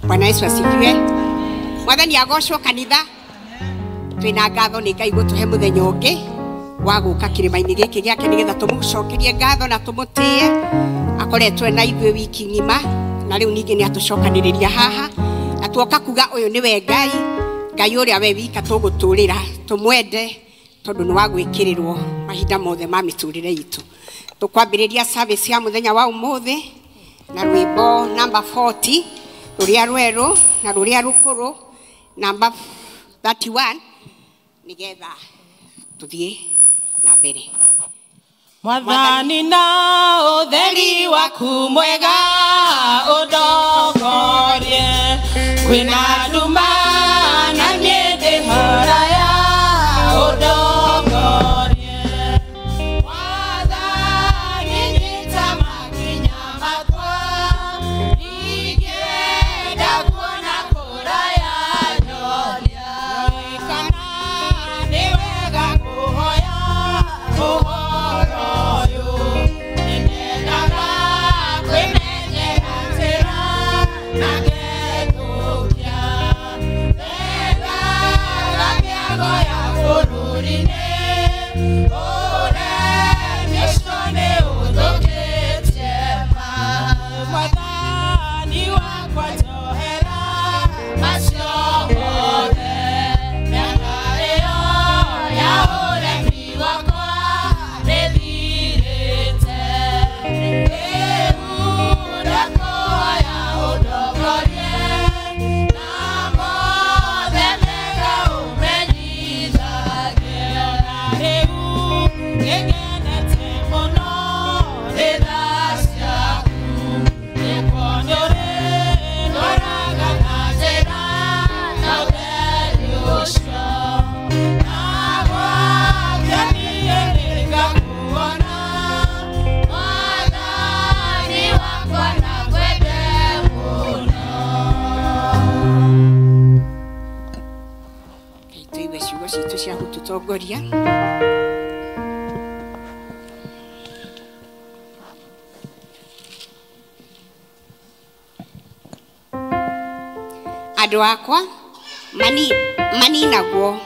Bwana Yesu asifiwe. Mwathani agocwo kanitha. Twina ngatho ni Ngai gutuhe muthenya ungi wa guka kirima-ini giki giake nigetha tumucokerie ngatho na tumutie. Akoretwe na ithuĩ wiki ng'ima na riu ningi ni atucokaniriria haha na tuoka kuga uyu niwe Ngai, Ngai uria we wika tuguturira tumwende tondu ni wa gwikirirwo mahinda mothe ma miturire itu. Tukwambiriria service ya muthenya wa umuthi na rwimbo number 40 ruria rweru na ruria rukuru number 31 nigetha tuthie na mbere. Mwathani na utheri waku mwega ũndongorie, kwĩna nduma na niĩ ndĩ haraya ũndongorie. Mwathani nyita makinya makwa, ingĩenda kuona kũraya nyonia. Kana nĩ wega kũhoya ũhoro ũyũ, nĩnyendaga kwĩmenyera njĩra na ngetũkia. Ndendaga mĩago ya bũrũri-inĩ, ũremi ũcio nĩũthũkĩtie ma. Mwathani wakwa njohera macio mothe, mĩaka ĩyo ya ũremi wakwa nĩthirĩte. Rĩu ndakũhoya ũndongorie, na mothe mega ũmenyithagie. Ona rĩu nĩngenete mũno nĩ tha ciaku, nĩkuo nĩũrĩndwaraga na njĩra na ũtheri ũcio. Na gwakĩa niĩ nĩngakuona, Mwathani wakwa nakwende mũno. Ngai tuigue ciugo citũ cia gũtũtongoria. Andũ akwa maninagwo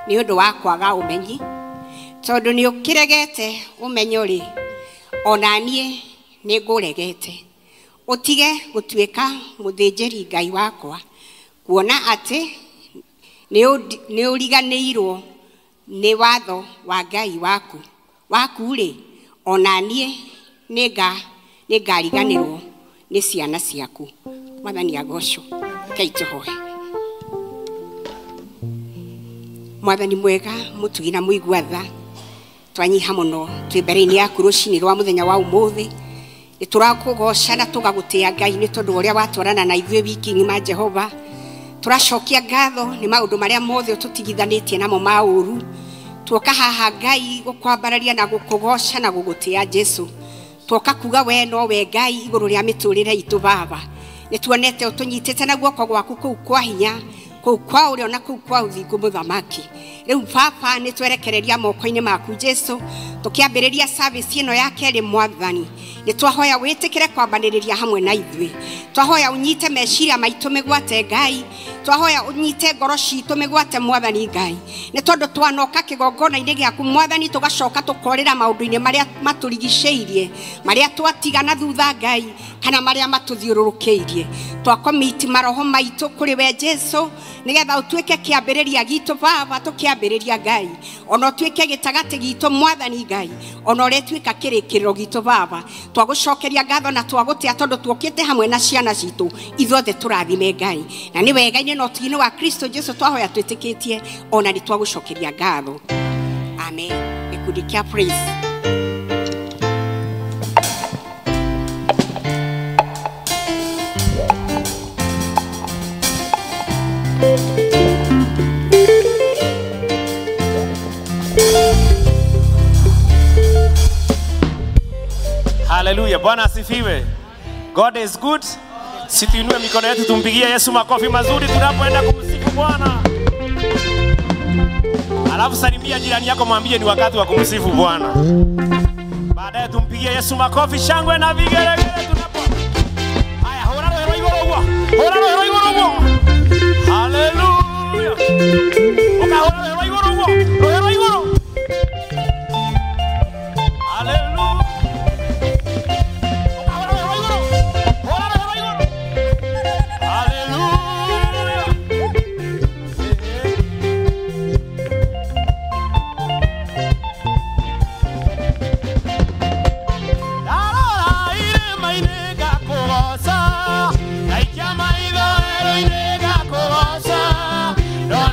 nĩ ũndũ wa kwaga ũmenyi, tondũ nĩ ũkĩregete ũmenyo rĩ, ona niĩ nĩ ngũregete. Ũtige gũtuĩka mũthĩnjĩri Ngai wakwa, kuona atĩ nĩ ũriganĩirwo nĩ watho wa Ngai waku rĩ, ona niĩ nĩngariganĩrwo nĩ ciana ciaku. Mwathani agocwo. Ngai tũhoe. Mwathani mwega mũtugi na mũigua tha, twanyiha mũno twĩ mbere-inĩ yaku rũcinĩ rwa mũthenya wa ũmũthĩ. Nĩ tũrakũgoca na tũgagũtĩa Ngai nĩ tondũ wa ũrĩa watwarana na ithuĩ wiki ng'ima Jehova. Tũracokia ngatho nĩ maũndũ marĩa mothe ũtũtigithanĩtie namo ma ũru. Tuoka haha Ngai gũkwambararia na gũkũgoca na gũgũtĩa Jesu. Tuoka kuga we no we Ngai igũrũ rĩa mĩtũrĩre itũ Baba. Nĩ tuonete ũtũnyitĩte na guoko gwaku kũu kwa hinya, kũu kwa ũrĩo na kũu kwa ũthingu mũthamaki. Rĩu Baba nĩ twerekereria moko-inĩ maku Jesu, tũkĩambĩrĩria service ĩno ya kerĩ Mwathani. Nĩ twahoya wĩtĩkĩre kwambanĩrĩria hamwe na ithuĩ. Twahoya ũnyite meciria maitũ mĩgwate Ngai, twahoya ũnyite ngoro citũ mĩgwate Mwathani Ngai. Nĩ tondũ twanoka kĩgongona-inĩ gĩaku Mwathani, tũgacoka tũkorĩra maũndũ-inĩ marĩa matũrigicĩirie, marĩa twatiga na thutha Ngai, kana marĩa matũthiũrũrũkĩirie. Twakomiti maroho maitũ kũrĩ we Jesu, nĩgetha ũtuĩke kĩambĩrĩria gitũ Baba, tũkĩambĩrĩria Ngai, ona ũtuĩke gĩtagatĩ gitũ Mwathani Ngai, ona ũrĩtuĩka kĩrĩkĩrĩro gitũ Baba. Twagũcokeria ngatho na twagũtĩa tondũ tuokĩte hamwe na ciana citũ ithuothe tũrathime Ngai. Na nĩ wega-inĩ na ũtugi-inĩ wa Kristo Jesu twahoya twĩtĩkĩtie, ona nĩ twagũcokeria ngatho. Amen. Gĩkundi kĩa praise. Hallelujah. Bwana asifiwe. God is good. Situinue mikono yetu tumpigie Yesu makofi mazuri tunapoenda kumsifu Bwana. Alafu salimia jirani yako, mwambie ni wakati wa kumsifu Bwana. Baadaye tumpigie Yesu makofi, shangwe na vigelegele tunapo. Haya, hora roho igoro guo. Hora roho igoro guo. Hallelujah. Oka hora roho igoro guo. Roho igoro. Hallelujah.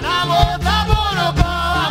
Namo taburo pa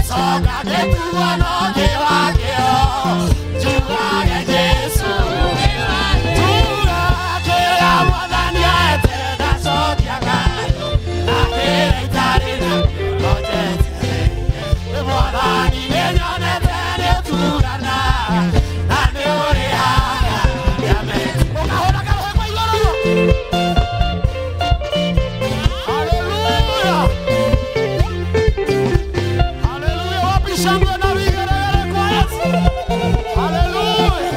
Gĩcoka gĩtuo no kĩwakĩo njugage Jesũ tuga kĩrĩa Mwathani aete ndacokia ngatho na kĩrĩa itarĩ nakĩo no njetereire Mwathani nĩnyonete nĩũtuganaga na nĩũrĩhaga arĩa Ũkahũra karũhĩ kwa igũrũ. Haleluya. Haleluya. Wapi shangwe na vigelegele kwa Yesu? Haleluya.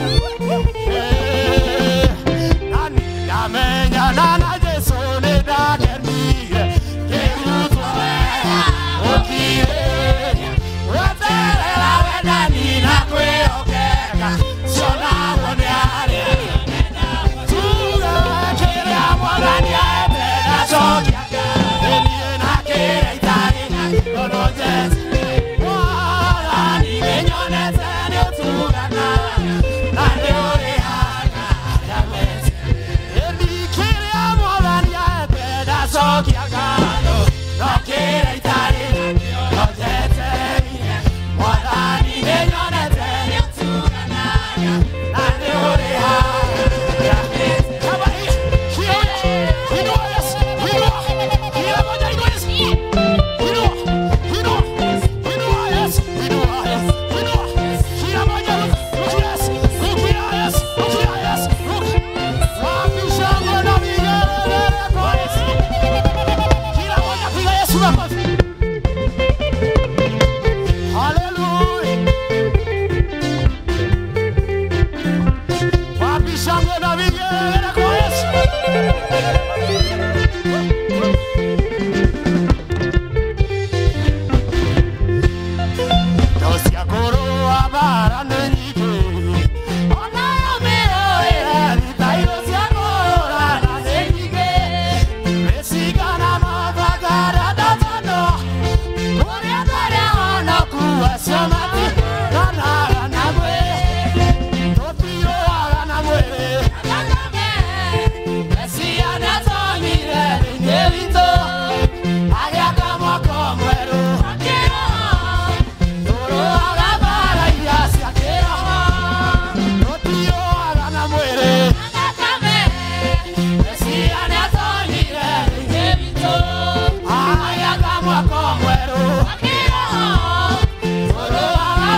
Nani ndamenyana na Jesu nĩndakenire ngĩrutwo wega gũkirĩrĩria gweterera wendani na kwĩhokeka cionagwo nĩ arĩa tuga kĩrĩa Mwathani aete ndacokia ngatho niĩ na kĩrĩa itarĩ nakĩo no njetereire Mwathani nĩnyonete nĩũtuganaga na nĩũrĩhaga arĩa metereire Ĩni kĩrĩa Mwathani aete ndacokia ngatho no kĩrĩa itarĩ nakĩo no njetereire Mwathani nĩnyonete nĩũtuganaga na nĩũrĩhaga arĩa metereire Kama hii, hiyo, inua Yesu, inua, kila moja inua Yesu. Inua, inua, inua Yesu, inua Yesu, inua. Kila moja look, look Yesu, look Yesu, look Yesu, look. Wapi shangwe na vigelegele kwa Yesu? Kila moja piga Yesu makofi. Haleluya. Wapi shangwe na vigelegele kwa Yesu? Indo cia kũrũa mbaara nĩ nyingĩ, ona mĩoyo ĩra cia kũhũrana nĩ nyingĩ. Mĩcinga na mabanga ndatano, kũrĩa twarĩ honoku acio matirũanaga na mwĩrĩ. Tũtirũaga na mwĩrĩ. Mesia nĩatonyire thĩinĩ witũ, agĩaka mwako mwerũ. Tũrũaga mbaara iria cia kĩroho, tũtirũaga na mwĩrĩ. Mesia nĩatonyire thĩinĩ witũ, agĩaka mwako mwerũ. Tũrũaga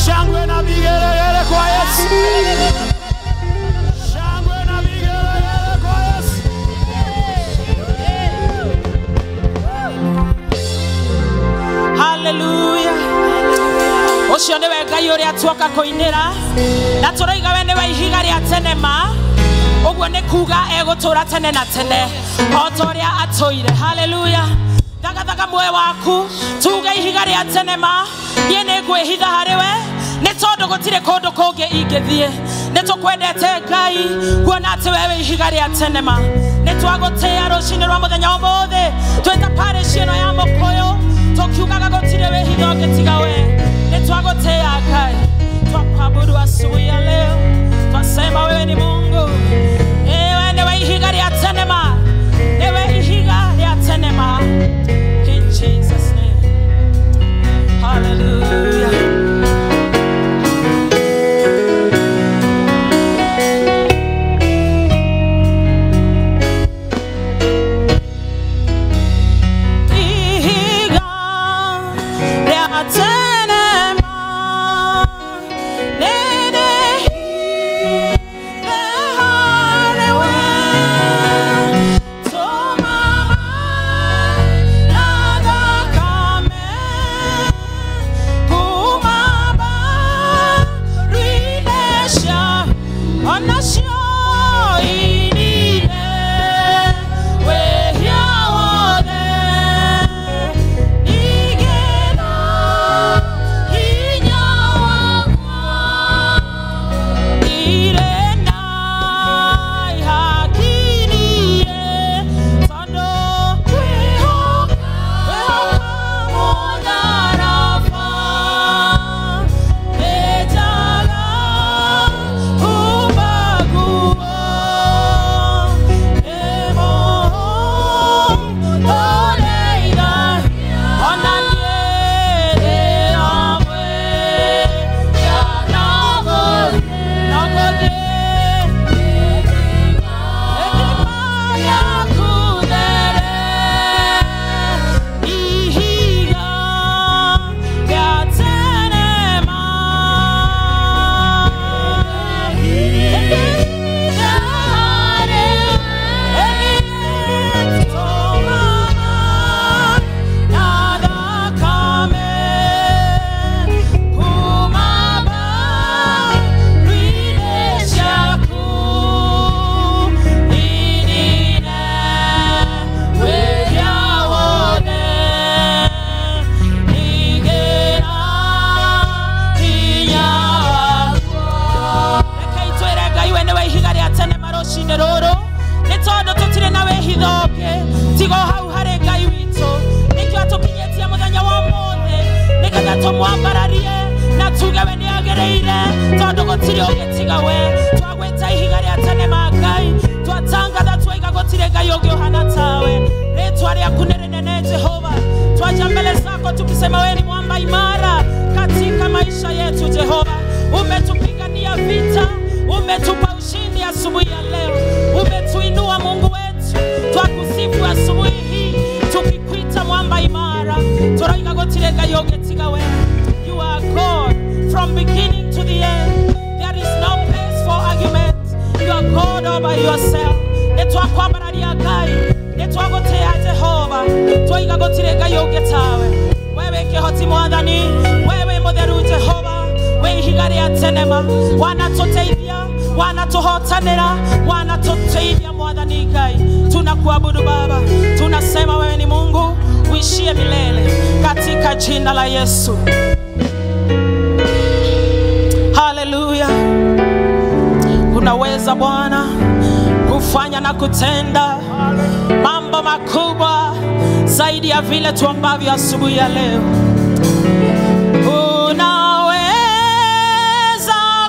Shangwe na vigelegele kwa Yesu. Shangwe na vigelegele kwa Yesu. Hallelujah. Ucio niwe Ngai uria tuoka kuinira na turaiga we niwe ihiga ria tene ma uguo ni kuga egutura tene na tene o ta uria atuire. Hallelujah. Thagathaga muoyo waku tuge ihiga ria tene ma nie ni ngwihitha hari we ni tondu gutire kundu kungi ingithie ni tukwendete Ngai kuona ati wewe ihiga ria tene ma ni twagutia rucini rwa muthenya umuthi twita parish ino ya Mukuyu tukiugaga gutire wihitho ngitiga we ni twagutia Ngai twakwabudu asubuhi ya leo twasema wewe ni Mungu ewe niwe ihiga ria tene ma niwe ihiga ria tene ma. In Jesus name. Hallelujah. Ihiga ria tene ma nene You are God from beginning to the end. There is no place for argument. You are God all by yourself. Wewe kihoti mwathani, wewe mutheru Jehova, Jehova, wanatuteithia, wanatuhotanĩra, wanatuteithia Mwathani Ngai. Tunakuabudu Baba, tunasema wewe ni Mungu uishie milele, katika jina la Yesu. Haleluya. Unaweza Bwana kufanya na kutenda mambo makubwa zaidi ya vile tuambavyo asubuhi ya leo. Unaweza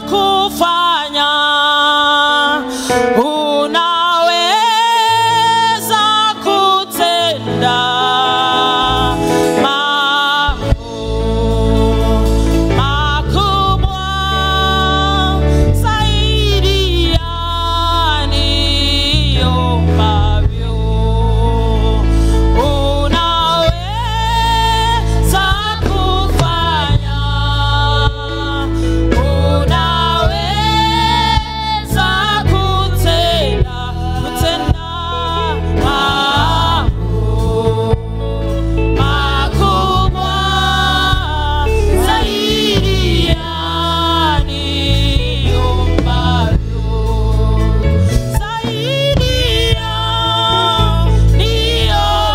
kufanya, unaweza kutenda mambo makubwa zaidi ya niombavyo. Unaweza kufanya, unaweza kutenda, kutenda mambo makubwa zaidi ya niombavyo, zaidi ya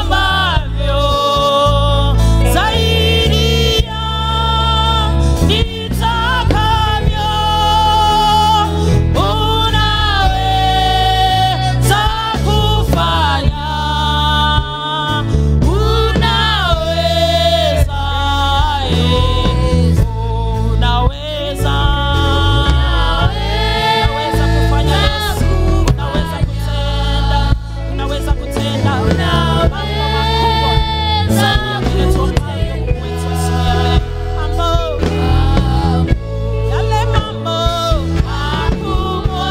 niombavyo, zaidi ya nitakavyo. Unaweza kufanya, unaweza, unaweza, unaweza kufanya Yesu, unaweza kutenda, unaweza kutenda mambo makubwa zaidi ya vile tuombavyo, Mungu wetu asubuhi ya leo. Mambo yale mambo makubwa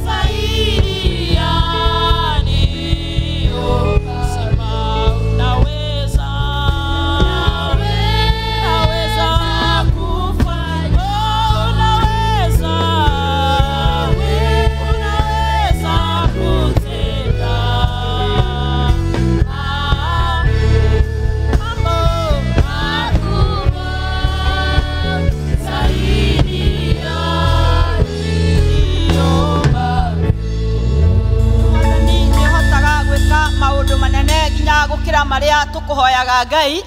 zaidi ya niyosema. Unaweza, unaweza kufanya, unaweza, unaweza kutenda mambo makubwa zaidi ya niombavyo. Mwathani nĩhotaga gwĩka maũndũ manene nginya gũkĩra marĩa tũkũhoyaga Ngai,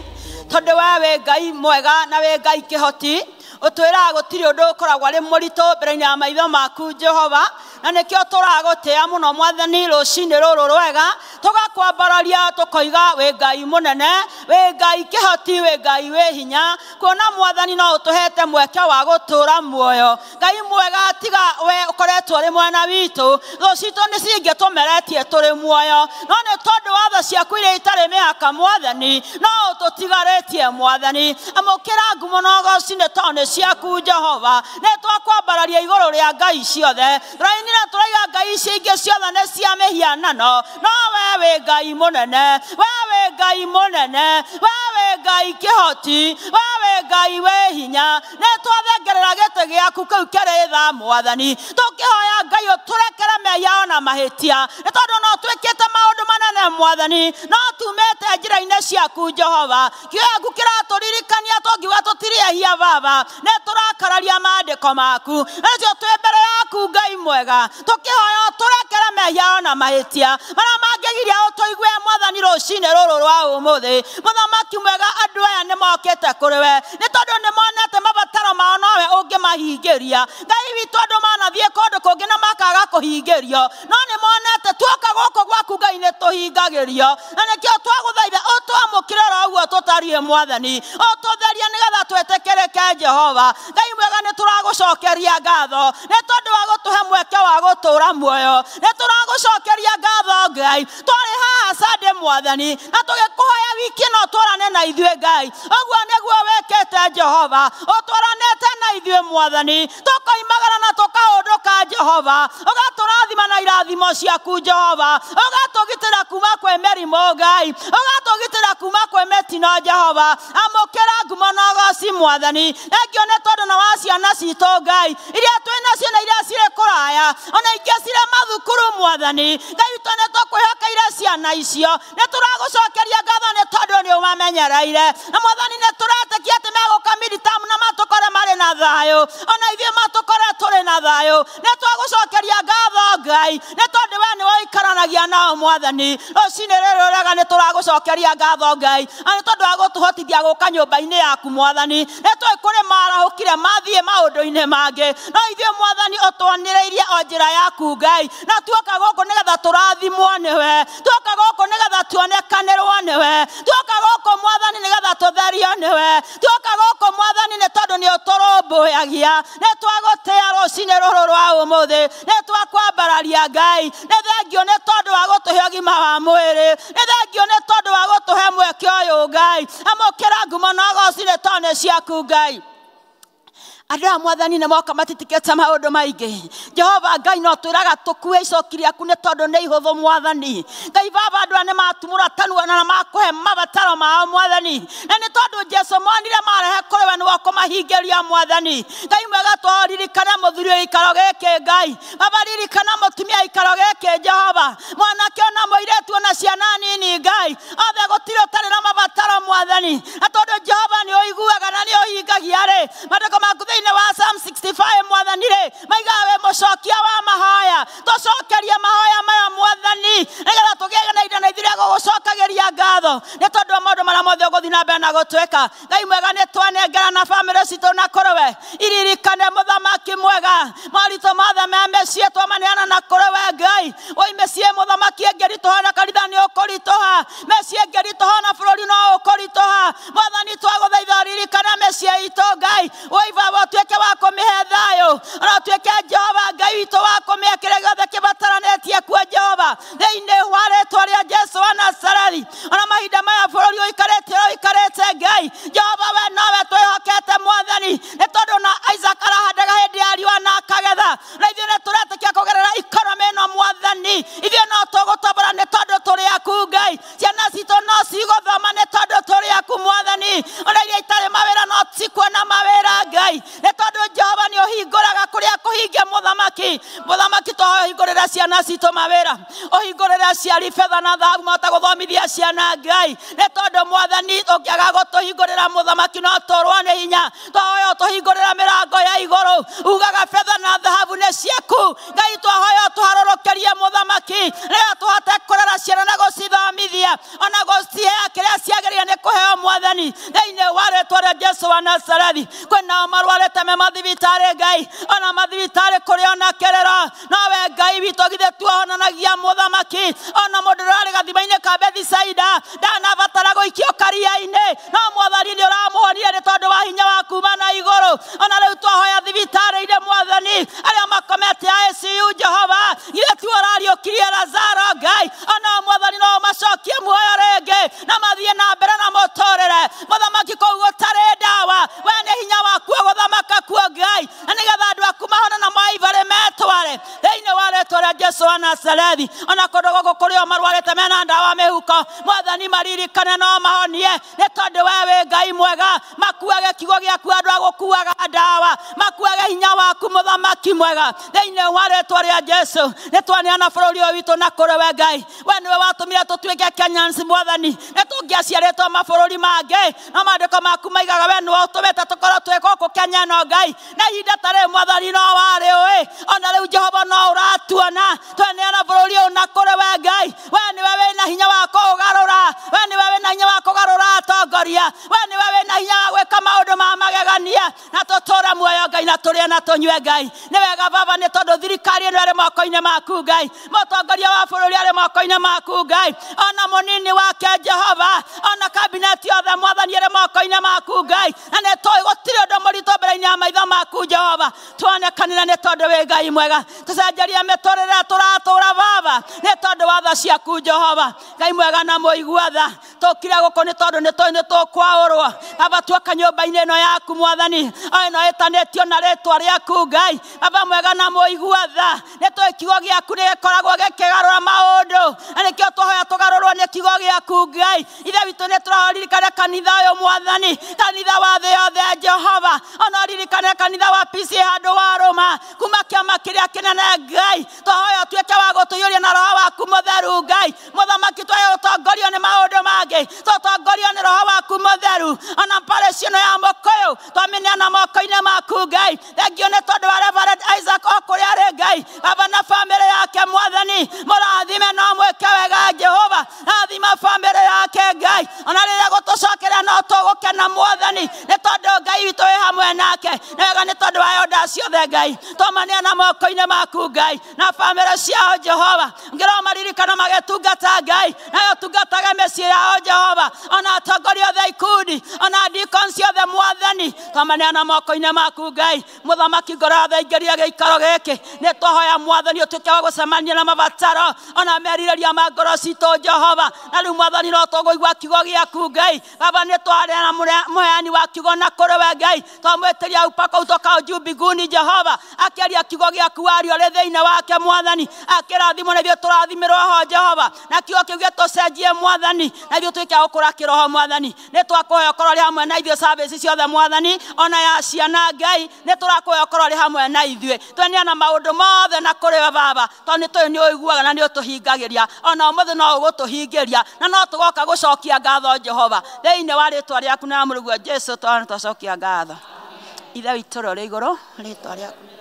tondũ we wĩ Ngai mwega na wĩ Ngai kĩhoti. Ũtwĩraga gũtirĩ ũndũ ũkoragwo arĩ mũritũ mbere-inĩ ya maitho maku Jehova, na nĩkĩo tũragũtĩa mũno Mwathani rũcinĩ rũrũ rwega, tũgakwambararia tũkoiga wĩ Ngai mũnene, wĩ Ngai kĩhoti, wĩ Ngai wĩ hinya, kuona Mwathani no ũtũhete mweke wa gũtũũra muoyo. Ngai mwega, tiga we ũkoretwo ũrĩ mwena witũ, thũ citũ nĩ cingĩtũmeretie tũrĩ muoyo, no nĩ tondũ wa tha ciaku iria itarĩ mĩhaka Mwathani, no ũtũtigarĩtie Mwathani. Amũkĩra ngumo na ũgoci nĩ tondũ nĩ ciaku Jehova, nĩ twakwambararia igũrũ rĩa ngai ciothe. Tũrainĩra tũraiga ngai ici ingĩ ciothe nĩ cia mĩhianano, no we wĩ Ngai mũnene, we wĩ Ngai mũnene, we wĩ Ngai kĩhoti, we wĩ Ngai wĩ hinya. Nĩ twathengerera gĩtĩ gĩaku kĩu kĩrĩ tha Mwathani, tũkĩhoya Ngai ũtũrekere mehia ona mahĩtia, nĩ tondũ no twĩkĩte maũndũ manene Mwathani, no tumĩte njĩra-inĩ ciaku Jehova. Kiugo gĩaku kĩratũririkania tũngiuga tũtirĩ ehia Baba, nĩ tũrakararia maandĩko maku, nĩcio twĩ mbere yaku Ngai mwega, tũkĩhoya ũtũrekere mehia ona mahĩtia marĩa mangĩgiria ũtũigue Mwathani rũcinĩ rũrũ rwa ũmũthĩ. Mũthamaki mwega, andũ aya nĩ mokĩte kũrĩ we nĩ tondũ nĩ monete mabataro mao nowe ũngĩmahingĩria. Ngai witũ, andũ manathiĩ kũndũ kũngĩ na makaga kũhingĩrio, no nĩ monete tuoka gũkũ gwaku Ngai nĩ tũhingagĩrio, na nĩkĩo twagũthaitha ũtwamũkĩre oro ũguo tũtariĩ Mwathani, ũtũtherie nĩgetha twĩtĩkĩrĩke Jehova. Ngai mwega, nĩ tũragũcokeria ngatho nĩ tondũ wa gũtũhe mweke wa gũtũũra muoyo, nĩ tũragũcokeria ngatho Ngai. Twarĩ haha Sunday Mwathani, na tũgĩkũhoya wiki ĩno twarane na ithuĩ Ngai, ũguo nĩguo wĩkĩte Jehova, ũtwaranĩte na ithuĩ Mwathani, tũkoimagara na tũkaũndũka Jehova, ũgatũrathima na irathimo ciaku Jehova, ũgatũgitĩra kuma kwĩ mĩrimũ Ngai, ũgatũgitĩra kuma kwĩ mĩtino Jehova. Amũkĩra ngumo na ũgoci Mwathani, thengio nĩ tondũ na wa ciana citũ Ngai, iria twĩ nacio na iria cirĩ kũraya, ona ingĩ cirĩ mathukuru Mwathani. Ngai witũ, nĩ tũkwĩhokeire ciana icio, nĩ tũragũcokeria ngatho nĩ tondũ nĩ ũmamenyereire, na Mwathani nĩ tũretĩkia atĩ megũka midterm na matũkore marĩ na na thayũ ona ithuĩ matũkore tũrĩ na thayũ nĩ twagũcokeria ngatho Ngai nĩ tondũ we nĩwe ũikaranagia nao mwathani rũcinĩ rũrũ rwega nĩ tũragũcokeria ngatho Ngai na nĩ tondũ wa gũtũhotithia gũka nyũmba-inĩ yaku mwathani nĩ tũĩ kũrĩ marahũkire mathiĩ maũndũ-inĩ mangĩ no ithuĩ mwathani ũtwanĩrĩirie o njĩra yaku Ngai na tuoka gũkũ nĩgetha tũrathimwo nĩwe tuoka gũkũ nĩgetha tuonekanĩrwo nĩwe tuoka gũkũ mwathani nĩgetha tũtherio nĩwe tuoka gũkũ mwathani nĩ tondũ nĩ ũtũrũmbũyagia nĩ twagũtĩa rũcinĩ rũrũ rwa ũmũthĩ nĩ twakwambararia Ngai nĩ thengio nĩ tondũ wa gũtũhe ũgima wa mwĩrĩ nĩ thengio nĩ tondũ wa gũtũhe mweke ũyũ Ngai amũkĩra ngumo na ũgoci nĩ tondũ nĩ ciaku Ngai andũ aya mwathani nĩ moka matitikĩte maũndũ maingĩ Jehova Ngai no twĩraga tũkue icoki rĩaku nĩ tondũ nĩ ihũthũ mwathani Ngai baba andũ aya nĩ matumũra tanua na makũhe mabataro mao mwathani na nĩ tondũ Jesũ monire marehe kũrĩ we nĩwe ũkũmahingĩria mwathani Ngai mwega twaririkana mũthuri wa gĩikaro gĩkĩ Ngai baba ririkana mũtumia wa gĩikaro gĩkĩ Jehova mwanake ona mũirĩtu ona ciana nini Ngai othe gũtirĩ ũtarĩ na mabataro mwathani na tondũ Jehova nĩ ũiguaga na nĩ ũhingagia rĩ maandĩko maku thĩinĩ wa Psalm 65 mwathani rĩ maigaga wĩ mũcokia wa mahoya tũcokerie mahoya maya mwathani nĩgetha tũgĩe na indo na ithuĩ gũgũcokagĩria ngatho nĩ tondũ wa maũndũ marĩa mothe ũgũthiĩ na mbere na gũtwĩka Ngai mwega nĩ twanengera na bamĩrĩ citũ na kũrĩ we iririkane mũthamaki mwega moritũ mothe me mĩciĩ twamaneana na kũrĩ we Ngai oi mĩciĩ mũthamaki ĩngĩritũha na kanitha nĩ ũkũritũha mĩciĩ ĩngĩritũha na bũrũri no ũkũritũha mwathani twagũthaitha ririkana mĩciĩ itũ Ngai oi baba ũtuĩke wa kũmĩhe thayũ ona ũtuĩke Jehova Ngai witũ wa kũmĩhe kĩrĩa gĩothe kĩbataranĩtie kuo Jehova thĩinĩ wa rĩtwa rĩa Jesũ wa Nazarethi ona mahinda maya bũrũri ũikarĩte ũrĩa ũikarĩte Ngai Jehova we nowe twĩhokete mwathani nĩ tondũ na Isaac arahandaga hĩndĩ ya riũa na akagetha na ithuĩ nĩ tũretĩkia kũgerera ikonomĩ ĩno mwathani ithuĩ no tũgũtombora nĩ tondũ tũrĩ aku Ngai ciana citũ no cigũthoma nĩ tondũ tũrĩ aku mwathani ona iria itarĩ mawĩra no cikuona mawĩra Ngai nĩ tondũ Jehova nĩ ũhingũraga kũrĩa kũhingia mũthamaki mũthamaki tũhingũrĩre ciana citũ mawĩra ũhingũrĩre aciari betha na thahabu mahota gũthomithia ciana Ngai nĩ tondũ mwathani ũngĩaga gũtũhingũrĩra mũthamaki no tũrwo nĩ hinya twahoya ũtũhingũrĩre mĩrango ya igũrũ ugaga betha na thahabu nĩ ciaku Ngai twahoya ũtũharũrũkĩrie mũthamaki nĩgetha tũhote kũrera ciana na gũcithomithia ona gũcihe kĩrĩa ciagĩrĩire nĩ kũheo mwathani thĩinĩ wa rĩtwa rĩa Jesũ wa Nazarethi kwĩnao marwarĩte me mathibitarĩ Ngai ona mathibitarĩ kũrĩ ona kĩrĩro nowe Ngai witũ githĩ tuohonanagia mũthamaki ona mũndũ ũrarĩ gathima-inĩ ka Bethisaida ndanabatara gũikio karia-inĩ no mwathani nĩ ũramũhonire nĩ tondũ wa hinya wa kuma na igũrũ ona rĩu twahoya thibitarĩ-inĩ mwathani arĩa makomete ICU Jehova githĩ tuo ũrariũkirie Lazaro Ngai ona mwathani no ũmacokie muoyo rĩngĩ na mathiĩ na mbere na mũtũrĩre mũthamaki kũu gũtarĩ ndawa we nĩ hinya waku ũgũthamaka kuo Ngai na nĩgetha andũ aku mahone na maibarĩ metware thĩinĩ wa rĩtwa rĩa Jesũ wa Nazarethi ona kũndũ gũkũ kũrĩ o marwarĩte mena ndawa mĩhuko mwathani maririkane no mahonie nĩ tondũ we wĩ Ngai mwega makuage kiugo gĩaku andũ a gũkuaga ndawa makuage hinya waku mũthamaki mwega thĩinĩ wa rĩtwa rĩa Jesũ nĩ twaneana bũrũri ũyũ witũ na kũrĩ we Ngai we nĩwe watũmire tũtuĩke Kenyans mwathani nĩ tũngĩaciarĩtwo mabũrũri mangĩ no maandĩko maku maigaga we nĩwe ũtũmĩte tũkorwo twĩ gũkũ Kenya no Ngai na ihinda ta rĩrĩ mwathani no warĩ ũĩ ona rĩu Jehova no ũratuona twaneana bũrũri ũyũ na kũrĩ we Ngai we nĩwe wĩna hinya wa kũũgarũra we nĩwe wĩna hinya wa kũgarũra atongoria we nĩwe wĩna hinya wa gwĩka maũndũ ma magegania na tũtũre muoyo Ngai na tũrĩe na tũnyue Ngai nĩ wega baba nĩ tondũ thirikari ĩno ĩrĩ moko-inĩ maku Ngai mũtongoria wa bũrũri arĩ moko-inĩ maku Ngai ona mũnini wake Jehova ona kabineti yothe mwathani ĩrĩ moko-inĩ maku Ngai na nĩ tũĩ gũtirĩ ũndũ mũritũ mbere-inĩ ya maitho maku Jehova tuonekanĩre nĩ tondũ wĩ Ngai mwega tũcenjerie mĩtũrĩre tũratũra baba nĩ tondũ wa tha ciaku Jehova Ngai mwega na mũigua tha tũkire gũkũ nĩ tondũ nĩ tũĩ nĩ tũkwaũrwo baba tuoka nyũmba-inĩ ĩno yaku mwathani o ĩno ĩtanĩtio na rĩtwa rĩaku Ngai baba mwega na mũigua tha nĩ tũĩ kiugo gĩaku nĩ gĩkoragwo gĩkĩgarũra maũndũ na nĩkĩo twahoya tũgarũrwo nĩ kiugo gĩaku Ngai ithe witũ nĩ tũraririkana kanitha ũyũ mwathani kanitha wa thĩ yothe Jehova ona ũririkane kanitha wa Peace ciĩ handũ warũma kuma kĩama kĩrĩa kĩnene Ngai twahoya ũtuĩke wa gũtũiyũria na roho waku mũtheru Ngai mũthamaki twahoya ũtongorio nĩ maũndũ mangĩ tũtongorio nĩ roho waku mũtheru ona parish ĩno ya Mũkũyũ twamĩneana moko-inĩ maku Ngai thengio nĩ tondũ wa Reverend Isaac o kũrĩa arĩ Ngai baba na bamĩrĩ yake mwathani mũrathime no mwĩke wega Jehova rathima bamĩrĩ yake Ngai ona rĩrĩa gũtũcokeria no tũgũkena mwathani nĩ tondũ Ngai witũ wĩ hamwe nake nĩ wega nĩ tondũ wa yonda ciothe Ngai twamaneana moko-inĩ maku Ngai na bamĩrĩ ciao Jehova ngĩrwo maririkana magĩtungata Ngai na gũtungatage mĩciĩ yao Jehova ona atongoria othe ikundi ona deacons ciothe mwathani twamaneana moko-inĩ maku Ngai mũthamaki ngoro yothe ingĩria gĩikaro gĩkĩ nĩ twahoya mwathani ũtuĩke wa gũcemania na mabataro ona merirĩria ma ngoro citũ Jehova na rĩu mwathani no tũgũigua kiugo gĩaku Ngai baba nĩ twarĩa na mũheani wa kiugo na kũrĩ we Ngai twamwĩtĩria upako utokao juu mbinguni Jehova akĩaria kiugo gĩaku wario rĩ thĩinĩ wake mwathani akĩrathimwo na ithuĩ tũrathimĩrwo ho Jehova na kiugo kĩu gĩtũcenjie mwathani na ithuĩ tuĩke a gũkũra kĩroho mwathani nĩ twakũhoya ũkorwo ũrĩ hamwe na ithuĩ service ciothe mwathani ona ya ciana Ngai nĩ tũrakũhoya ũkorwo ũrĩ hamwe na ithuĩ tweneana maũndũ mothe na kũrĩ we baba tondũ nĩ tũĩ nĩ ũiguaga na nĩ ũtũhingagĩria ona ũmũthĩ no ũgũtũhingĩria na no tũgoka gũcokia ngatho Jehova thĩinĩ wa rĩtwa rĩaku na mũrũguo Jesũ twacokia ngatho Ithe witũ ũrĩa ũrĩ igũrũ rĩtwa rĩaku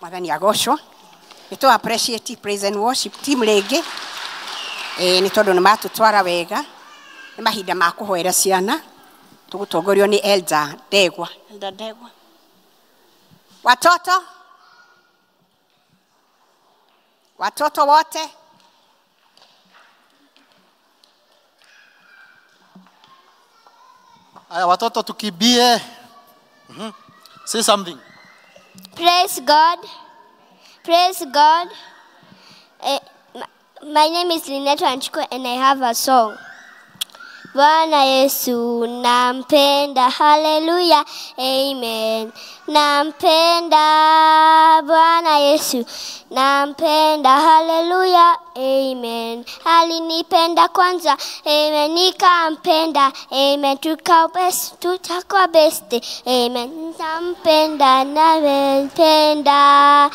Mwathani agocwo. Nĩ tũ appreciate praise and worship team rĩngĩ. Nĩ tondũ nĩ matũtwara wega. Nĩ mahinda ma kũhoera ciana. Tũgũtongorio nĩ Elder Ndegwa. Elder Ndegwa. Watoto? Watoto wote? Aya, watoto tukimbie. Say something. Praise God. Praise God. My name is Lynette Wanchiko and I have a song. Bwana Yesu nampenda, hallelujah, amen. Nampenda Bwana Yesu, nampenda, hallelujah, amen. Alinipenda kwanza, amen, nikampenda, amen. Tutakuwa best, amen. Nampenda, nampenda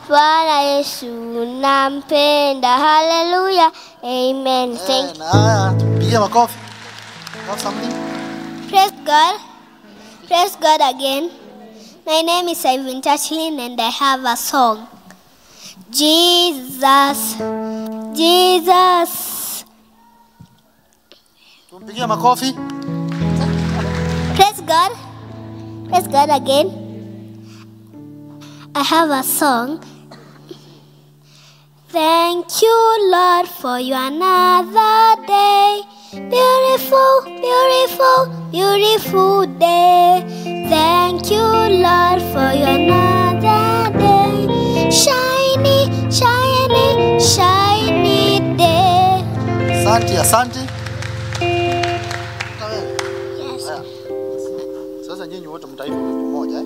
Bwana Yesu, nampenda, hallelujah, amen. Thank you. Tupigie makofi. Have something? Praise God. Praise God again. My name is Ivan Tashlin and I have a song. Jesus, Jesus. Tumpigie makofi. Praise God. Praise God again. I have a song. Thank you, Lord, for your another day. Beautiful, beautiful, beautiful day. Thank you, Lord, for your another day. Shiny, shiny, shiny day. Asante, asante. Yes. Sasa nyinyi wote mtaimba pamoja, eh?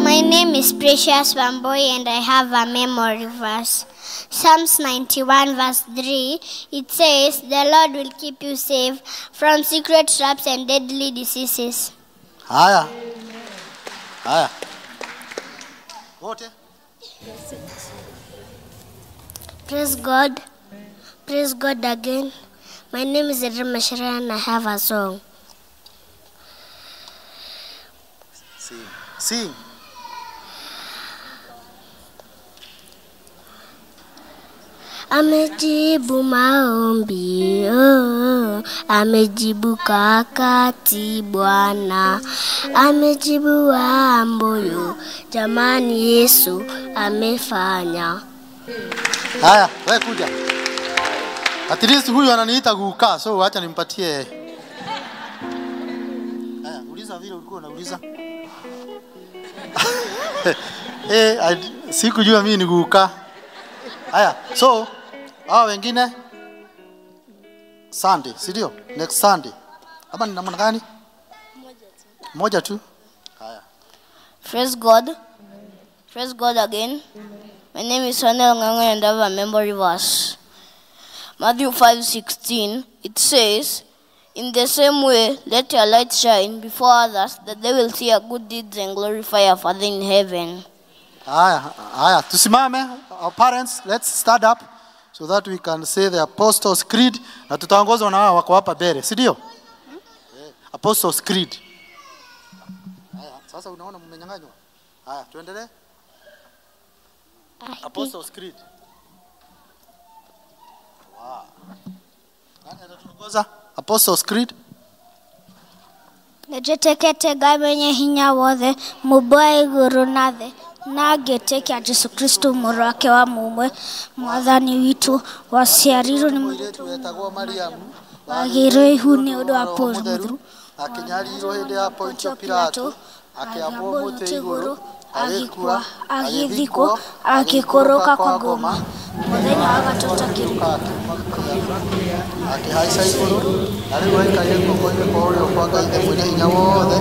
My name is Precious Wamboi and I have a memory verse. Psalms 91 verse 3, it says, the Lord will keep you safe from secret traps and deadly diseases. Haya. Haya. Wote? Praise God. Praise God again. My name is Edra Mashara and I have a song. Sing. Sing. Amejibu maombi, oh, amejibu kwa wakati Bwana, amejibu amboyo, jamani Yesu amefanya. Haya, wewe kuja. At least huyu ananiita kukaa, so acha nimpatie. Haya, uliza vile ulikuwa unauliza. Sikujua mimi ni kukaa. Haya, so hao wengine Sunday, si ndio? Next Sunday. Hapa ni namna gani? Moja tu. Haya. Praise God. Praise God again. My name is Sonel Nganga and I have a memory verse. Matthew 5:16, it says, in the same way, let your light shine before others, that they will see your good deeds and glorify your Father in heaven. Haya, haya, tusimame. Our parents, let's stand up so that we can say the Apostles' Creed. Na tutaongozwa na wao wako hapa mbele, si ndio? Apostles' Creed. Haya, sasa unaona mmenyang'anywa. Haya, tuendelee. Apostles' Creed. Wow. Nani atatuongoza? Apostles' Creed. Nĩnjĩtĩkĩtie Ngai mwenye hinya wothe, Mũmbi wa igũrũ na thĩ, na ngĩtĩkia Jesũ Kristo mũrũ wake wa mũmwe, Mwathani witũ, waciarirwo nĩ Mũirĩtu wetagwo Mariamu, wagĩirwo ihu nĩ ũndũ wa Roho Mũtheru, akĩnyarirwo hĩndĩ ya Pontio Pilato, akĩambwo mũtĩ igũrũ, agĩkua, agĩthikwo, agĩikũrũka kwa ngoma, mũthenya wa gatatũ akĩriũka, akĩhaica igũrũ, na rĩu aikarĩte guoko-inĩ kwa ũrĩo kwa Ngai Ithe Mwene-Hinya wothe,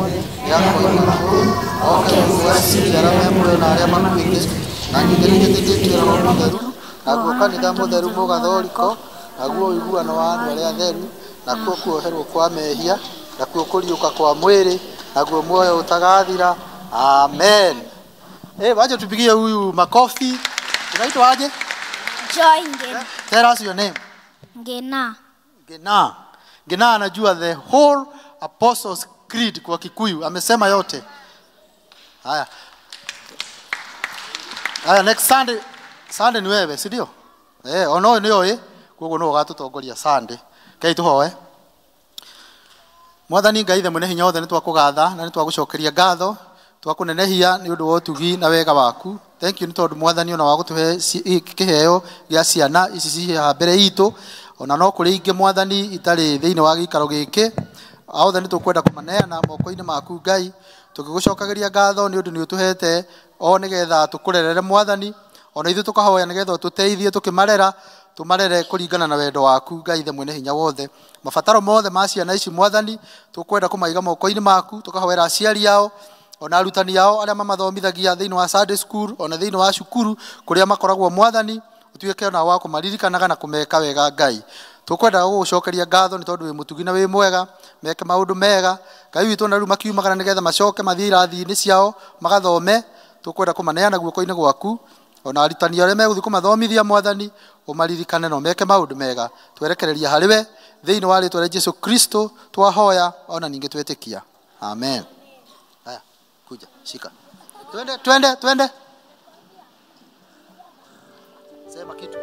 nĩakoima kũu, oke gũgaciira arĩa me muoyo na arĩa makuĩte. Na ningĩ nĩnjĩtĩkĩtie Roho Mũtheru, naguo kanitha mũtheru mũgathoriko, naguo ũiguano wa andũ arĩa atheru, nakuo kuoherwo kwa mehia, nakuo kũriũka kwa mwĩrĩ, naguo muoyo ũtagathira. Amen. Wacha tupigie huyu makofi. Unaitwa aje? Joy Ngena. Tell us your name. Ngena. Ngena. Ngena anajua the whole Apostles' Creed kwa Kikuyu. Amesema yote. Haya. Aya, next Sunday, Sunday ni wewe, si ndio? Eh, ono nĩ oĩ, koguo no ũgatũtongoria Sunday. Kei tũhoe. Mwathani Ngai the mwene hinya wothe nĩ twakũgatha na nĩ twagũcokeria ngatho, twakũnenehia nĩ ũndũ wa ũtugi na wega waku. Thank you nĩ tondũ Mwathani ona wa gũtũhe kĩheo gĩa ciana ici ciĩ haha mbere itũ, ona no kũrĩ ingĩ Mwathani itarĩ thĩinĩ wa gĩikaro gĩkĩ. Othe nĩ tũkwenda kũmaneana moko-inĩ maku Ngai, tũgĩgũcokagĩria ngatho nĩ ũndũ nĩ ũtũhete o nĩgetha tũkũrerere Mwathani, ona ithuĩ tũkahoya nĩgetha ũtũteithie tũkĩmarera, tũmarere kũringana na wendo waku Ngai the mwene hinya wothe. Mabataro mothe ma ciana ici Mwathani tũkwenda kũmaiga moko-inĩ maku, tũkahoera aciari ao ona arutani ao arĩa mamathomithagia thĩinĩ wa Sunday school ona thĩinĩ wa cukuru kũrĩa makoragwo Mwathani, ũtuĩke ona wa kũmaririkanaga na kũmeka wega Ngai. Tũkwenda gũgũcokeria ngatho nĩ tondũ wĩ mũtugi na wĩ mwega, meke maũndũ mega Ngai witũ, na rĩu makiumagara nĩgetha macoke mathiĩ irathi-inĩ ciao magathome, tũkwenda kũmaneana guoko-inĩ gwaku, ona arutani arĩa megũthiĩ kũmathomithia Mwathani ũmaririkane na ũmeke maũndũ mega. Twerekereria harĩ we thĩinĩ wa rĩtwa rĩa Jesu Kristo twahoya ona ningĩ twetĩkia, amen. Haya, kuja shika, twende twende twende, sema kitu.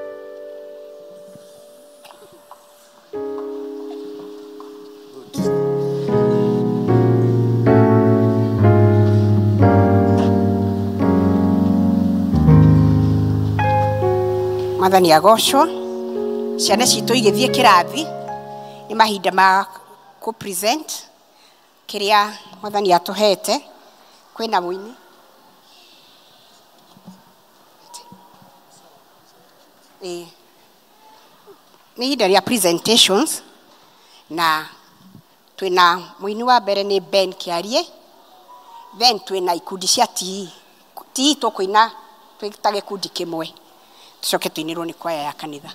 Mwathani agocwo. Ciana citũ igĩthiĩ kĩrathi nĩ mahinda ma kũ present kĩrĩa Mwathani atũhete. Kwĩna mũini nĩ ihinda rĩa presentations, na twĩna mũini wa mbere nĩ Ben Kĩarie, then twĩna ikundi cia TE. TE tũkũina twĩ ta gĩkundi kĩmwe, tucoke tuinĩrwo nĩ kwaya ya kanitha.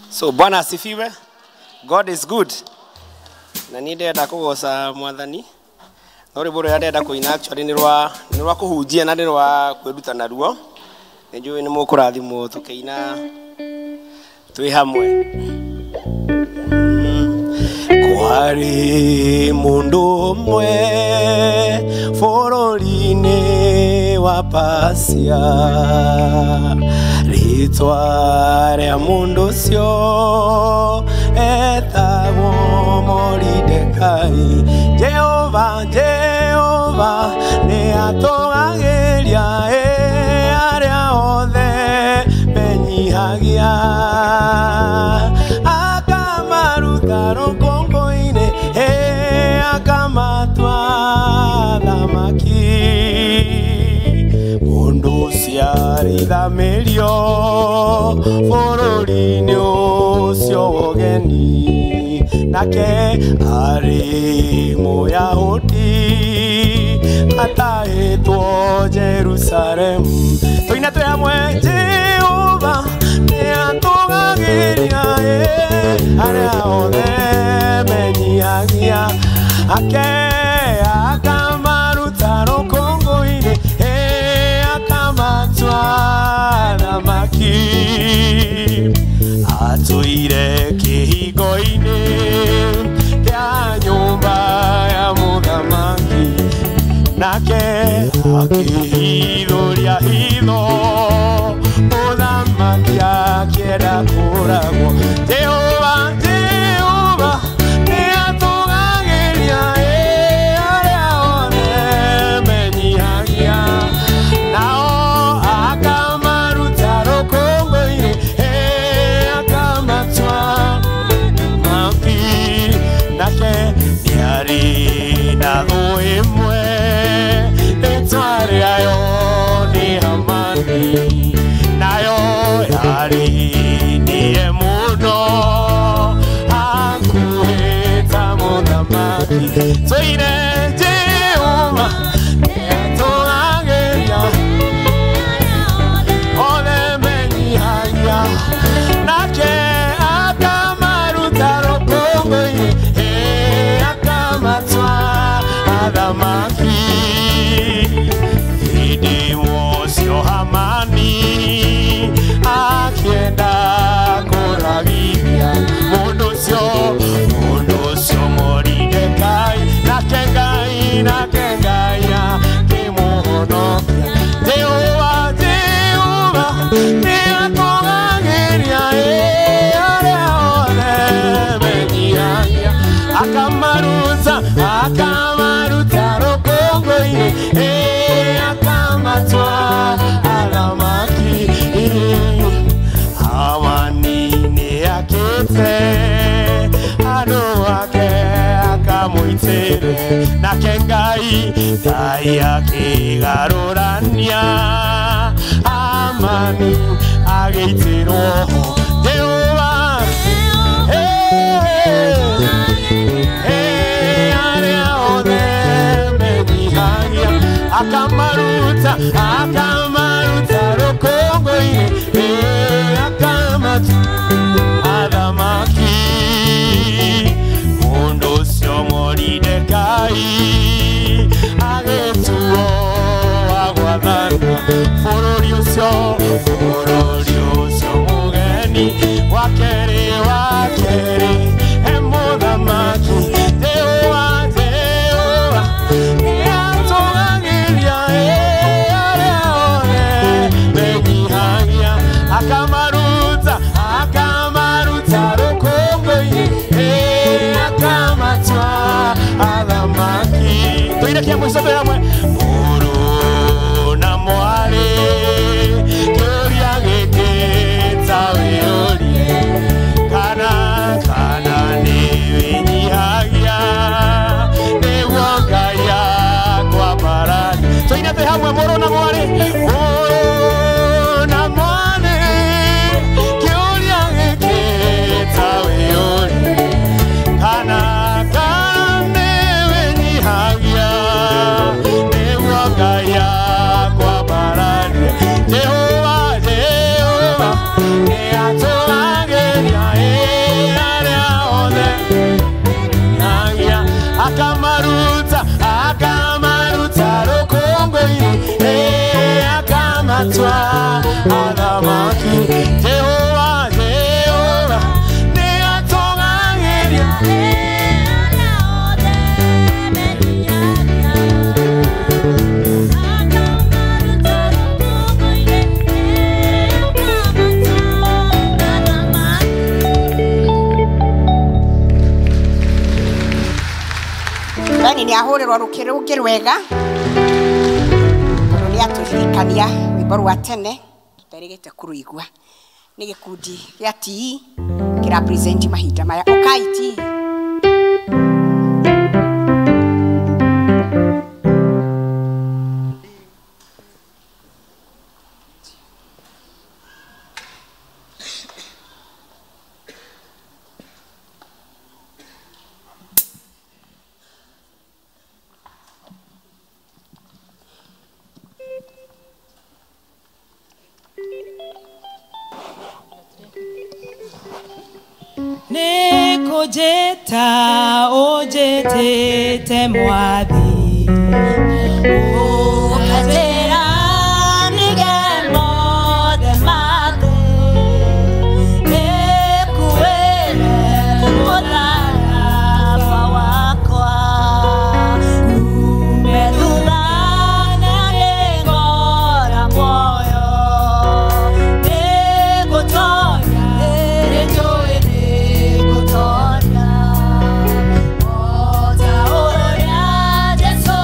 So Bwana asifiwe. God is good. Na niĩ ndĩrenda kũgoca Mwathani, no rwĩmbo rũrĩa ndĩrenda kũina actually nĩ rwa kũhunjia na nĩ rwa kwĩruta naruo. Nĩ njũĩ nĩ mũkũrathimwo tũkĩina twĩ hamwe. Kwarĩ mũndũ ũmwe bũrũri-inĩ wa Pasia, rĩtwa rĩa mũndũ ũcio etagwo Moridekai. Jehova, Jehova nĩatũgagĩria arĩa othe menyihagia, akamaruta rũkũngũ-inĩ, akamatua thamaki. Mũndũ ũcio arithamĩrio bũrũri-inĩ ũcio wa ũgeni, nake arĩ Mũyahudi atahĩtwo Jerusalemu. Tũine twĩ hamwe. Jehova nĩatũgagĩria arĩa othe menyihagia, ake akamaruta rũkũngũ-inĩ, akamatua thamaki. Atũire kĩhingo-inĩ kĩa nyũmba ya mũthamaki, nake akĩhithũria hitho, mũthamaki akĩenda kũũragwo. Jehova, Jehova nĩatũgagĩria arĩa othe menyihagia, nao akamaruta rũkũngũ-inĩ, akamatua thamaki. Nake nĩarĩ na thũ ĩmwe, rĩtwa rĩayo nĩ Hamani, nayo yarĩ nĩye mũno hakuhĩ ta mũthamaki. Tũine Jehova nĩatũgagĩria othe menyihagia, nake akamaruta rũkũngũ-inĩ, akamatua rũkũngũ-inĩ akamatua athamaki. Amani nĩakĩte andũ ake akamũitĩre, nake Ngai Ngai akĩgarũrania Amani agĩitĩrwo Jehova arĩa othe menyihagia akamaruta akamaruta rũkũngũ-inĩ akamatua athamaki. Mũndũ ũcio Moridekai agĩtuo wa gwathana bũrũri ũcio mũgeni wa kerĩ he mũthamaki. Jehova Jehova nĩatũgagĩria arĩa othe menyihagia akamaruta akamaruta rũkũngũ-inĩ akamatua athamaki. Tũire kĩa mũico twĩ hamwe. Mũrũ na mwarĩ kĩũria gĩkĩ ta wĩyũrie kana kana nĩ wĩnyihagia nĩguo Ngai akwambararia. Tũine twĩ hamwe mũrũ na mwarĩ. Mũrũ na mwarĩ kĩũria gĩkĩ ta wĩyũrie kana kana nĩ wĩnyihagia nĩguo Ngai akwambararia. Jehova Jehova nĩatũgagĩria arĩa othe menyihagia akamaruta akamaruta rũkũngũ-inĩ akamatua athamaki. Jehova Jehova nĩatũgagĩria arĩa othe menyihagia akamaruta rũkũngũ-inĩ akamatua athamaki. Beni nĩ ahũrĩrwo rũkĩ rũngĩ rwega tondũ nĩ atũririkania rwĩmbo rwa tene tũterĩgĩte kũrũigua. Nĩ gĩkundi gĩa TE kĩra present mahinda maya. Ũkai TE. Nĩkũnjĩta ũnjĩtĩte mwathi Ũkanjĩra ndige mothe ma thĩ, nĩkuĩre mũtharaba wakwa. Ngume thutha na nĩngora muoyo, nĩngũtonya, nĩnjũĩ nĩngũtonya. O ta ũrĩa Jesũ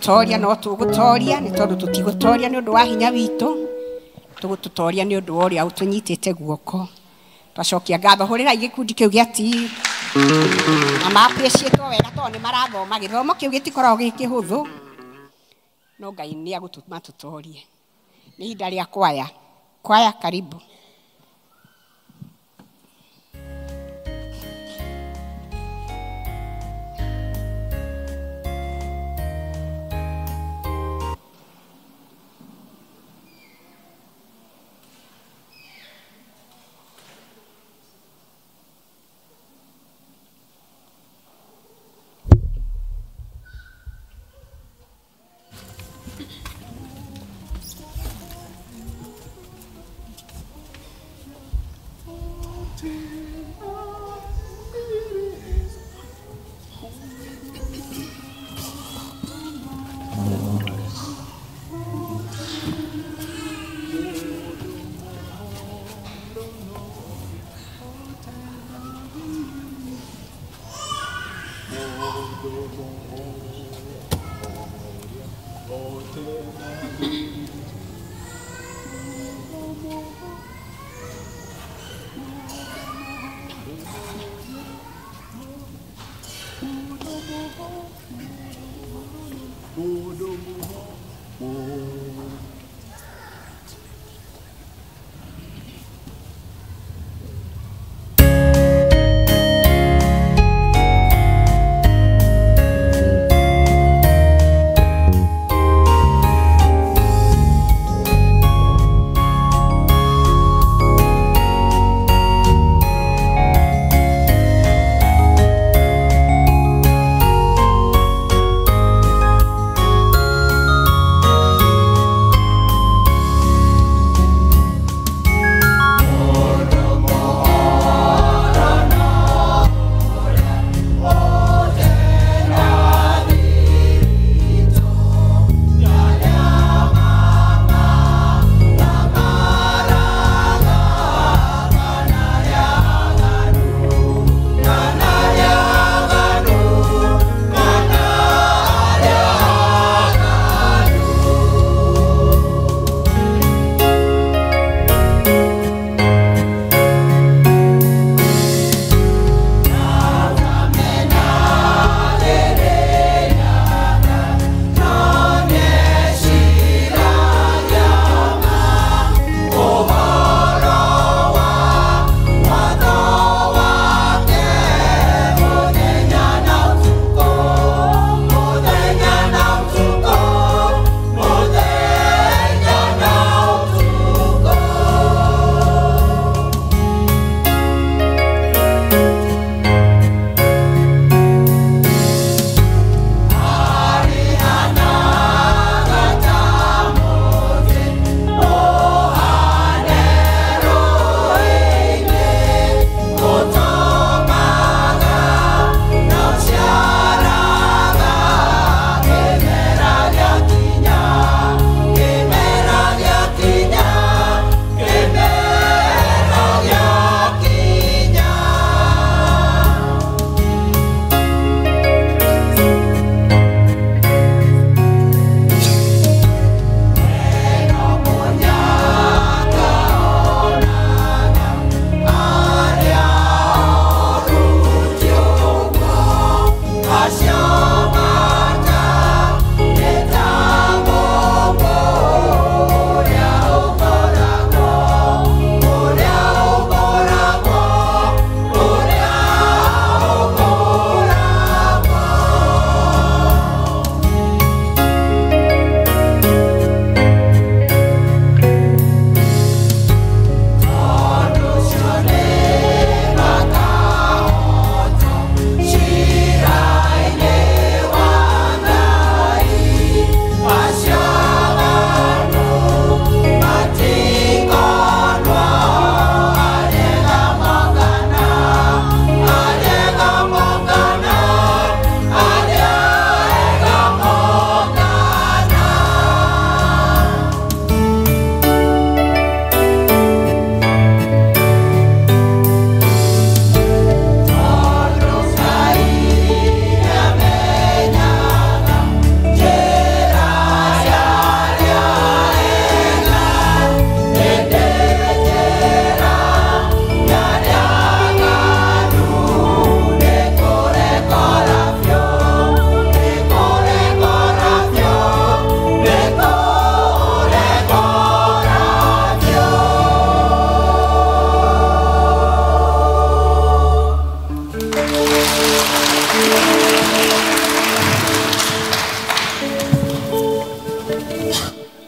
Gutoria no tugutoria ni tondu tutigutoria ni undu wa hinya witu, tugututoria ni undu wa uria utunyitite guoko. Twacokia ngatho hurira gikundi kiu gia ti na ma appreciate wega tondu ni marathoma githomo kiu gitikoragwo gi kihuthu, no Ngai ni agutuma tutorie. Ni ihinda ria kwaya. Kwaya karibu.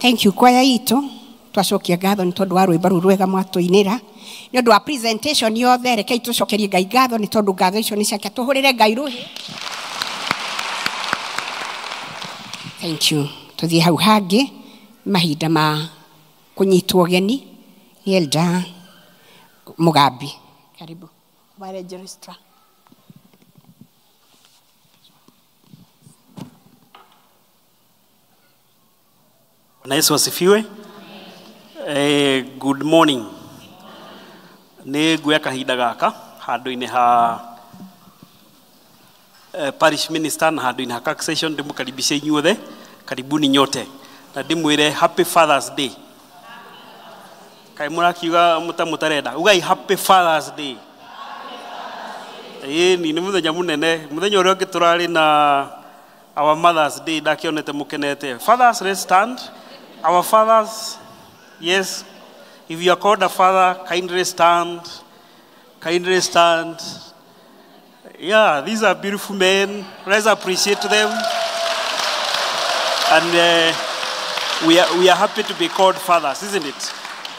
Thank you kwaya itũ, twacokia ngatho nĩ tondũ wa rwĩmbo rũu rwega mwatũinĩra, nĩ ũndũ wa presentation yothe. Rekei tũcokerie Ngai ngatho nĩ tondũ ngatho icio nĩ ciake. Tũhũrĩre Ngai rũhĩ. Thank you. Tũthiĩ hau hangĩ, mahinda ma kũnyitwo ũgeni nĩ Elda Mugambi. Karibu wa registrar. Bwana Yesu asifiwe. Good morning. Nĩ nguoya kahinda gaka handũ-inĩ ha parish minister na handũ-inĩ ha taxation ndĩmũkaribishe inyuothe, karibuni nyote, na ndĩmwĩre happy Father's Day. Kaĩ mũrakiuga mũtarenda ugai happy Father's Day. Ĩĩ nĩ mũthenya mũnene, mũthenya ũrĩa ũngĩ tũrarĩ na our Mother's Day ndakĩonete mũkenete. Fathers, let's stand. Our fathers, yes, if you are called a father, kindly stand. Kindly stand. Yeah, these are beautiful men. Let's appreciate them. And we are happy to be called fathers, isn't it?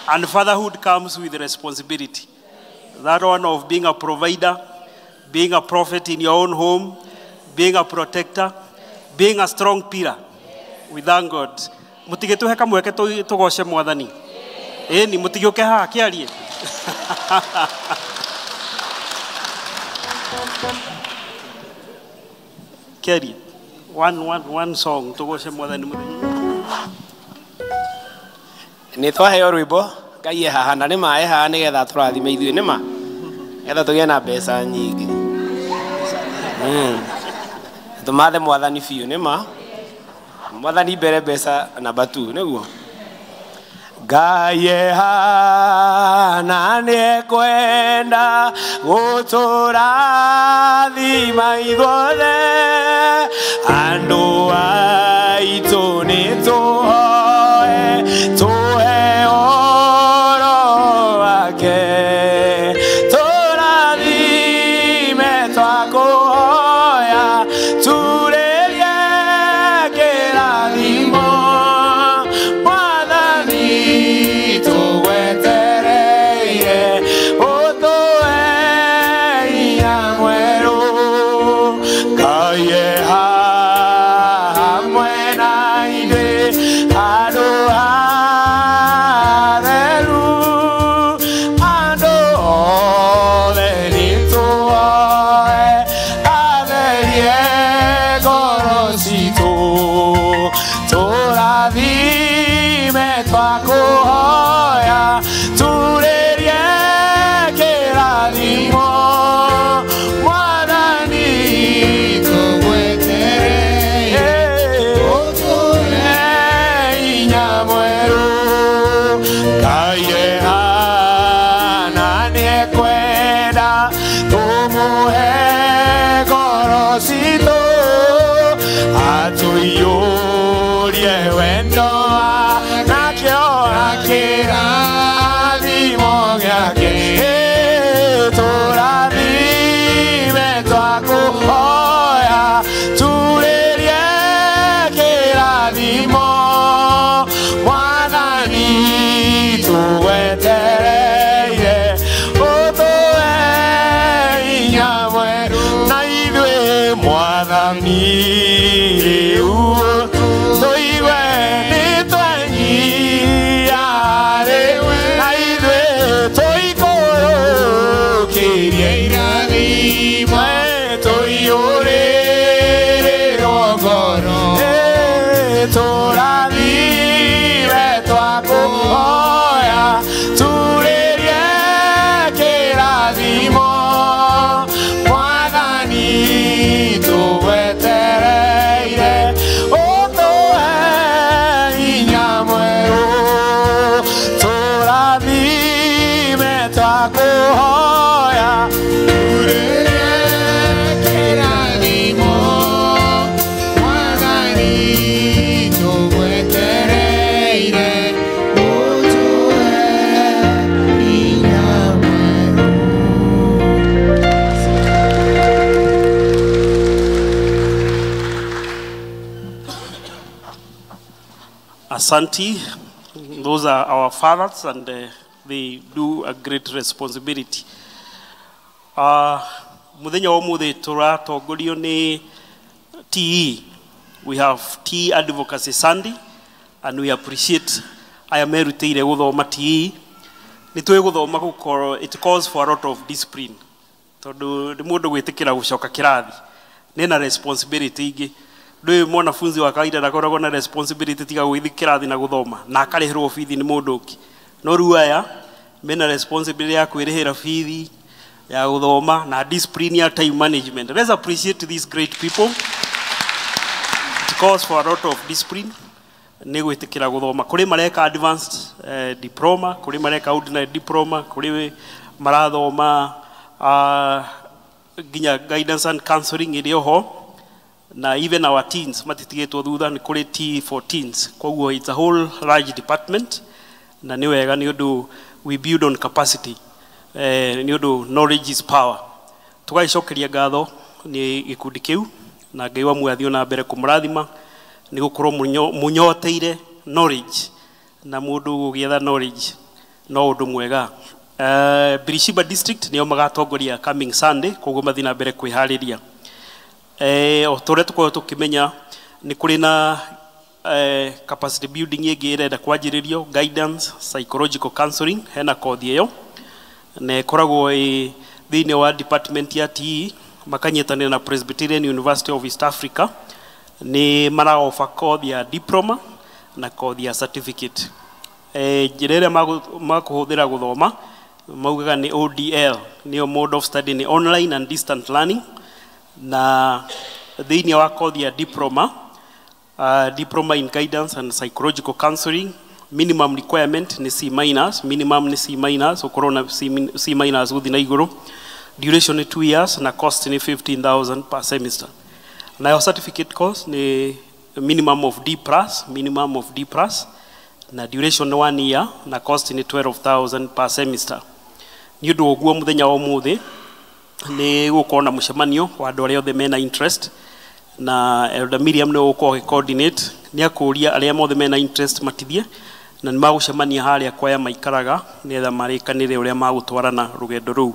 And fatherhood comes with responsibility. That one of being a provider, being a prophet in your own home, being a protector, being a strong pillar. We thank God. Mutigĩtũhe kamweke tũgoce mwathani. Ĩni mũtigĩũke haha kĩarie. Kĩarie. One song tũgoce mwathani mũthenya. Nĩ twaheo rwĩmbo Ngai e haha na nĩ ma e haha nĩgetha tũrathime ithuĩ nĩ ma nĩgetha tũgĩe na mbeca nyingĩ. Tũmathe mwathani biũ nĩ ma mwathani mbere mbeca namba 2 nĩguo. Ngai e haha na nĩekwenda gũtũrathima ithuothe, andũ aitũ nĩtũhoe tũhe ũhoro wake, tũrathime twakũhoya turĩrie kĩrathimo mwathani tũgwetereire ũtũhe hinya mwerũ. Ngai e hamwe na ithuĩ handũ hatheru, andũ othe nĩtũhoe atherie ngoro citũ, tũrathime twakũhoya turĩrie kĩrathimo mwathani tũgwetereire ũtũhe hinya mwerũ. Ngai e haha na nĩekwenda tũmũhe ngoro citũ, atũiyũrie wendo nakĩo kĩrathimo gĩake. Tũrathime twakũhoya turĩrie kĩrathimo mwathani tũgwetereire ũtũhe hinya mwerũ. Na ithuĩ mwathani rĩu tũigue nĩtwenyihia rĩu, na ithuĩ tũikũrũkĩrie irathimo tũiyũrĩrĩrwo ngoro. Tũrathime twakũhoya turĩrie kĩrathimo mwathani tũgwetereire ũtũhe hinya mwerũ. Tũrathime twakũhoya turĩrie kĩrathimo Asanti. Those are our fathers and they do a great responsibility. Muthenya wa umuthi tũratongorio nĩ TE. We have TE Advocacy Sunday and we appreciate aya merutĩire gũthoma TE. Nĩ tũĩ gũthoma gũkorwo it calls for a lot of discipline tondũ nĩ mũndũ gwĩtĩkĩra gũcoka kĩrathi nĩ na responsibility ingĩ. Ndũĩ mwanafunzi wa kawaida ndakoragwo na responsibility tiga gũgĩthiĩ kĩrathi na gũthoma na akarĩhĩrwo bithi nĩ mũndũ ũngĩ. No rĩu aya mena responsibility ya kwĩrĩhĩra bithi ya gũthoma na discipline ya time management. Let's appreciate these great people. It calls for a lot of discipline nĩ gwĩtĩkĩra gũthoma. Kũrĩ mareka advanced diploma, kũrĩ mareka ordinary diploma, kũrĩ marathoma nginya guidance and counseling ĩrĩ oho, na even our teens matitigĩtwo thutha, nĩ kũrĩ T for teens. Koguo it's a whole large department na nĩ wega nĩ ũndũ we build on capacity, nĩ ũndũ knowledge is power. Tũgagĩcokeria ngatho nĩ gĩkundi kĩu na Ngai wa muoyo athiĩ na mbere kũmũrathima nĩ gũkorwo mũnyoteire knowledge na mũndũ gũgĩetha knowledge no ũndũ mwega. Birishiba district nĩo magatongoria coming Sunday, koguo mathiĩ na mbere kwĩharĩria. O ta ũrĩa tũkoragwo tũkĩmenya nĩ kũrĩ na capacity building ĩngĩ ĩrenda kwanjĩrĩrio, guidance psychological counseling, hena kothi ĩyo na ĩkoragwo ĩ thĩinĩ wa department ya TE makanyitanĩra na Presbyterian University of East Africa. Nĩ maraofa kothi ya diploma na kothi ya certificate. Njĩra ĩrĩa makũhũthĩra gũthoma maugaga nĩ ODL, nĩyo mode of study nĩ online and distant learning, na thĩinĩ wa kothi ya diploma, diploma in guidance and psychological counseling, minimum requirement nĩ C minus, minimum nĩ C minus, ũkorwo na C minus gũthiĩ na igũrũ. Duration nĩ 2 years na cost nĩ 15,000 per semester. Nayo certificate course nĩ minimum of D plus, minimum of D plus, na duration nĩ 1 year na cost nĩ 12,000 per semester. Nĩ ũndũ ũguo mũthenya wa ũmũthĩ nĩ gũkorwo na mũcemanio wa andũ arĩa othe mena interest, na Elder Miriam nĩwe ũgũkorwo agĩ-coordinate, nĩ akũria arĩa mothe mena interest matithie na nĩ magũcemania harĩa kwaya maikaraga nĩgetha marĩkanĩre ũrĩa magũtwarana rũgendo rũu.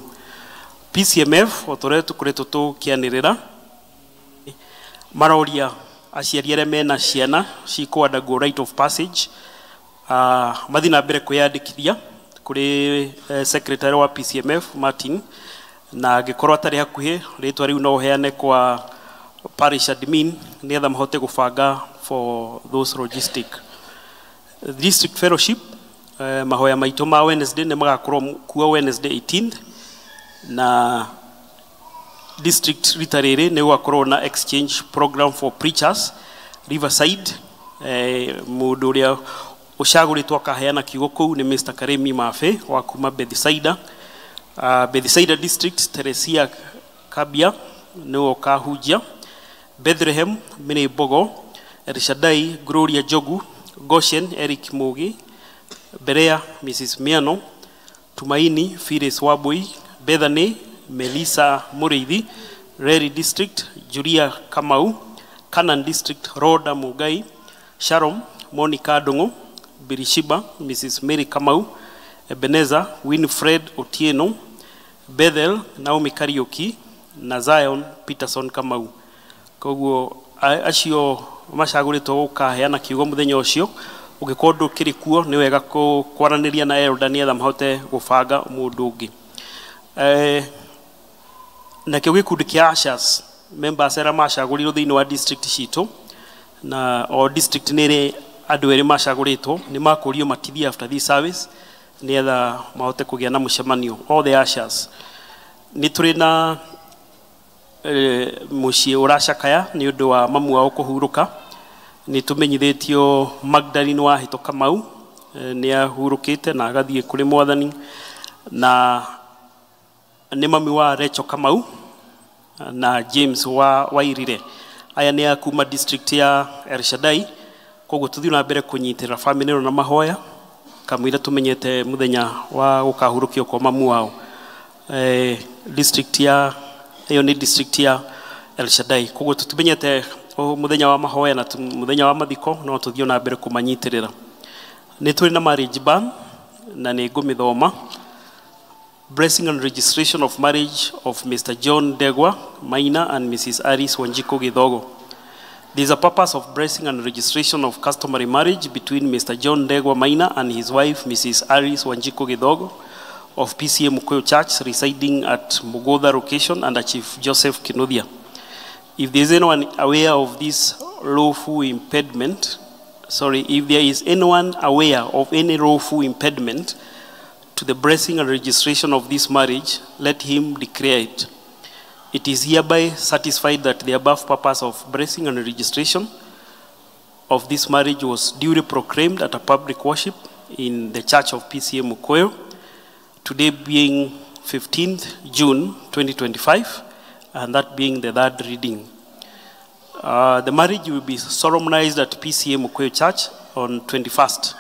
PCMF o ta ũrĩa tũkoretwo tũkĩanĩrĩra maroria aciari arĩa mena ciana cikũ undergo rite of passage, mathiĩ na mbere kwĩyandĩkithia kũrĩ secretary wa PCMF Martin, na angĩkorwo atarĩ hakuhĩ rĩtwa rĩu no ũheane kwa parish admin nĩgetha mahote gũbanga for those logistic. District fellowship, mahoya maitũ ma Wednesday nĩ magakorwo kuo Wednesday 18th, na district rita rĩrĩ nĩ gũgakorwo na exchange program for preachers Riverside. Mũndũ ũrĩa ũcagũrĩtwo akaheana kiugo kũu nĩ Mr. Karemi Mafe wa kuma Bethsaida. Bethsaida district Teresia Kabia nĩwe ũkahunjia. Bethlehem Mary Mbogo, Elshadai Gloria Jogu, Goshen Eric Mugi, Berea Mrs. Miano, Tumaini Phyllis Wabui, Bethany Melissa Muriithi, Reri district Julia Kamau, Canaan district Rhoda Mugai, Sharon Monica Ndung'u, Birishiba Mrs. Mary Kamau, Ebenezer Winfred Otieno, Bethel Naomi Kariuki na Zion Peterson Kamau. Koguo acio macagũrĩtwo gũkaheana kiugo mũthenya ũcio, ũngĩkorwo ndũkĩrĩ kuo nĩ wega kwaranĩria na elder nĩgetha mahote gũbanga mũndũ ũngĩ. Nakĩo gĩkundi kĩa ushers members arĩa macagũrirwo thĩinĩ wa district citũ, na o district nĩ ĩrĩ andũ erĩ macagũrĩtwo, nĩ makũrio matithie after this service nĩgetha mahote kũgĩa na mũcemanio. All the ushers. Nĩ tũrĩ na mũciĩ ũracakaya nĩ ũndũ wa mamu wao kũhurũka. Nĩ tũmenyithĩtio Magdalene wa Hĩto Kamau nĩ ahurũkĩte na agathiĩ kũrĩ Mwathani, na nĩ mami wa Rachel Kamau na James wa Wairire. Aya nĩ a kuma district ya El Shaddai. Koguo tũthiĩ na mbere kũnyitĩrĩra family ĩno na mahoya kamũira tũmenyete mũthenya wa gũkahurũkio kwa mamu wao. District ya ĩyo nĩ district ya El Shaddai. Koguo tũtimenyete Muthenya wa mahoya na muthenya wa mathiko no tuthio na mbere kumanyitirira. Ni turi na marriage ban na ni ngumithoma. Blessing and registration of marriage of Mr. John Degwa Maina and Mrs. Aris Wanjiko Githogo. There is a purpose of blessing and registration of customary marriage between Mr. John Degwa Maina and his wife, Mrs. Aris Wanjiko Githogo of PCA Mukoyo Church, residing at Mugodha location under Chief Joseph Kinuthia. If there is anyone aware of this lawful impediment, if there is anyone aware of any lawful impediment to the blessing and registration of this marriage, let him declare it. It is hereby satisfied that the above purpose of blessing and registration of this marriage was duly proclaimed at a public worship in the Church of PCA Mukoyo, today being 15th June 2025, and that being the third reading. The marriage will be solemnized at PCA Mukoyo Church on 21st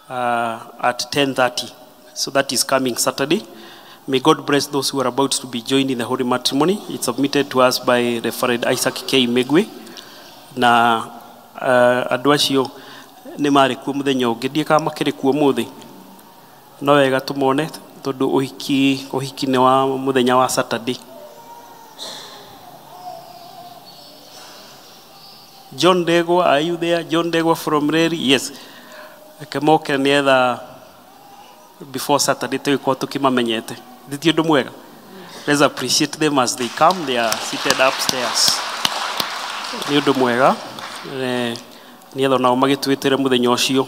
at 10:30. So that is coming Saturday. May God bless those who are about to be joined in the holy matrimony. It's submitted to us by Reverend Isaac K. Megwe. Na andũ acio nĩ marĩ kuo mũthenya ũngĩ, ndiĩ kana makĩrĩ kuo mũthĩ. No wega tũmone tondũ ũhiki nĩ wa mũthenya wa Saturday. John Degwa, are you there? John Degwa from Reri? Yes. Reke moke nĩetha before Saturday tũgĩkorwo tũkĩmamenyete. Ti ũndũ mwega? Let's appreciate them as they come. They are seated upstairs. Nĩ ũndũ mwega. Nĩgetha onao magĩtwĩtĩre mũthenya ũcio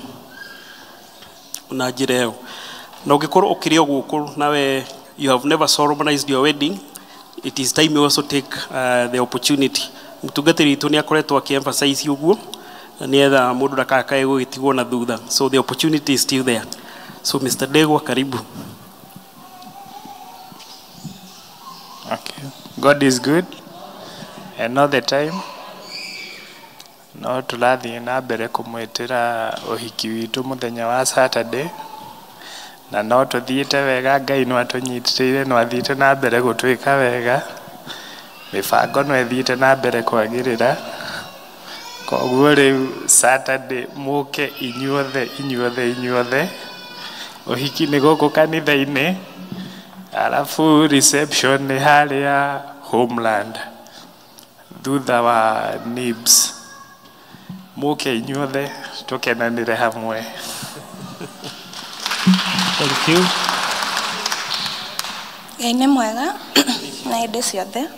na njĩra ĩyo. Na ũngĩkorwo ũkĩrĩ o gũkũ nawe you have never solemnized your wedding, it is time you also take the opportunity. Mũtungatĩri witũ nĩ akoretwo akĩ-emphasize ũguo nĩgetha mũndũ ndakakae gũgĩtigwo na thutha. So the opportunity is still there. So Mr. Degwa, karibu. Okay. God is good and all the time. No tũrathiĩ na mbere kũmwĩtĩra ũhiki witũ mũthenya wa Saturday, na no tũthiĩte wega. Ngai no atũnyitĩrĩire, no athiĩte na mbere gũtwĩka wega, mĩbango no ĩthiĩte na mbere kwagĩrĩra. Koguo rĩu Saturday mũke inyuothe inyuothe inyuothe. Ũhiki nĩ gũkũ kanitha-inĩ, alafu reception nĩ harĩa Homeland thutha wa Nibs. Mũke inyuothe tũkenanĩre hamwe. Thank you. Ngai nĩ mwega na hĩndĩ ciothe.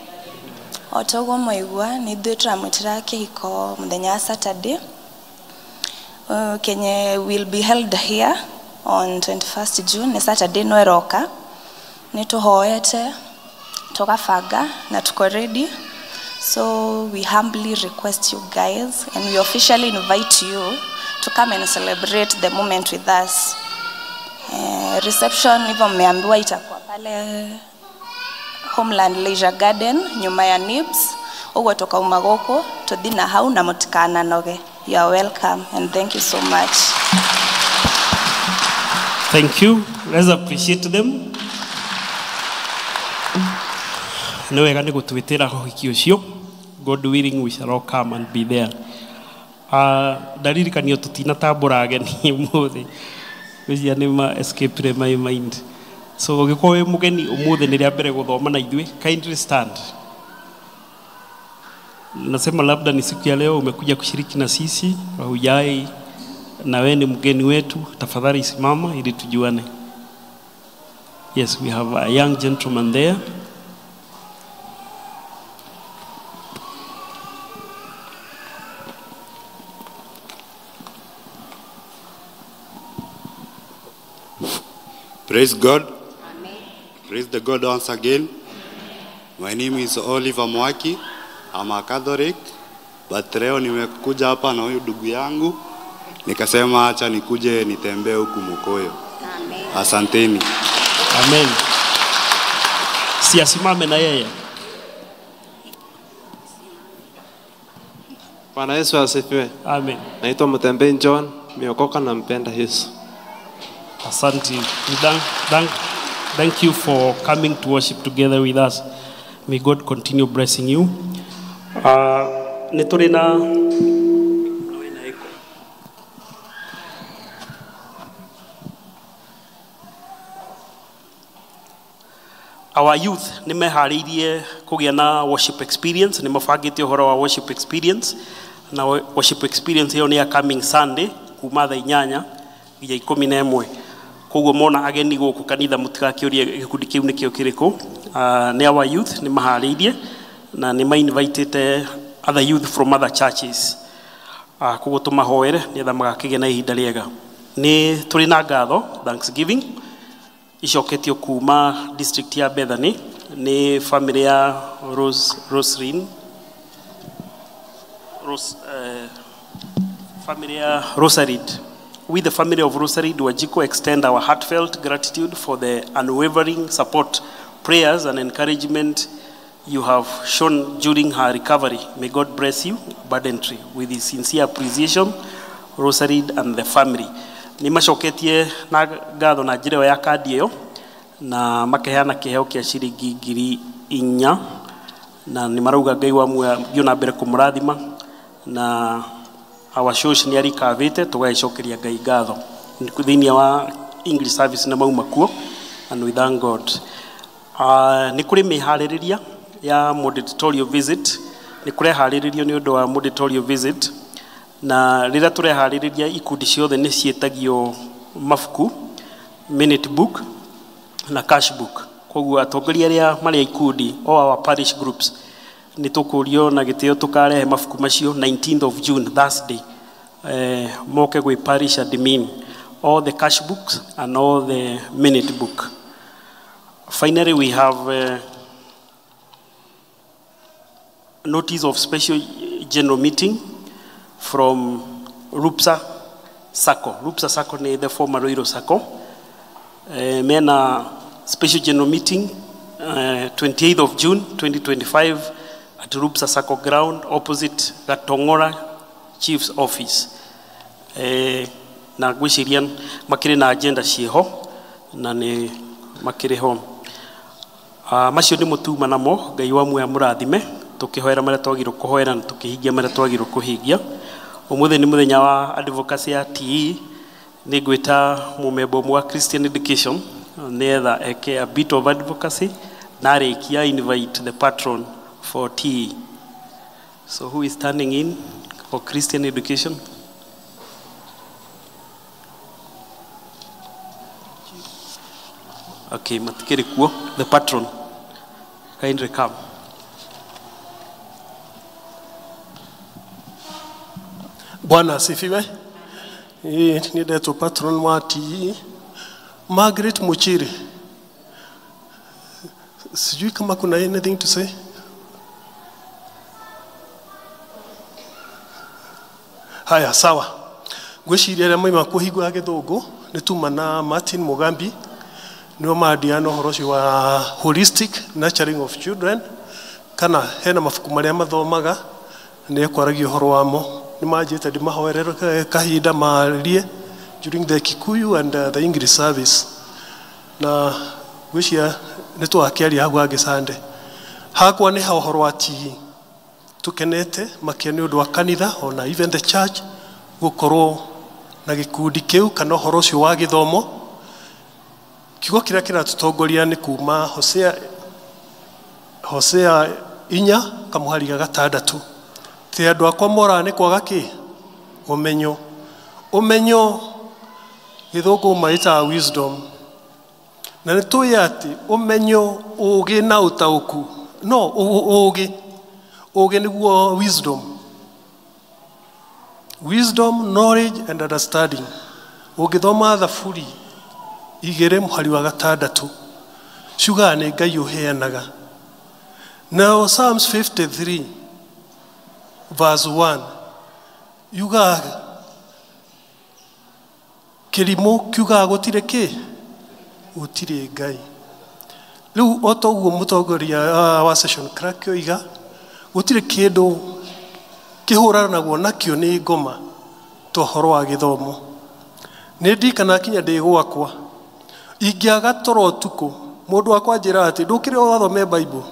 O ta ũguo mwaigua, nĩ ithuĩ tũramwĩtĩra kĩhiko mũthenya wa Saturday, kenye will be held here on 21st June, nĩ Saturday no ĩroka. Nĩ tũhoete tũgabanga na tuko ready. So we humbly request you guys and we officially invite you to come and celebrate the moment with us. Reception hivyo mmeambiwa itakuwa pale Homeland Leisure Garden nyuma ya Nibs. Ũguo tũkauma gũkũ tũthiĩ na hau na mũtikananoge. You are welcome and thank you so much. Thank you. Let's appreciate them. Nĩ wega nĩ gũtwĩtĩra ũhiki ũcio. God willing we shall all come and be there. Ndaririkanio tũtinatambũra ageni ũmũthĩ. Gwĩciria nĩ ma escape my mind. So ũngĩkorwo wĩ mũgeni ũmũthĩ nĩ rĩa mbere gũthoma na ithuĩ, kindly stand. Nasema labda ni siku ya leo umekuja kushiriki na sisi, hujai na wewe ni mgeni wetu, tafadhali simama ili tujuane. Yes, we have a young gentleman there. Praise God. Amen. Praise the God once again. My name is Oliver Mwaki. I'm a Catholic, but leo nimekuja hapa na huyu ndugu yangu. Nikasema acha nikuje nitembee huku Mukoyo. Amen. Asanteni. Amen. Si asimame na yeye. Bwana Yesu asifiwe. Amen. Naitwa Mutembei John, nimeokoka na mpenda Yesu. Asante. Thank you for coming to worship together with us. May God continue blessing you. Nĩ tũrĩ na our youth nĩ meharĩirie kũgĩa na worship experience, nĩ mabangĩte ũhoro wa worship experience, na worship experience ĩyo nĩ ya coming Sunday kuma thaa 8 nginya 11. Koguo mona ageni gũkũ kanitha mũtigakĩũrie gĩkundi kĩu nĩkĩo kĩrĩkũ. Nĩ our youth nĩ maharĩirie na nĩ ma-invitĩte other youth from other churches. Koguo tũmahoere nĩgetha magakĩgĩa na ihinda rĩega. Nĩ tũrĩ na ngatho thanksgiving icoketio kuma district ya Bethany nĩ family ya Roslyn Rose, family ya Rosarid. We, the family of Rosarid Wajiko, extend our heartfelt gratitude for the unwavering support, prayers, and encouragement you have shown during her recovery. May God bless you abundantly. With his sincere appreciation, Rosarid and the family. Nĩ macoketie na ngatho na njĩra ĩyo ya kandi ĩyo na makeheana kĩheo kĩa ciringi 4,000 na nĩ marauga Ngai wa muoyo thiĩ na mbere kũmũrathima na our shows nĩ arikavĩte tũgagĩcokeria Ngai ngatho thĩinĩ wa English service na mauma kuo, and we thank God. Nĩ kũrĩ mĩharĩrĩria ya auditorial visit, nĩ kũreharĩrĩrio nĩ ũndũ wa auditorial visit, na rĩrĩa tũreharĩrĩria ikundi ciothe nĩ ciĩtagio mabuku, minute book na cash book. Koguo atongoria arĩa marĩ a ikundi, all our parish groups, nĩ tũkũrio na gĩtĩo tũkarehe mabuku macio 19th of June, Thursday, moke gwĩ parish admin, all the cash books and all the minute book. Finally, we have notice of special general meeting from Rupsa Sacco. Rupsa Sacco ni the former Ruiru Sacco. Mena special general meeting 28th of June 2025 at Rupsa Sacco ground opposite Gatongora Chief's office. Na gwiciria makiri na agenda ciho na ni makiri ho. Macio ni mutuma namo Ngai wa muoyo mũrathime tukihoera maria twagirwo kuhoera na tukihingia maria twagirwo kuhingia. Umuthi ni muthenya wa advocacy ya TE, ni ngwita mumemba ũmwe wa Christian Education nigetha eke a bit of advocacy na arĩkia invite the patron for TE. So who is standing in for Christian Education? Okay, matikiri kuo, the patron. Kindly come. Bwana asifiwe. Ni ndeto patron wa TE Margaret Muchiri. Sijui kama kuna anything to say. Haya, sawa. Ngwĩciria arĩa moima kũhingũra gĩthũngũ nĩ tuma na Martin Mugambi nĩo mandiana ũhoro ũcio wa holistic nurturing of children, kana hena mabuku marĩa mathomaga nĩ ekwaragia ũhoro wamo. Nĩ manjĩte ndĩmahoere kahinda marie during the Kikuyu and the English service, na ngwĩciria nĩ tũgakĩaria hau hangĩ Sunday. Hakwa nĩ ha ũhoro wa TE tukenete makia nĩ ũndũ wa kanitha ona even the church gũkorwo na gĩkundi kĩu kana ũhoro ũcio wa gĩthomo. Kiugo kĩrĩa kĩratũtongoria nĩ kuma Hosea 4 kamũhari ga 6. Ti andũ akwa moraga nĩ kwaga kĩ? Ũmenyo. Ũmenyo gĩthũngũ maĩtaga wisdom. Na nĩ tũĩ atĩ ũmenyo, ũũgĩ na ũtaũku, no ũũgĩ, ũũgĩ nĩguo wisdom. Wisdom, knowledge and understanding. Ũngĩthoma Thaburi 2 mũhari wa 6 ciugaga nĩ Ngai ũheanaga. Now Psalms 53 verse 1 yugaga kĩrimũ kiugaga gũtirĩ kĩ? Gũtirĩ Ngai. Rĩu o ta ũguo mũtongoria wa session clerk oiga gũtirĩ kĩndũ kĩhũranagwo nakĩo nĩ ngoma ta ũhoro wa gĩthomo. Nĩ ndirikanaga kinya ndĩ gwakwa ingĩaga toro ũtukũ mũndũ wakwa anjĩraga atĩ ndũkĩre ũgathome Bible.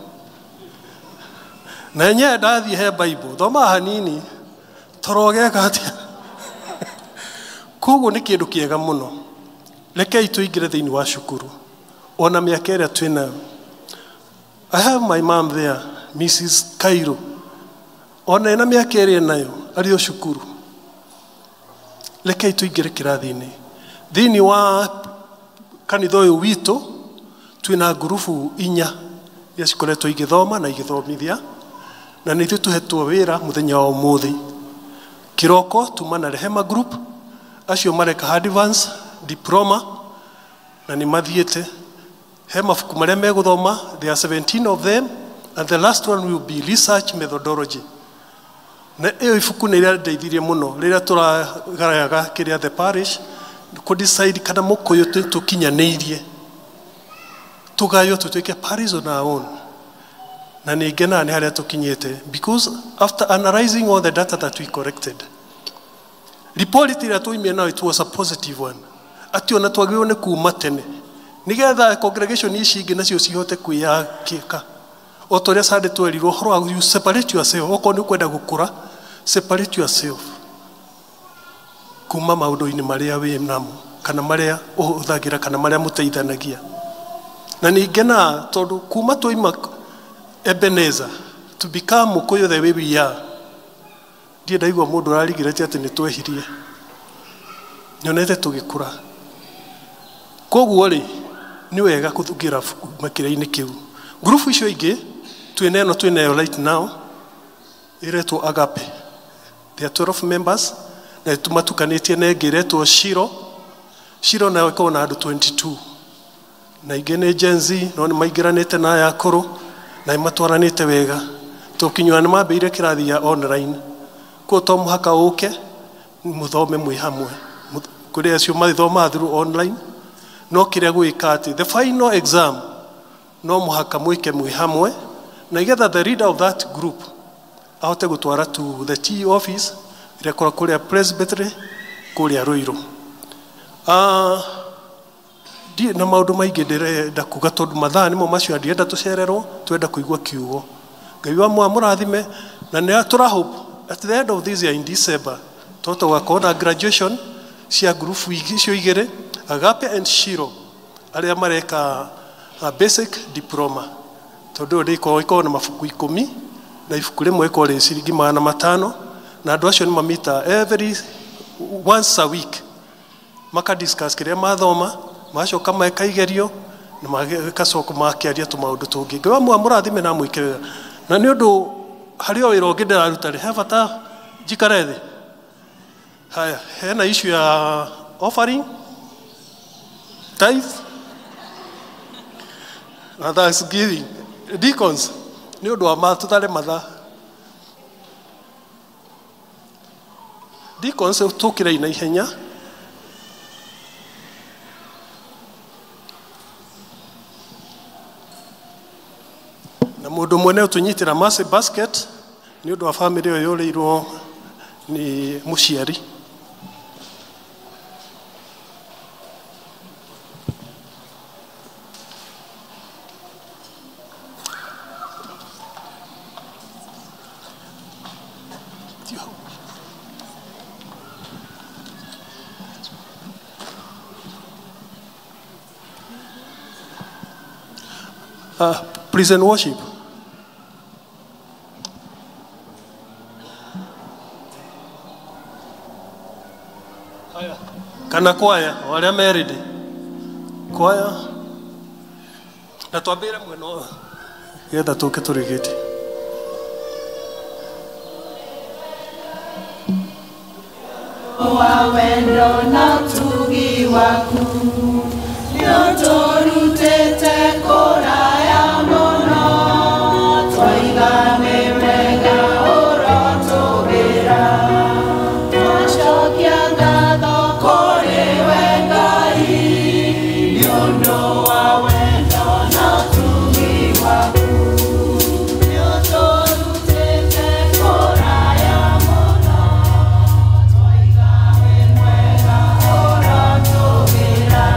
Na enyewe ndathiĩ he Bible thoma hanini toro ũgeka atĩa. Koguo nĩ kĩndũ kĩega mũno. Rekei tũingĩre thĩinĩ wa cukuru ona mĩaka ĩrĩa twĩnayo. I have my mom there, Mrs. Cairo. Ona ena mĩaka ĩrĩa enayo arĩ o cukuru. Rekei tũingĩre kĩrathi-inĩ. Thĩinĩ wa kanitha ũyũ witũ twĩna ngurubu inya iria cikoretwo igĩthoma na igĩthomithia, na nĩ ithuĩ tũhetwo wĩra mũthenya wa ũmũthĩ. Kĩroko tuma na Rehema Group, acio mareka advance diploma na nĩ mathiĩte. He mabuku marĩa megũthoma, there are 17 of them, and the last one will be research methodology. Na ĩyo ibuku nĩ rĩandeithirie mũno rĩrĩa tũragarayaga kĩrĩa the parish kũ decide kana mũkũyũ tũkinyanĩirie tũgaywo tũtuĩke parish on our own. Na nĩ ngenaga nĩ harĩa tũkinyĩte, because after analyzing all the data that we collected, report ĩrĩa twaumire nayo, it was a positive one, atĩ ona twagĩrĩirwo nĩ kuma tene nĩgetha congregation ici ingĩ nacio cihote kwĩyakĩka. O ta ũrĩa Sunday twerirwo ũhoro wa you separate yourself, okorwo nĩ ũkwenda gũkũra, separate yourself kuma maũndũ-inĩ marĩa wĩ namo kana marĩa ũhũthagĩra kana marĩa mũteithanagia. Na nĩ ngenaga tondũ kuma twaima Ebenezer to become Mũkũyũ the way we are, ndirĩ ndaigua mũndũ ũrarigirete atĩ nĩ twehirie. Nyonete tũgĩkũra. Koguo rĩ, nĩ wega kũingĩra makĩria-inĩ kĩu. Ngurubu icio ingĩ twĩna ĩno twĩnayo right now ĩretwo Agape. There are 12 members na tũmatukanĩtie na ĩngĩ ĩretwo Shiro. Shiro nayo ĩkoragwo na andũ 22. Na ingĩ nĩ Gen Z, no nĩ maingĩranĩte na aya akũrũ na nĩ matwaranĩte wega. Tũkinyua nĩ mambĩire kĩrathi ya online. Koguo to mũhaka ũke mũthome mwĩ hamwe. Kũrĩ acio magĩthomaga through online, no kĩrĩa gwĩka atĩ the final exam no mũhaka mwĩke mwĩ hamwe, na igetha the leader of that group ahote gũtwara to the T office ĩrĩa ĩkoragwo kũrĩa Presbytery kũrĩa Ruiru. Ndirĩ na maũndũ maingĩ ndĩrenda kuga tondũ mathaa nĩmo macio, ndienda tũcererwo, twenda kũigua kiugo. Ngai wa mũrathime, na nĩ tũra hope at the end of this year in December tũhote gũgakorwo na graduation cia ngurubu icio igĩrĩ, Agape and Shiro, arĩa mareka basic diploma. Tondũ ũyũ ĩkoragwo na mabuku 10 na ibuku rĩmwe rĩkoragwo rĩ ciringi 500, na andũ acio nĩ mamita every once a week maka discuss kĩrĩa mathoma, magacoka meka igerio na magacoka makĩaria tũmaũndũ tũngĩ. Ngai wa mũrathime na amwĩke wega. Na nĩ ũndũ harĩ o wĩra ũngĩ ndĩraruta rĩ, he bata njikare thĩ. Haya, hena issue ya offering, tithe na thanksgiving. Deacons, nĩ ũndũ wa tũtare mathaa. Deacons tũkĩrei na ihenya. Na mũndũ ũmwe nĩ ũtũnyitĩra mercy basket nĩ ũndũ wa family ĩyo yũrĩirwo nĩ mũciari. Prison worship. Kana kwaya arĩa married kwaya na twambĩre mwena ũyũ getha tũke tũrĩkĩtie. Wa wendo na ũtugi waku nĩũtũrutĩte kũraya mũno, twaiga nĩ wega ũrotũgĩra, twacokia ngatho kũrĩ we Ngai nĩũndũ wa wendo na ũtugi waku nĩũtũrutĩte kũraya mũno, twaiga wĩ mwega ũrotũgĩra.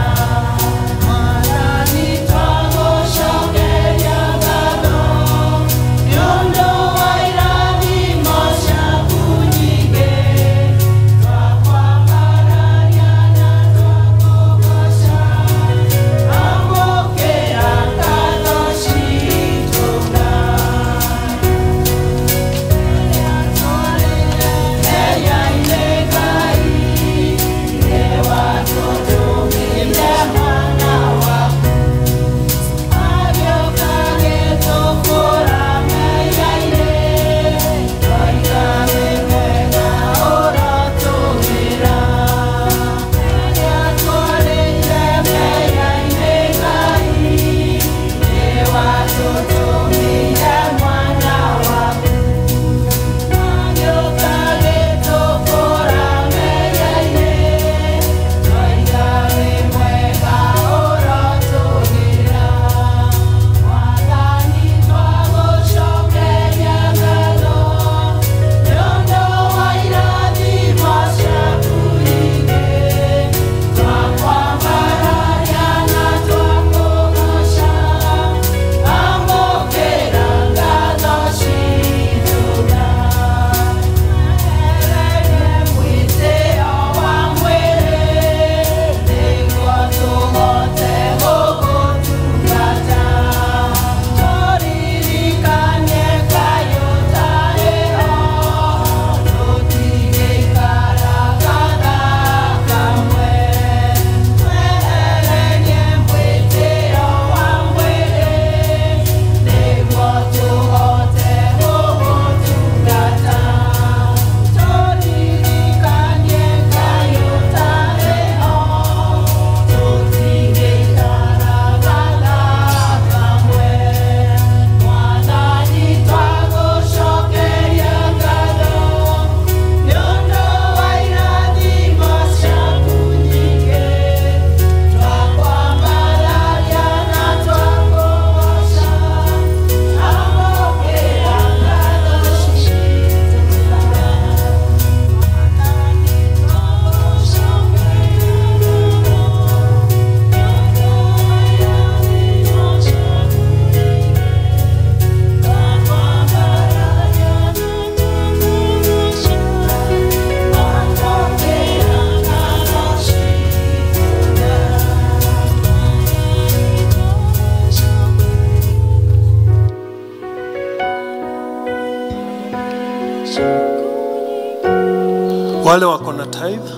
Wale wako na tithe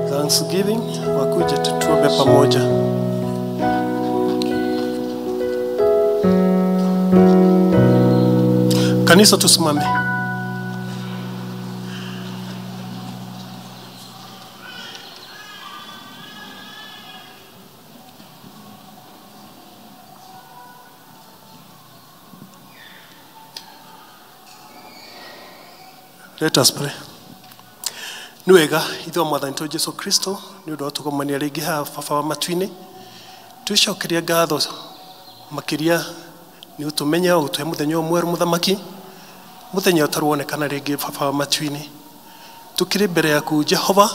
thanksgiving wakuje tuombe pamoja. Kanisa tusimame. Let us pray. Nĩ wega ithe wa mwathani tũ Jesu Kristo nĩ ũndũ wa tũgomania rĩngĩ haha baba wa matu-inĩ. Twĩcokeria ngatho makĩria nĩ ũtũmenya ũtũhe mũthenya ũyũ mwerũ mũthamaki, mũthenya ũtaruonekana rĩngĩ baba wa matu-inĩ. Tũkĩrĩ mbere yaku Jehova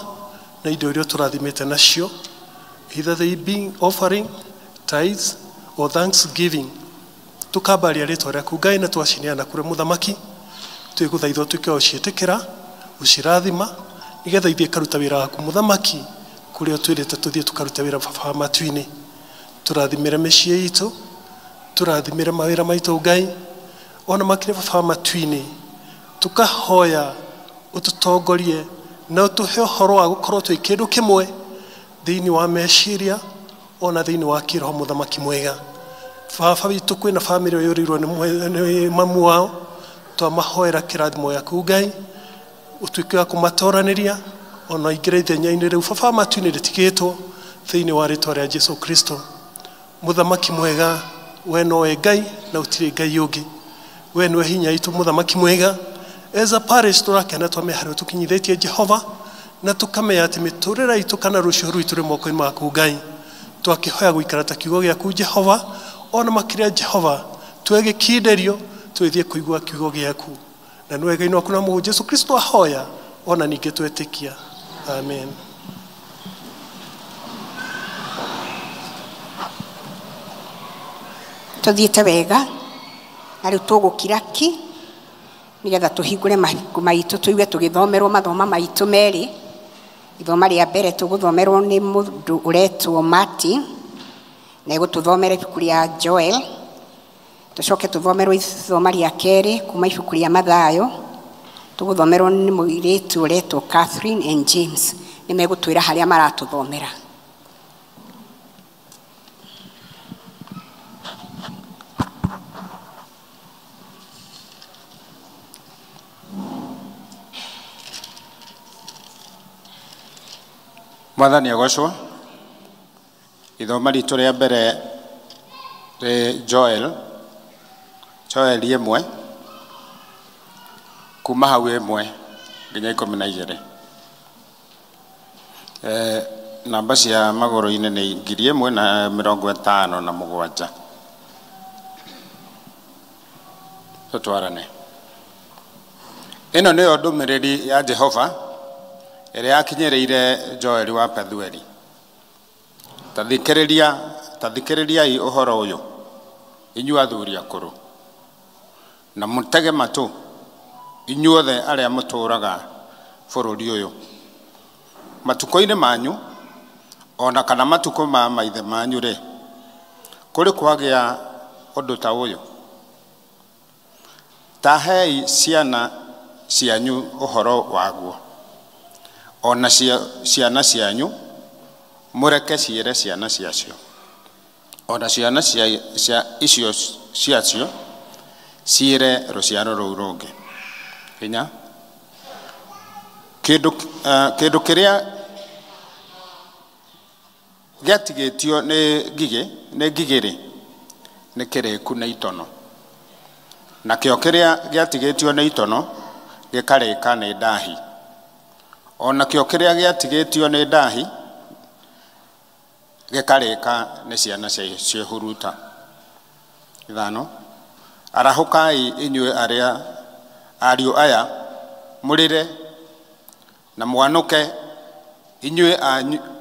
na indo iria tũrathimĩte nacio, either they being offering, tithes or thanksgiving. Tũkambaria rĩtwa rĩaku Ngai na twacineana kũrĩ mũthamaki. Twĩgũthaitha ũtuĩke wa gũciĩtĩkĩra, gũcirathima nĩgetha ithiĩ ikaruta wĩra waku mũthamaki kũrĩa ũtwĩrĩte tũthiĩ tũkarute wĩra baba wa matu-inĩ. Tũrathimĩre mĩciĩ itũ, tũrathimĩre mawĩra maitũ Ngai, ona makĩria baba wa matu-inĩ. Tũkahoya ũtũtongorie na ũtũhe ũhoro wa gũkorwo twĩ kĩndũ kĩmwe thĩinĩ wa meciria ona thĩinĩ wa kĩroho mũthamaki mwega. Baba witũ kwĩna bamĩrĩ ũyũrĩirwo nĩ mamu wao, twamahoera kĩrathimo yaku Ngai, ũtuĩke wa kũmatoranĩria ona ingĩre ithenya-inĩ rĩu baba wa matu-inĩ rĩtigĩtwo thĩinĩ wa rĩtwa rĩa Jesu Kristo. Mũthamaki mwega, we nowe Ngai na ũtirĩ Ngai ũngĩ. We nĩwe hinya itũ mũthamaki mwega. As a parish tũrakena twamenya harĩa tũkinyithĩtie Jehova na tũkamenya atĩ mĩtũrĩre itũ kana rũciũ rwitũ rwĩ moko-inĩ maku Ngai. Twakĩhoya gũikara ta kiugo gĩaku Jehova, ona makĩria Jehova twegĩkindĩrio twĩthiĩ kũigua kiugo gĩaku. Na nĩ wega-inĩ waku na Mũgũ Jesu Kristo ahoya ona ningĩ twetĩkia. Amen. Tũthiĩte wega na rĩu tũgũkira ki nĩgetha tũhingũre mabuku maitũ tũigue tũgĩthomerwo mathoma maitũ merĩ. Ithoma rĩa mbere tũgũthomerwo nĩ mũndũ ũretwo Martin na egũtũthomera ibuku rĩa Joel. Tũcoke tũthomerwo ithoma rĩa kerĩ kuma ibuku rĩa Mathayo. Tũgũthomerwo nĩ mũirĩtu ũretwo Catherine and James. Nĩ megũtwĩra harĩa maratũthomera. Mwathani agocwo. Ithoma ritũ rĩa mbere rĩ Joel, Joel 1 kuma hau 1 nginya 12. Namba cia magũrũ-inĩ nĩ 1057. Tũtwarane. Ĩno nĩyo ndũmĩrĩri ya Jehova ĩrĩa yakinyĩrĩire Joeli wa Pethueli. Ta thikĩrĩriai ũhoro ũyũ, inyuĩ athuri akũrũ, na mũtege matũ inyuothe arĩa mũtũũraga bũrũri ũyũ. Matukũ-inĩ manyu ona kana matukũ ma maithe manyu rĩ, kũrĩ kwagĩa ũndũ ta ũyũ? Ta hei ciana cianyu ũhoro waguo, ona ciana cianyu mũreke ciĩre ciana ciacio, ona ciana cia icio ciacio ciĩre rũciaro rũu rũngĩ. Hinya kĩndũ kĩrĩa gĩatigĩtio nĩ ngigĩ nĩ kĩrĩku nĩ itono, nakĩo kĩrĩa gĩatigĩtio nĩ itono gĩkarĩka nĩ ndahi, onakĩo kĩrĩa gĩatigĩtio nĩ ndahi gĩkarĩka nĩ ciana ciĩhuruta. 5. Arahũkai inyuĩ arĩa ariũ aya mũrĩre na mwanũke inyuĩ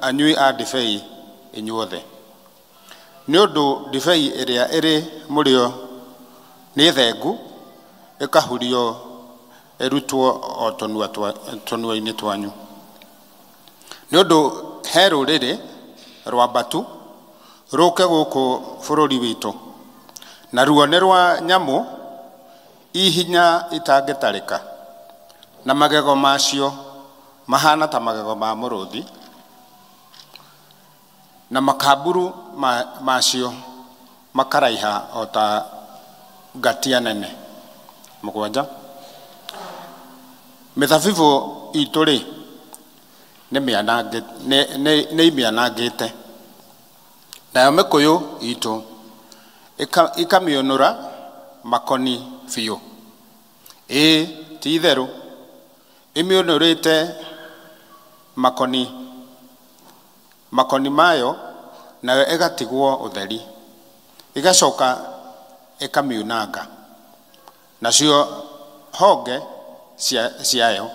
anyui a ndibei inyuothe, nĩ ũndũ ndibei ĩrĩa ĩrĩ mũrĩo nĩ thengu ĩkahurio ĩrutwo o tũnua-inĩ twanyu. Nĩ ũndũ he rũrĩrĩ rwambatu rũke gũkũ bũrũri witũ, na ruo nĩ rwa nyamũ ihinya itangĩtarĩka, na magego macio mahana ta magego ma mũrũthi, na makamburu macio makaraiha o ta ngatia nene. 7. Mĩthabibũ itũ-rĩ, nĩimĩanangĩte, nayo mĩkũyũ itũ ĩkamĩũnũra makoni biũ. Ĩĩ, ti-itherũ ĩmĩũnũrĩte makoni mayo, nayo ĩgatigwo ũtheri, ĩgacoka ĩkamiunanga, nacio honge ciayo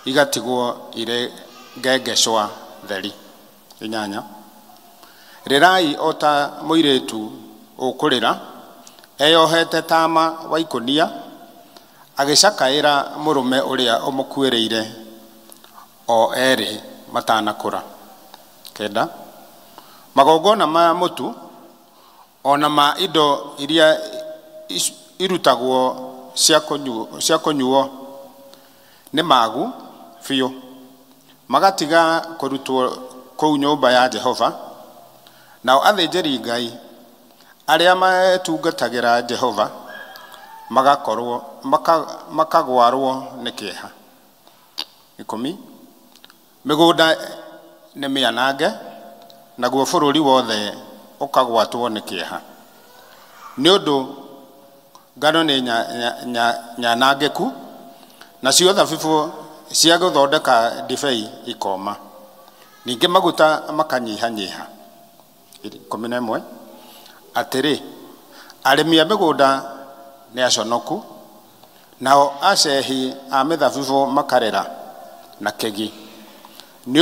igatigwo irĩ ngengecwa theri. 8. Rĩrai o ta mũirĩtu ũkũrĩra, eyohete tama wa ikũnia, agĩcakaĩra mũrũme ũrĩa ũmũkuĩrĩire, o erĩ matanakũra. 9. Magongona ma mũtu o na ma indo iria irutagwo cia kũnyuo nĩ magu biũ, magatiga kũrutwo kũu nyũmba ya Jehova. Nao athĩnjĩri-Ngai arĩa matungatagĩra Jehova magakorwo makagwarwo nĩ kĩeha. 10. Mĩgũnda nĩ mĩanange, naguo bũrũri wothe ũkagwatwo nĩ kĩeha, nĩ ũndũ ngano nĩ nyanangĩku, nacio thabibũ cia gũthondeka ndibei ikoma, ningĩ maguta makanyihanyiha. 11. Atĩrĩ, arĩmi a mĩgũnda nĩ aconoku, nao acehi a mĩthabibũ makarĩra na kĩgi nĩ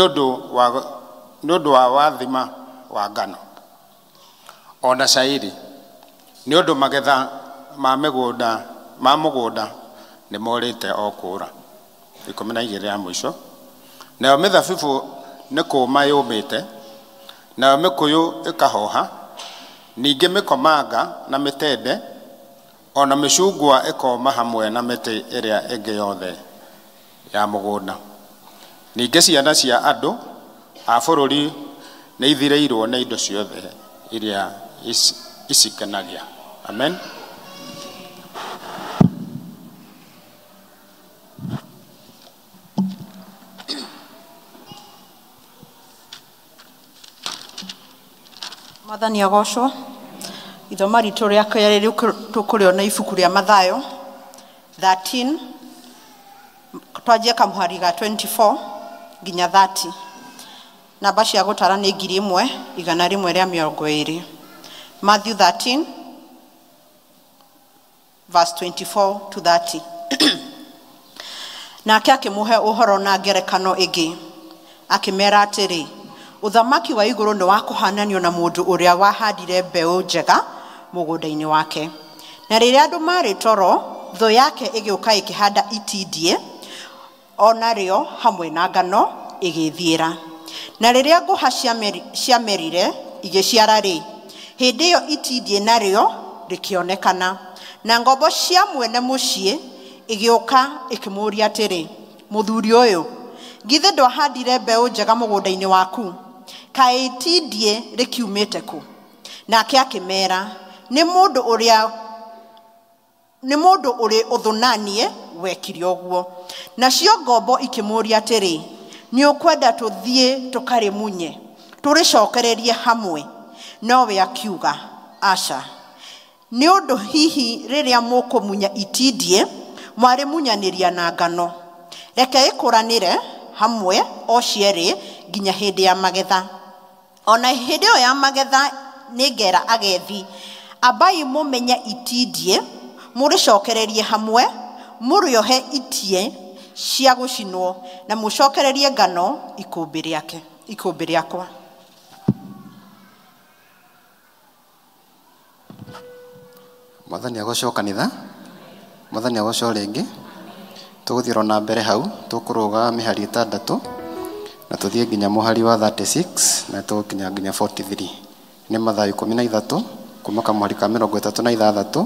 ũndũ wa wathima wa ngano o na cairi, nĩ ũndũ magetha ma mũgũnda nĩ morĩte o kũũra. 12 ya mũico. Nayo mĩthabibũ nĩ kũũma yũmĩte, nayo mĩkũyũ ĩkahoha, ningĩ mĩkomanga na mĩtende o na mĩcungwa ĩkoma hamwe na mĩtĩ ĩrĩa ĩngĩ yothe ya mũgũnda. Ningĩ ciana cia andũ a bũrũri nĩ ithirĩirwo nĩ indo ciothe iria icikenagia. Amen. Mwathani agocwo. Ithoma ritũ rĩa kerĩ tũkũrĩona ibuku rĩa Mathayo 13, twanjie kamũhari ga 24 nginya 30. Namba cia gũtara nĩ 1120. Matthew 13 verse 24 to 30. Nake akĩmũhe ũhoro na ngerekano ĩngĩ, akĩmera atĩrĩ, ũthamaki wa igũrũ nĩ wa kũhananio na mũndũ ũrĩa wahandire mbeũ njega mũgũnda-inĩ wake. Na rĩrĩa andũ marĩ toro, thũ yake ĩgĩũka ĩkĩhanda itindiĩ o narĩo hamwe na ngano ĩgĩthiĩra. Na rĩrĩa ngũha ciamerire igĩciara-rĩ, hĩndĩ ĩyo itindiĩ narĩo rĩkĩonekana. Na ngombo cia mwene mũciĩ ĩgĩũka ĩkĩmũũria atĩrĩ, mũthuri ũyũ, githĩ ndwahandire mbeũ njega mũgũnda-inĩ waku? Kaĩ itindiĩ rĩkiumĩte kũ? Nake akĩmera, nĩ mũndũ ũrĩ ũthũnanie wekire ũguo. Nacio ngombo ikĩmũũria atĩrĩ, nĩ ũkwenda tũthiĩ tũkarĩmunye, tũrĩcokererie hamwe? Nowe akiuga, aca, nĩ ũndũ hihi rĩrĩa mũkũmunya itindiĩ mwarĩmunyanĩria na ngano. Reke ĩkũranĩre hamwe o cierĩ nginya hĩndĩ ya magetha. Ona hĩndĩ ĩyo ya magetha nĩngera agethi, ambai mũmenye itindiĩ, mũrĩcokererie hamwe, mũrĩohe itie cia gũcinwo, na mũcokererie ngano ikũmbĩ rĩakwa. Mwathani agocwo kanitha, Mwathani agocwo rĩngĩ. Tũgũthiĩ na mbere hau, tũkũrũga mĩhari 6 na tũthiĩ nginya mũhari wa 36 na tũgũkinya nginya 43. Nĩ Mathayo 13 kuma kamũhari ka 36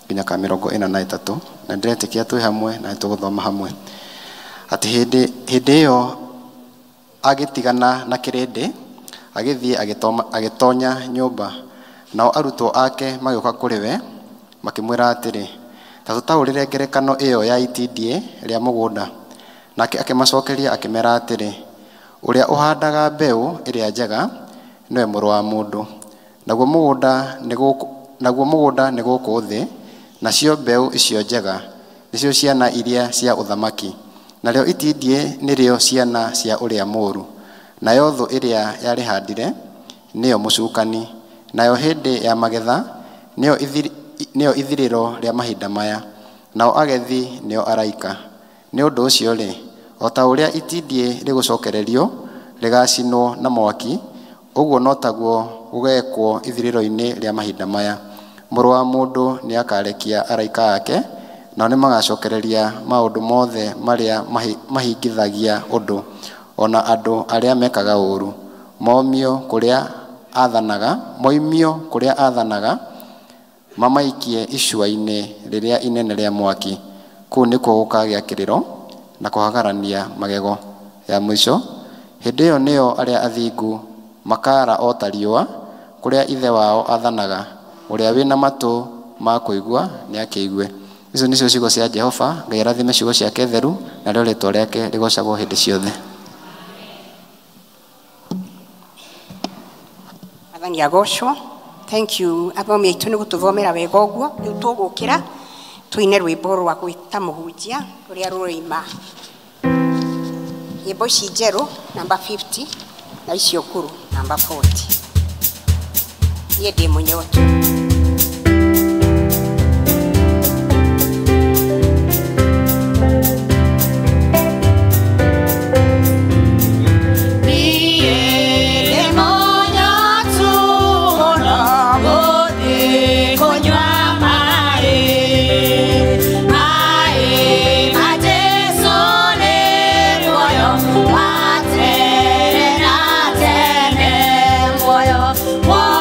nginya ka 43, na ndĩretĩkia twĩ hamwe na tũgũthoma hamwe. Atĩ hĩndĩ ĩyo agĩtigana na kĩrĩndĩ, agĩthiĩ agĩtonya nyũmba. Nao arutwo ake magĩũka kũrĩ we, makĩmwĩra atĩrĩ, ta tũtaũrĩre ngerekano ĩyo ya itindiĩ rĩa mũgũnda. Nake akĩmacokeria akĩmera atĩrĩ, ũrĩa ũhandaga mbeũ ĩrĩa njega nĩwe Mũrũ wa Mũndũ. Naguo mũgũnda nĩ gũkũ thĩ, nacio mbeũ icio njega nĩcio ciana iria cia ũthamaki, narĩo itindiĩ nĩrĩo ciana cia ũrĩa mũũru. Nayo thũ ĩrĩa yarĩhandire nĩyo mũcukani, nayo hĩndĩ ya magetha nĩyo ithirĩro rĩa mahinda maya, nao agethi nĩo araika. Nĩ ũndũ ũcio-rĩ, o ta ũrĩa itindiĩ rĩgũcokererio rĩgacinwo na mwaki, ũguo no taguo gũgeekwo ithirĩro-inĩ rĩa mahinda maya. Mũrũ wa Mũndũ nĩakarekia araika ake, nao nĩmagacokereria maũndũ mothe marĩa mahingithagia ũndũ, o na andũ arĩa mekaga ũũru, moimio kũrĩa aathanaga, mamaikie icua-inĩ rĩrĩa inene rĩa mwaki. Kũu nĩkuo gũkagĩa kĩrĩro na kũhagarania magego. Ya mũico, hĩndĩ ĩyo nĩyo arĩa athingu makaara o ta riũa, kũrĩa Ithe wao aathanaga. Ũrĩa wĩna matũ ma kũigua nĩakĩigue. Icio nĩcio ciugo cia Jehova. Ngai arathime ciugo ciake theru, narĩo rĩĩtwa rĩake rĩgoocagwo hĩndĩ ciothe. Mwathani agocwo. Thank you athomi aitũ nĩ gũtũthomera wega ũguo. Rĩu tũgũkĩra tũine rwĩmbo rwa gwĩta mũhunjia rũrĩa rũroima nyĩmbo ici njerũ namba 50 na icio ngũrũ namba 40. Niĩ ndĩ mũnyotu. Why?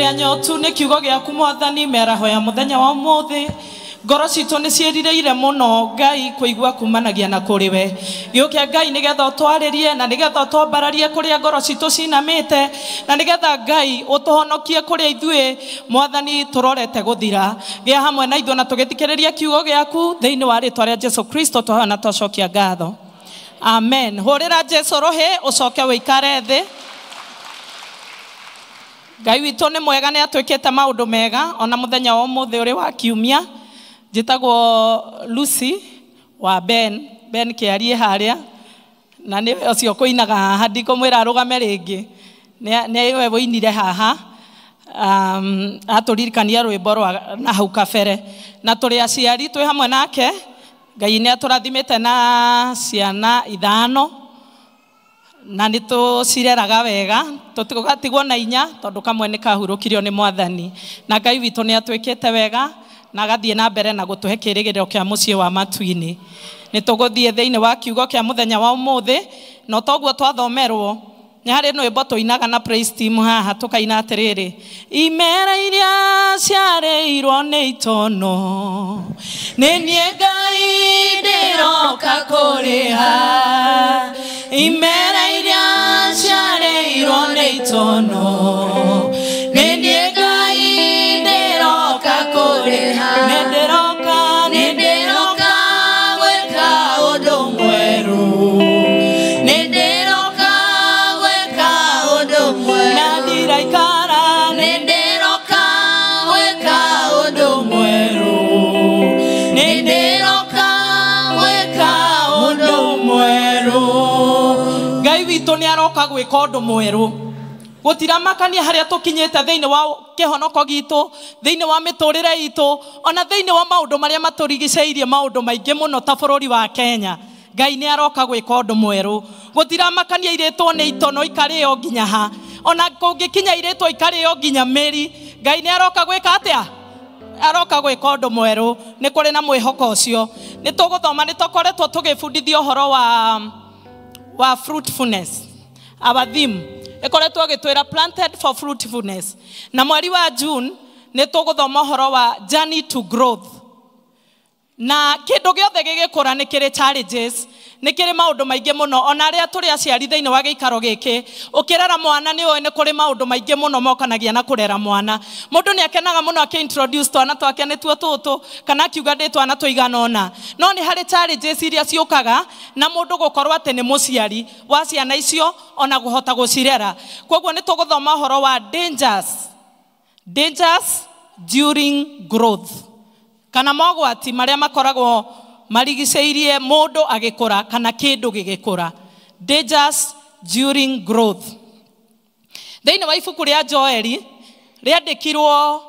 Anyotu nĩ kiugo gĩaku Mwathani mĩaraho ya mũthenya wa ũmũthĩ. Ngoro citũ nĩ ciĩrirĩire mũno Ngai kũigua kumanagia na kũrĩ we. Gĩũke Ngai nĩgetha ũtwarĩrie na nĩgetha ũtwambararie kũrĩa ngoro citũ cinamĩte na nĩgetha Ngai ũtũhonokie kũrĩa ithuĩ Mwathani tũrorete gũthira. Gĩa hamwe na ithuĩ na tũgĩthikĩrĩria kiugo gĩaku thĩinĩ wa rĩtwa rĩa Jesu Kristo twahoya na twacokia ngatho. Amen. Hũrĩra Jesu rũhĩ ũcoke wĩikare thĩ. Ngai witũ nĩ mwega nĩ atwĩkĩte maũndũ mega ona mũthenya wa ũmũthĩ ũrĩ wa kiumia. Njĩtagwo Lucy wa Ben, Ben kĩarie harĩa na nĩwe ũcio kũinaga haha ndikũmwĩra arũgame rĩngĩ nĩwe wũinire haha atũririkania rwĩmbo rwa na hau kabere na tũrĩ aciari twĩ hamwe nake. Ngai nĩ atũrathimĩte na ciana 5 na nĩ tũcireraga wega tũtigatigwo na 4 tondũ kamwe nĩ kahurũkirio nĩ Mwathani na Ngai witũ nĩ atwĩkĩte wega na agathiĩ na mbere na gũtũhe kĩrĩgĩrĩro kĩa mũciĩ wa matu-inĩ. Nĩ tũgũthiĩ thĩinĩ wa kiugo kĩa mũthenya wa ũmũthĩ na toguo twathomerwo nĩ harĩ rwĩmbo tũinaga na praise team haha tũkaina atĩrĩrĩ imera iria ciarĩirwo nĩ itono nĩ niĩ Ngai ndĩroka kũrĩha imera iria ciarĩirwo nĩ itono nĩ niĩ Ngai ndĩroka kũrĩha nĩ ndĩroka nĩ ndĩroka gwĩka ũndũ mwerũ nĩ ndĩroka gwĩka ũndũ mwerũ na ndiraikara nĩ ndĩroka gwĩka ũndũ mwerũ nĩ ndĩroka gwĩka ũndũ mwerũ. Ngai witũ nĩ aroka gwĩka ũndũ mwerũ. Gũtiramakania harĩa tũkinyĩte thĩinĩ wa kĩhonoko gitũ thĩinĩ wa mĩtũrĩre itũ ona thĩinĩ wa maũndũ marĩa matũrigicĩirie maũndũ maingĩ mũno ta bũrũri wa Kenya. Ngai nĩ aroka gwĩka ũndũ mwerũ. Gũtiramakania irĩtwo nĩ itono ikarĩo nginya ha ona kũngĩkinya irĩtwo ikarĩo nginya mĩri. Ngai nĩ aroka gwĩka atĩa? Aroka gwĩka ũndũ mwerũ. Nĩ kũrĩ na mwĩhoko ũcio. Nĩ tũgũthoma nĩ tũkoretwo tũgĩbundithio ũhoro wa fruitfulness. Our theme ĩkoretwo ĩgĩtwĩra planted for fruitfulness. Na mweri wa June nĩ tũgũthoma ũhoro wa journey to growth. Na kĩndũ gĩothe gĩgĩkũra nĩ kĩrĩ challenges, nĩ kĩrĩ maũndũ maingĩ mũno. Ona arĩa tũrĩ aciari thĩinĩ wa gĩikaro gĩkĩ, ũkĩrera mwana nĩ ũĩ nĩ kũrĩ maũndũ maingĩ mũno mokanagia na kũrera mwana. Mũndũ nĩ akenaga mũno akĩ-introduce twana twake nĩtuo tũtũ kana akiuga ndĩ twana tũigana ũna. No nĩ harĩ challenges iria ciũkaga na mũndũ gũkorwo atĩ nĩ mũciari wa ciana icio ona kũhota gũcirera. Koguo nĩ tũgũthoma ũhoro wa dangers. Dangers during growth. Kana mogwati marĩa makoragwo marigicĩirie mũndũ agĩkũra kana kĩndũ gĩgĩkũra. Dangers during growth. Thĩinĩ wa ibuku rĩa Joeli rĩandĩkirwo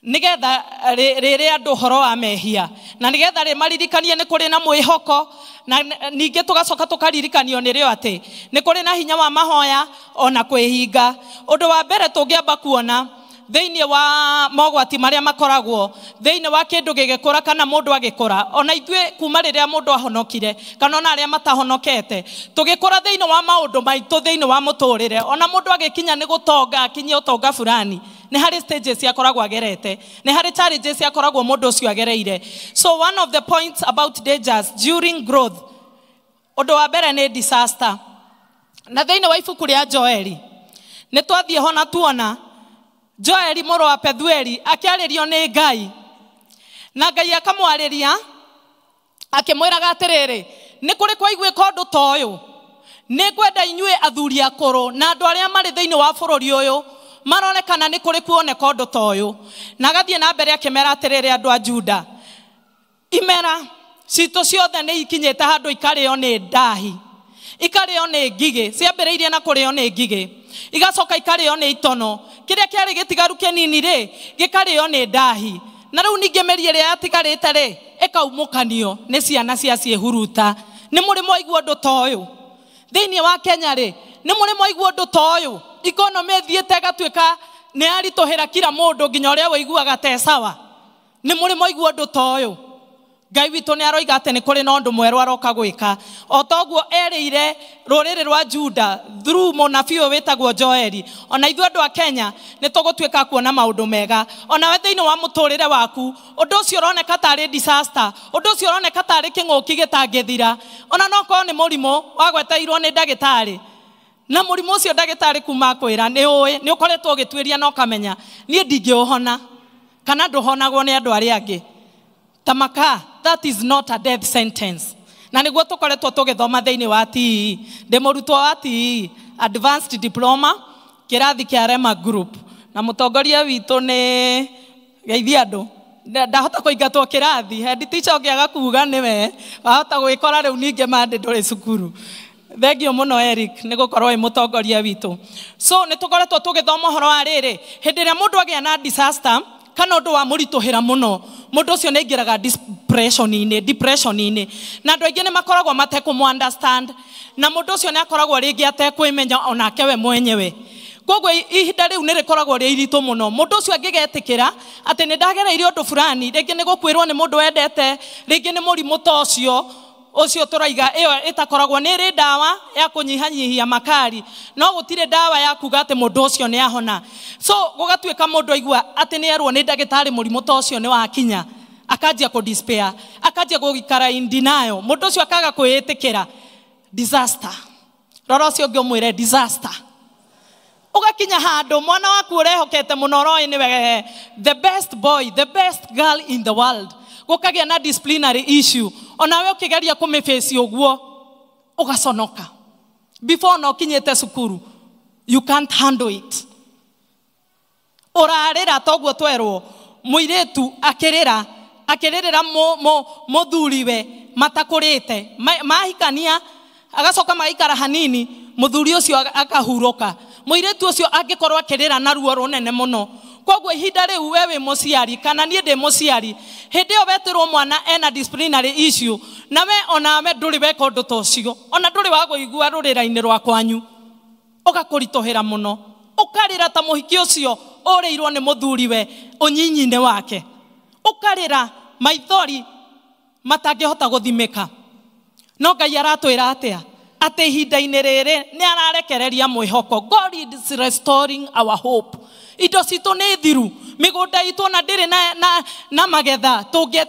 nĩgetha rĩrĩ andũ ũhoro wa mehia na nĩgetha rĩmaririkanie nĩ kũrĩ na mwĩhoko na ningĩ tũgacoka tũkaririkanio nĩrĩo atĩ nĩ kũrĩ na hinya wa mahoya ona kwĩhinga. Ũndũ wa mbere tũngĩamba kuona thĩinĩ wa mogwati marĩa makoragwo thĩinĩ wa kĩndũ gĩgĩkũra kana mũndũ agĩkũra ona ithuĩ kuma rĩrĩa mũndũ ahonokire kana ona arĩa matahonokete tũgĩkũra thĩinĩ wa maũndũ maitũ thĩinĩ wa mũtũrĩre ona mũndũ agĩkinya nĩ gũtonga akinyie ũtonga fulani nĩ harĩ stages akoragwo agerete nĩ harĩ challenges akoragwo mũndũ ũcio agereire. So one of the points about dangers during growth, ũndũ wa mbere nĩ disaster. Na thĩinĩ wa ibuku rĩa Joeli nĩ twathiĩ ho na tuona Joeli mũrũ wa Pethueli akĩarĩrio nĩ Ngai na Ngai akamwarĩria akĩmwĩraga atĩrĩrĩ nĩ kũrĩ kwaiguĩka ũndũ ta ũyũ nĩ ngwenda inyuĩ athuri akũrũ na andũ arĩa marĩ thĩinĩ wa bũrũri ũyũ maronekana nĩ kũrĩ kuoneka ũndũ ta ũyũ. Na agathiĩ na mbere akĩmera atĩrĩrĩ andũ a Juda imera citũ ciothe nĩ ikinyĩte handũ ikarĩo nĩ ndahi ikarĩo nĩ ngigĩ ciambĩrĩirie na kũrĩo nĩ ngigĩ igacoka ikarĩo nĩ itono kĩrĩa kĩarĩ gĩtigaru kĩnini rĩ gĩkarĩo nĩ ndahi na rĩu ningĩ mĩri ĩrĩa yatigarĩte rĩ ĩkaumũkanio nĩ ciana cia ciĩhuruta. Nĩ mũrĩ mwaigua ũndũ ta ũyũ thĩinĩ wa Kenya rĩ? Nĩ mũrĩ mwaigua ũndũ ta ũyũ? Economy ĩthiĩte ĩgatuĩka nĩ yaritũhĩra kila mũndũ nginya ũrĩa wĩiguaga te sawa. Nĩ mũrĩ mwaigua ũndũ ta ũyũ? Ngai witũ nĩ aroiga atĩ nĩ kũrĩ na ũndũ mwerũ aroka gwĩka. O toguo erĩire rũrĩrĩ rwa Juda through mũnabii ũyũ wĩtagwo Joeli. Ona ithuĩ andũ a Kenya nĩ tũgũtuĩka kuona maũndũ mega. Onawe thĩinĩ wa mũtũrĩre waku, ũndũ ũcio ũroneka tarĩ disaster, ũndũ ũcio ũroneka tarĩ kĩng'ũki gĩtangĩthira. Ona no korwo nĩ mũrimũ wagweteirwo nĩ ndagĩtarĩ. Na mũrimũ ũcio ndagĩtarĩ kuma akwĩra nĩ ũĩ, nĩ ũkoretwo ũgĩtuĩria na ũkamenya niĩ ndingĩũhona kana ndũhonagwo nĩ andũ arĩa angĩ. Tamaka, that is not a death sentence. Na nĩguo tũkoretwo tũgĩthoma thĩinĩ wa TE. Ndĩ mũrutwo wa TE, Advanced Diploma, kĩrathi kĩa Rema Group. Na mũtongoria witũ nĩ geithia andũ. Ndahota kũingatwo kĩrathi, head teacher ũngĩaga kuga nĩwe, wahota gwĩkora rĩu ningĩ mandĩ ndũrĩ cukuru. Thengio mũno Eric nĩ gũkorwo wĩ mũtongoria witũ. So nĩ tũkoretwo tũgĩthoma ũhoro wa rĩrĩ, hĩndĩ ĩrĩa mũndũ agĩa na disaster kana ũndũ wa mũritũhĩra mũno, mũndũ ũcio nĩ aingĩraga depression-inĩ. Na andũ aingĩ nĩ makoragwo matekũmũ understand, na mũndũ ũcio nĩ akoragwo rĩngĩ atekwĩmenya onake we mwenyewe. Koguo ihinda rĩu nĩ rĩkoragwo rĩ iritũ mũno. Mũndũ ũcio angĩgetĩkĩra atĩ nĩ ndagereire ũndũ fulani, rĩngĩ nĩ gũkuĩrwo nĩ mũndũ wendete, rĩngĩ nĩ mũrimũ ta ũcio, ũcio tũraiga ĩyo ĩtakoragwo nĩ ĩrĩ ndawa ya kũnyihanyihia makari, no gũtirĩ ndawa ya kuga atĩ mũndũ ũcio nĩ ahona. So gũgatuĩka mũndũ aigua atĩ nĩ erwo nĩ ndagĩtarĩ mũrimũ ta ũcio nĩ wakinya, akanjia kũ despair, akanjia gũikara in denial, mũndũ ũcio akaga kwĩĩtĩkĩra. Disaster. Rora ũcio ũngĩ ũmwĩre disaster. Ũgakinya handũ mwana waku ũrehokete mũno ũroĩ nĩwe the best boy, the best girl in the world, gũkagĩa na disciplinary issue, onawe ũkĩgeria kũmĩface ũguo ũgaconoka. Before na ũkinyĩte cukuru, you can't handle it. Ũrarĩra toguo twerwo, mũirĩtu akĩrĩra, akĩrĩrĩra mũthuriwe matakũrĩte, mahikania, agacoka magaikara hanini, mũthuri ũcio akahurũka. Mũirĩtu ũcio angĩkorwo akĩrĩra na ruo rũnene mũno. Koguo ihinda rĩu we wĩ mũciari kana niĩ ndĩ mũciari, hĩndĩ ĩyo wetĩrwo mwana ena disciplinary issue, na we onawe ndũrĩ weka ũndũ ta ũcio, ona ndũrĩ wa kũigua rũrĩra-inĩ rwa kwanyu, ũgakũritũhĩra mũno, ũkarĩra ta mũhiki ũcio ũrĩirwo nĩ mũthuriwe ũnyinyi-inĩ wake, ũkarĩra maithori matangĩhota gũthimĩka. No Ngai aratwĩra atĩa? Atĩ ihinda-inĩ rĩrĩ nĩ ararekereria mwĩhoko. God is restoring our hope. Indo citũ nĩ thiru, mĩgũnda itũ ona ndĩrĩ na magetha,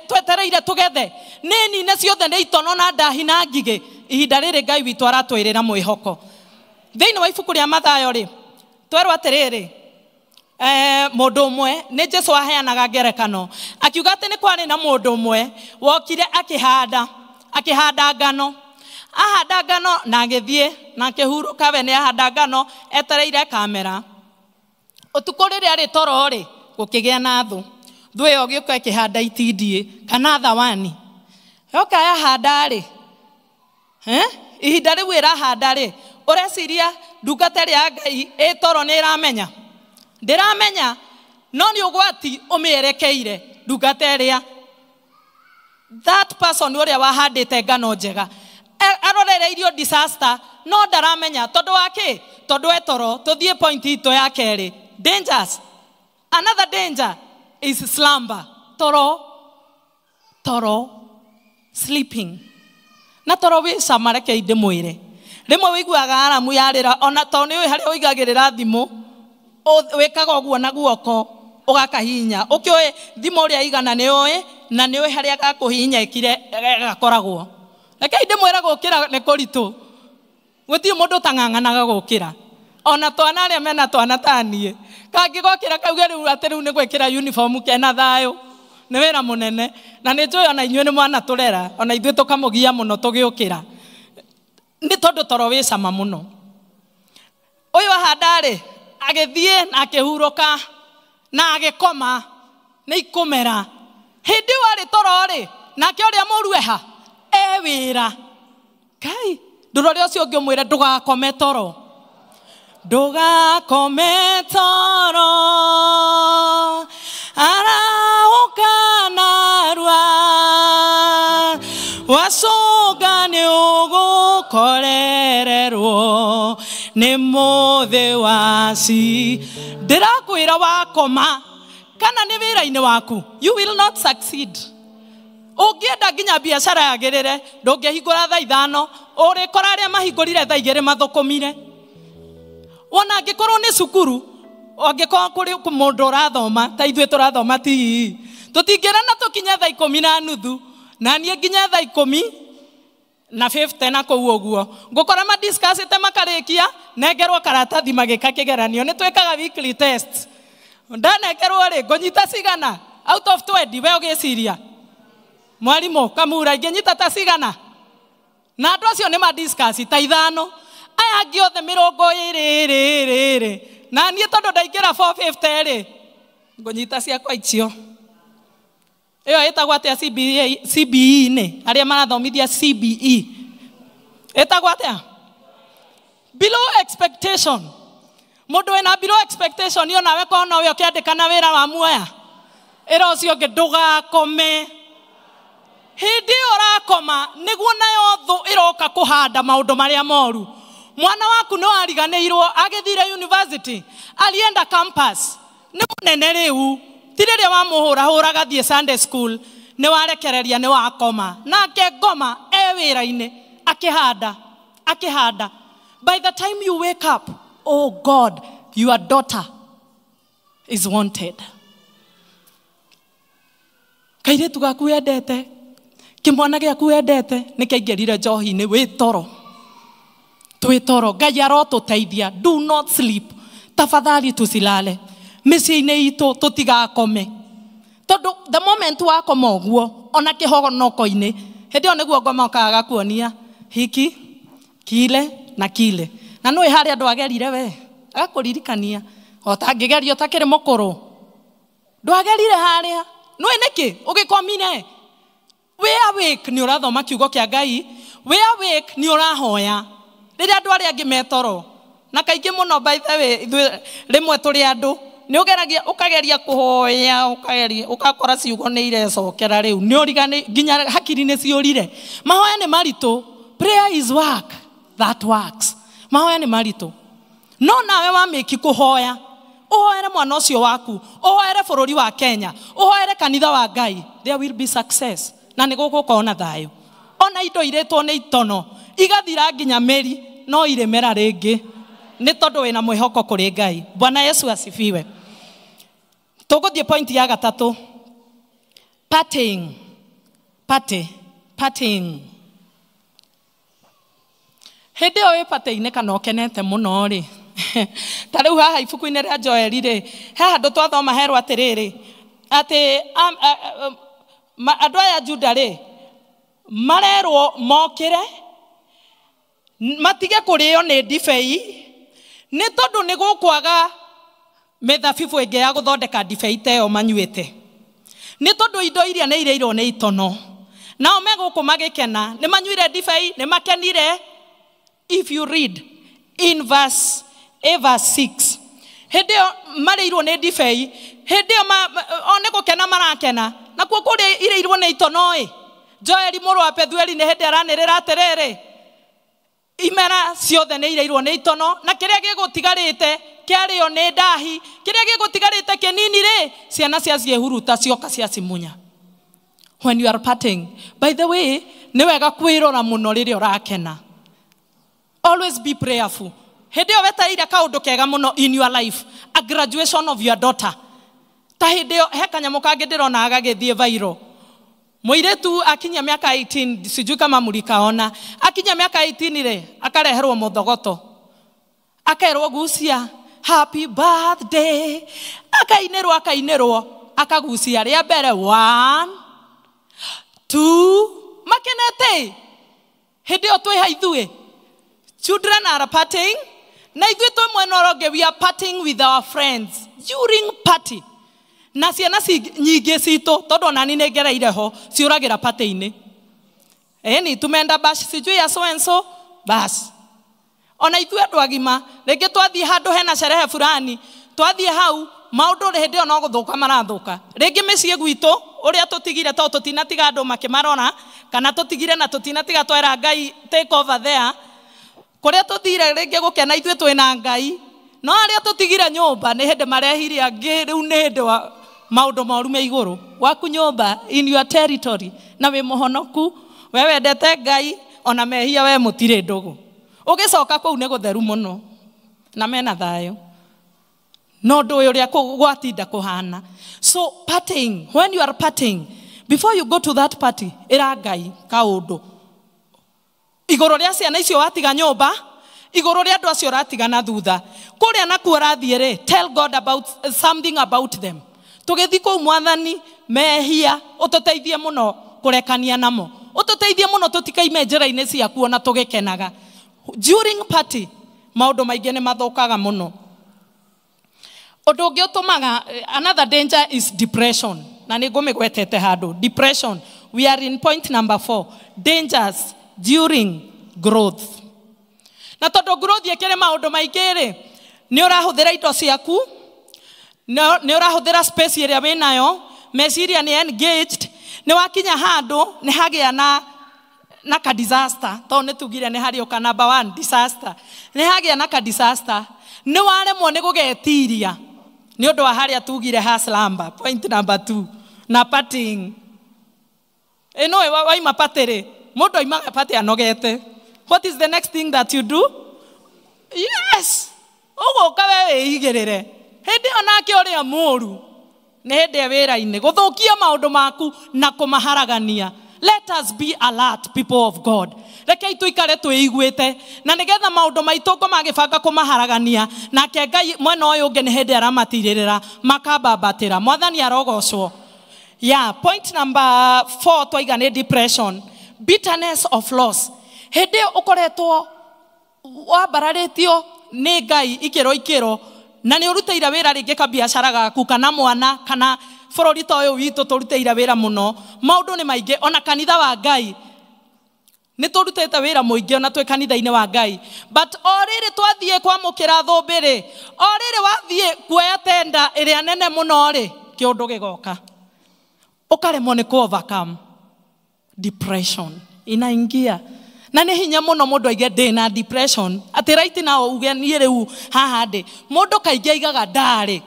twetereire tũgethe, nĩ nine ciothe nĩ itono na ndahi na ngigĩ. Ihinda rĩrĩ Ngai witũ aratwĩrĩra mwĩhoko. Thĩinĩ wa ibuku rĩa Mathayo rĩ, twerwo atĩrĩrĩ, mũndũ ũmwe nĩ Jesũ aheanaga ngerekano, akiuga atĩ nĩ kwarĩ na mũndũ ũmwe wokire akĩhanda ngano. Ahanda ngano na agĩthiĩ na akĩhurũka, we nĩ ahanda ngano etereire kamera. Ũtukũ rĩrĩa arĩ toro rĩ, gũkĩgĩa na thũ. Thũ ĩyo ĩgĩũka ĩkĩhanda itindiĩ kana thawani. Yoka yahanda rĩ, ihinda rĩu ĩrahanda rĩ, ũreciria ndungata ĩrĩa ya Ngai ĩ toro nĩ ĩramenya? Ndĩramenya, no nĩ ũgwati ũmĩerekeire ndungata ĩrĩa. That person ũrĩa wahandĩte ngano njega arorereirio disaster, no ndaramenya tondũ wa kĩ? Tondũ e toro. Tũthiĩ point itũ ya kerĩ. Dangers. Another danger is slumber. Toro, toro, sleeping. Na toro wĩ cama, reke ndĩmwĩre. Rĩmwe wĩiguaga aramu yarĩra, ona tondũ nĩ ũĩ harĩa ũigagĩrĩra thimũ, wĩkaga ũguo na guoko, ũgakahihinya. Ũkĩũĩ thimũ ũrĩa igana nĩ ũĩ, na nĩ ũĩ harĩa gakũhihinya ĩkire gakoragwo. Reke ndĩmwĩre gũkĩra nĩ kũritũ. Gũtirĩ mũndũ ũtang'ang'anaga gũkĩra. Ona twana arĩa mena twana ta niĩ, kangĩgokĩra kauge rĩu atĩ rĩu nĩ gwĩkĩra uniform kena thayũ, nĩ wĩra mũnene. Na nĩ njũĩ ona inyuĩ nĩ mwanatũrera, ona ithuĩ tũkamũgia mũno tũgĩũkĩra, nĩ tondũ toro wĩ cama mũno. Ũyũ ahanda rĩ, agĩthiĩ na akĩhurũka na agĩkoma, nĩ ikũmera. Hĩndĩ ĩyo arĩ toro rĩ, nake ũrĩa mũru eha? E wĩra. Kai, ndũrore ũcio ũngĩ ũmwĩre ndũgakome toro. Ndũgakome toro, arahũka narua, wacũnga nĩ ũgũkorererwo nĩ mũthĩ waci. Ndĩrakwĩra wakoma kana nĩ wĩra-inĩ waku, you will not succeed. Ũngĩenda nginya biacara yagĩrĩre, ndũngĩhingũra thaa 5, ũrĩkora arĩa mahingũrire thaa 2 mathũkũmire. Wona angĩkorwo nĩ cukuru, angĩkorwo kũrĩ mũndũ ũrathoma, ta ithuĩ tũrathoma TEE, tũtingĩrana tũkinye thaa 10:30, na niĩ nginya thaa 10:50 na kũu ũguo. Ngũkora madiscussĩte makarĩkia, nengerwo karatathi magĩka kĩgeranio. Nĩ twĩkaga weekly test. Ndanengerwo rĩ, ngũnyita cigana? Out of 20, we ũgĩciria. Mwarimũ Kamura, ingĩnyita ta cigana? Na andũ acio nĩ madiscuss ta 5. Aya angĩ othe 22 rĩ. Na niĩ tondũ ndaingĩra 450 rĩ, ngũnyita ciakwa icio. Ĩyo ĩtagwo atĩa CBE, CBE-inĩ, arĩa marathomithia CBE. Ĩtagwo atĩa? Below expectation. Mũndũ wĩna below expectation yo nawe korwo nowe ũkĩandĩkana wĩra wa muoya. Ĩra ũcio ũngĩ ndũgakome. Hĩndĩ ĩyo ũrakoma nĩguo nayo thũ ĩroka kũhanda maũndũ marĩa moru. Mwana waku nĩ wariganĩirwo agĩthire university, alienda campus. Nĩ mũnene rĩu. Ti rĩrĩa wamũhũrahũra agathiĩ Sunday school, nĩ warekereria nĩ wakoma. Nake ngoma e wĩra-inĩ akĩhanda, akĩhanda. By the time you wake up, oh God, your daughter is wanted. Kairĩtu gaku wendete, kĩmwana gĩaku wendete, nĩ kĩaingĩrire njohi-inĩ, wĩ toro. Twĩ toro. Ngai arotũteithia. Do not sleep. Tafadhali tusilale. Mĩciĩ-inĩ itũ tũtigakome. Tondũ the moment wakoma ũguo, ona kĩhonoko-inĩ, hĩndĩ ĩyo nĩguo ngoma ũkaga gakuonia hiki, kile na kile. Na nĩũĩ harĩa andũ agerire we, agakũririkania. O ta angĩgeria ũtakĩrĩ mũkũrũ. Ndwagerire harĩa. Nĩũĩ nĩkĩ? Ũgĩkomire. Wĩ awake nĩ ũrathoma kiugo kĩa Ngai, wĩ awake nĩ ũrahoya. Rĩrĩa andũ arĩa angĩ metoro. Na kaingĩ mũno by the way, ithuĩ rĩmwe tũrĩ andũ, nĩ ũgeragia, ũkageria kũhoya, ũkageria, ũgakora ciugo nĩ irecokera rĩu. Nĩ ũrigani, nginya hakiri nĩ ciũrire. Mahoya nĩ maritũ. Prayer is work that works. Mahoya nĩ maritũ. No nawe wamĩki kũhoya, ũhoere mwana ũcio waku, ũhoere bũrũri wa Kenya, ũhoere kanitha wa Ngai, there will be success. Na nĩ gũgũkorwo na thayũ. Ona indo irĩtwo nĩ itono, igathira nginya mĩri, no irĩmera rĩngĩ. Nĩ tondũ wĩna mwĩhoko kũrĩ Ngai. Bwana Yesu asifiwe. Tũgũthiĩ point ya gatatũ. Partying. Party. Partying. Hĩndĩ ĩyo wĩ party-inĩ kana ũkenete mũno rĩ. Ta rĩu haha ibuku-inĩ rĩa Joeli rĩ, he handũ twathoma herwo atĩrĩrĩ, atĩ andũ aya Juda rĩ, marerwo mokĩre, matige kũrĩo nĩ ndibei, nĩ tondũ nĩ gũkwaga mĩthabibũ ĩngĩ ya gũthondeka ndibei ta ĩyo manyuĩte. Nĩ tondũ indo iria nĩ irĩirwo nĩ itono. Nao me gũkũ magĩkena, nĩ manyuire ndibei, nĩ makenire. If you read in verse A verse 6, hĩndĩ ĩyo marĩirwo nĩ ndibei, hĩndĩ ĩyo o nĩ gũkena marakena, nakuo kũrĩa irĩirwo nĩ itono ĩ. Joeli mũrũ wa Pethueli nĩ hĩndĩ aranĩrĩra atĩrĩrĩ, imera ciothe nĩ irĩirwo nĩ itono, na kĩrĩa gĩgũtigarĩte kĩarĩo nĩ ndahi, kĩrĩa gĩgũtigarĩte kĩnini rĩ, ciana cia ciĩhuruta cioka ciacimunya. When you are partying, by the way, nĩ wega kwĩrora mũno rĩrĩa ũrakena. Always be prayerful. Hĩndĩ ĩyo wetereire kaũndũ kega mũno in your life, a graduation of your daughter. Ta hĩndĩ ĩyo he kanyamũ kangĩ ndĩrona gagĩthiĩ viral. Mũirĩtu akinya mĩaka 18, sijui kama mũrikaona, akinya mĩaka 18 rĩ, akareherwo mũthogoto. Akerwo gucia happy birthday. Akainĩrwo, akainĩrwo, akagucia rĩa mbere 1 2, makenete. Hĩndĩ ĩyo twĩ ha ithuĩ. Children are partying. Na ithuĩ twĩ mwena ũrĩa ũngĩ, we are partying with our friends during party. Na ciana nyingĩ citũ, tondũ ona niĩ nĩ ngereire ho, ciũragĩra party-inĩ. Ĩni, tumeenda bash, sijui ya so and so, bas. Ona ithuĩ andũ agima, rĩngĩ twathiĩ handũ hena sherehe fulani, twathiĩ hau, maũndũ hĩndĩ ĩyo no gũthũka marathũka. Rĩngĩ mĩciĩ gwitũ, ũrĩa tũtigire tondũ tũtinatiga andũ makĩmarora, kana tũtigire na tũtinatiga twera Ngai take over there. Kũrĩa tũthire rĩngĩ gũkena ithuĩ twĩna Ngai, no arĩa tũtigire nyũmba nĩ hĩndĩ marehire angĩ, rĩu nĩ hĩndĩ wa Maũndũ moru me igũrũ gwaku nyũmba, in your territory, na wĩ mũhonoku, we wendete Ngai, ona mehia we mũtirĩ ndũgũ. Ũgĩcoka kũu nĩ gũtheru mũno na mena thayũ. No ndũĩ ũrĩa gwatinda kũhana. So partying, when you are partying, before you go to that party, ĩra Ngai kaũndũ igũrũ rĩa ciana icio watiga nyũmba, igũrũ rĩa andũ acio ũratiga na thutha, kũrĩa nakuo ũrathiĩ rĩ, tell God about something about them. Tũgĩthiĩ kũu Mwathani, mehia ũtũteithie mũno kũrekania namo, ũtũteithie mũno tũtikaime njĩra-inĩ ciaku ona tũgĩkenaga. During party maũndũ maingĩ nĩ mathũkaga mũno. Ũndũ ũngĩ ũtũmaga, another danger is depression, na nĩ ngũmĩgwetete handũ. Depression, we are in point number 4, dangers during growth. Na tondũ growth ĩkĩrĩ maũndũ maingĩ rĩ, nĩ ũrahũthĩra indo ciaku, nĩ ũrahũthĩra space ĩrĩa wĩnayo, meciria nĩ engaged, nĩ wakinya handũ nĩ hagĩa na ka disaster, tondũ nĩ tugire nĩ harĩ ũka number 1 disaster, nĩ hagĩa na ka disaster, nĩ waremwo nĩ gũgetiria nĩ ũndũ wa harĩa tugire ha slumber, point number 2, na partying. Ĩno waima party rĩ, mũndũ aimaga party anogete. What is the next thing that you do? Yes, ũgũka we wĩigĩrĩre. Hĩndĩ ĩyo nake ũrĩa mũũru nĩ hĩndĩ ĩyo wĩra-inĩ gũthũkia maũndũ maku na kũmaharagania. Let us be alert, people of God. Rekei tũikare twĩiguĩte, na nĩgetha maũndũ maitũ ngo magĩbanga kũmaharagania, nake Ngai mwena ũyũ ũngĩ nĩ hĩndĩ aramatirĩrĩra makambambatĩra. Mwathani arogocwo. Yeah, point number 4 twaiga nĩ depression, bitterness of loss. Hĩndĩ ĩyo ũkoretwo wambararĩtio nĩ Ngai ikĩro ikĩro, na nĩ ũrutĩire wĩra rĩngĩ kabiacara gaku kana mwana kana bũrũri ta ũyũ witũ tũrutĩire wĩra mũno, maũndũ nĩ maingĩ, ona kanitha wa Ngai nĩ tũrutĩte wĩra mũingĩ ona twĩ kanitha-inĩ wa Ngai, but o rĩrĩ twathiĩ kwamũkĩra thũmbĩ rĩ, o rĩrĩ wathiĩ kuoya tenda ĩrĩa nene mũno rĩ, kĩũndũ gĩgoka ũkaremwo nĩ kũ overcome. Depression inaingia, na nĩ hinya mũno mũndũ aige ndĩ na depression, atĩ right now uge niĩ rĩu haha ndĩ. Mũndũ kaingĩ aigaga ndarĩ,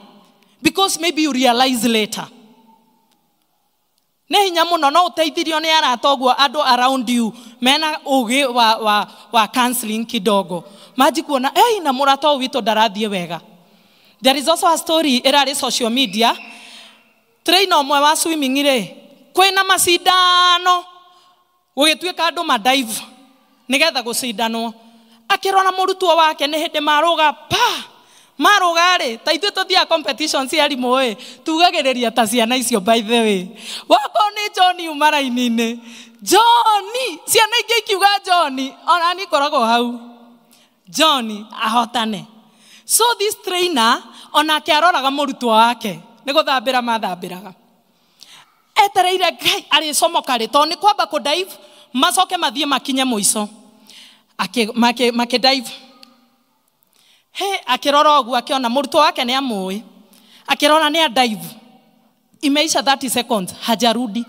because maybe you realize later. Nĩ hinya mũno, no ũteithirio nĩ arata ũguo andũ around you mena ũgĩ wa counseling kidogo, manji kuona ei na mũrata ũyũ witũ ndarathiĩ wega. There is also a story ĩrarĩ social media, trainer ũmwe wa swimming rĩ, kwĩna macindano gũgĩtuĩka andũ madive nĩgetha gũcindanwo, akĩrora mũrutwo wake nĩ hĩndĩ marũga pa marũga rĩ, ta ithuĩ tũthiaga competition cia arimũ ĩ, tugagĩrĩria ta ciana icio by the way, wakorwo nĩ John uma raini-inĩ, John, ciana ingĩ ikiuga John, ona niĩ ngoragwo hau, John ahotane. So this trainer onake aroraga mũrutwo wake nĩ gũthambĩra mathambĩraga, etereire Ngai arĩcomoka rĩ, tondũ nĩ kwamba kũ dive macoke mathiĩ makinye mũico, makĩ dive. He akĩrora ũguo akĩona mũrutwo wake nĩ amũĩ, akĩrora nĩ a dive, imeisha 30 seconds hajarudi,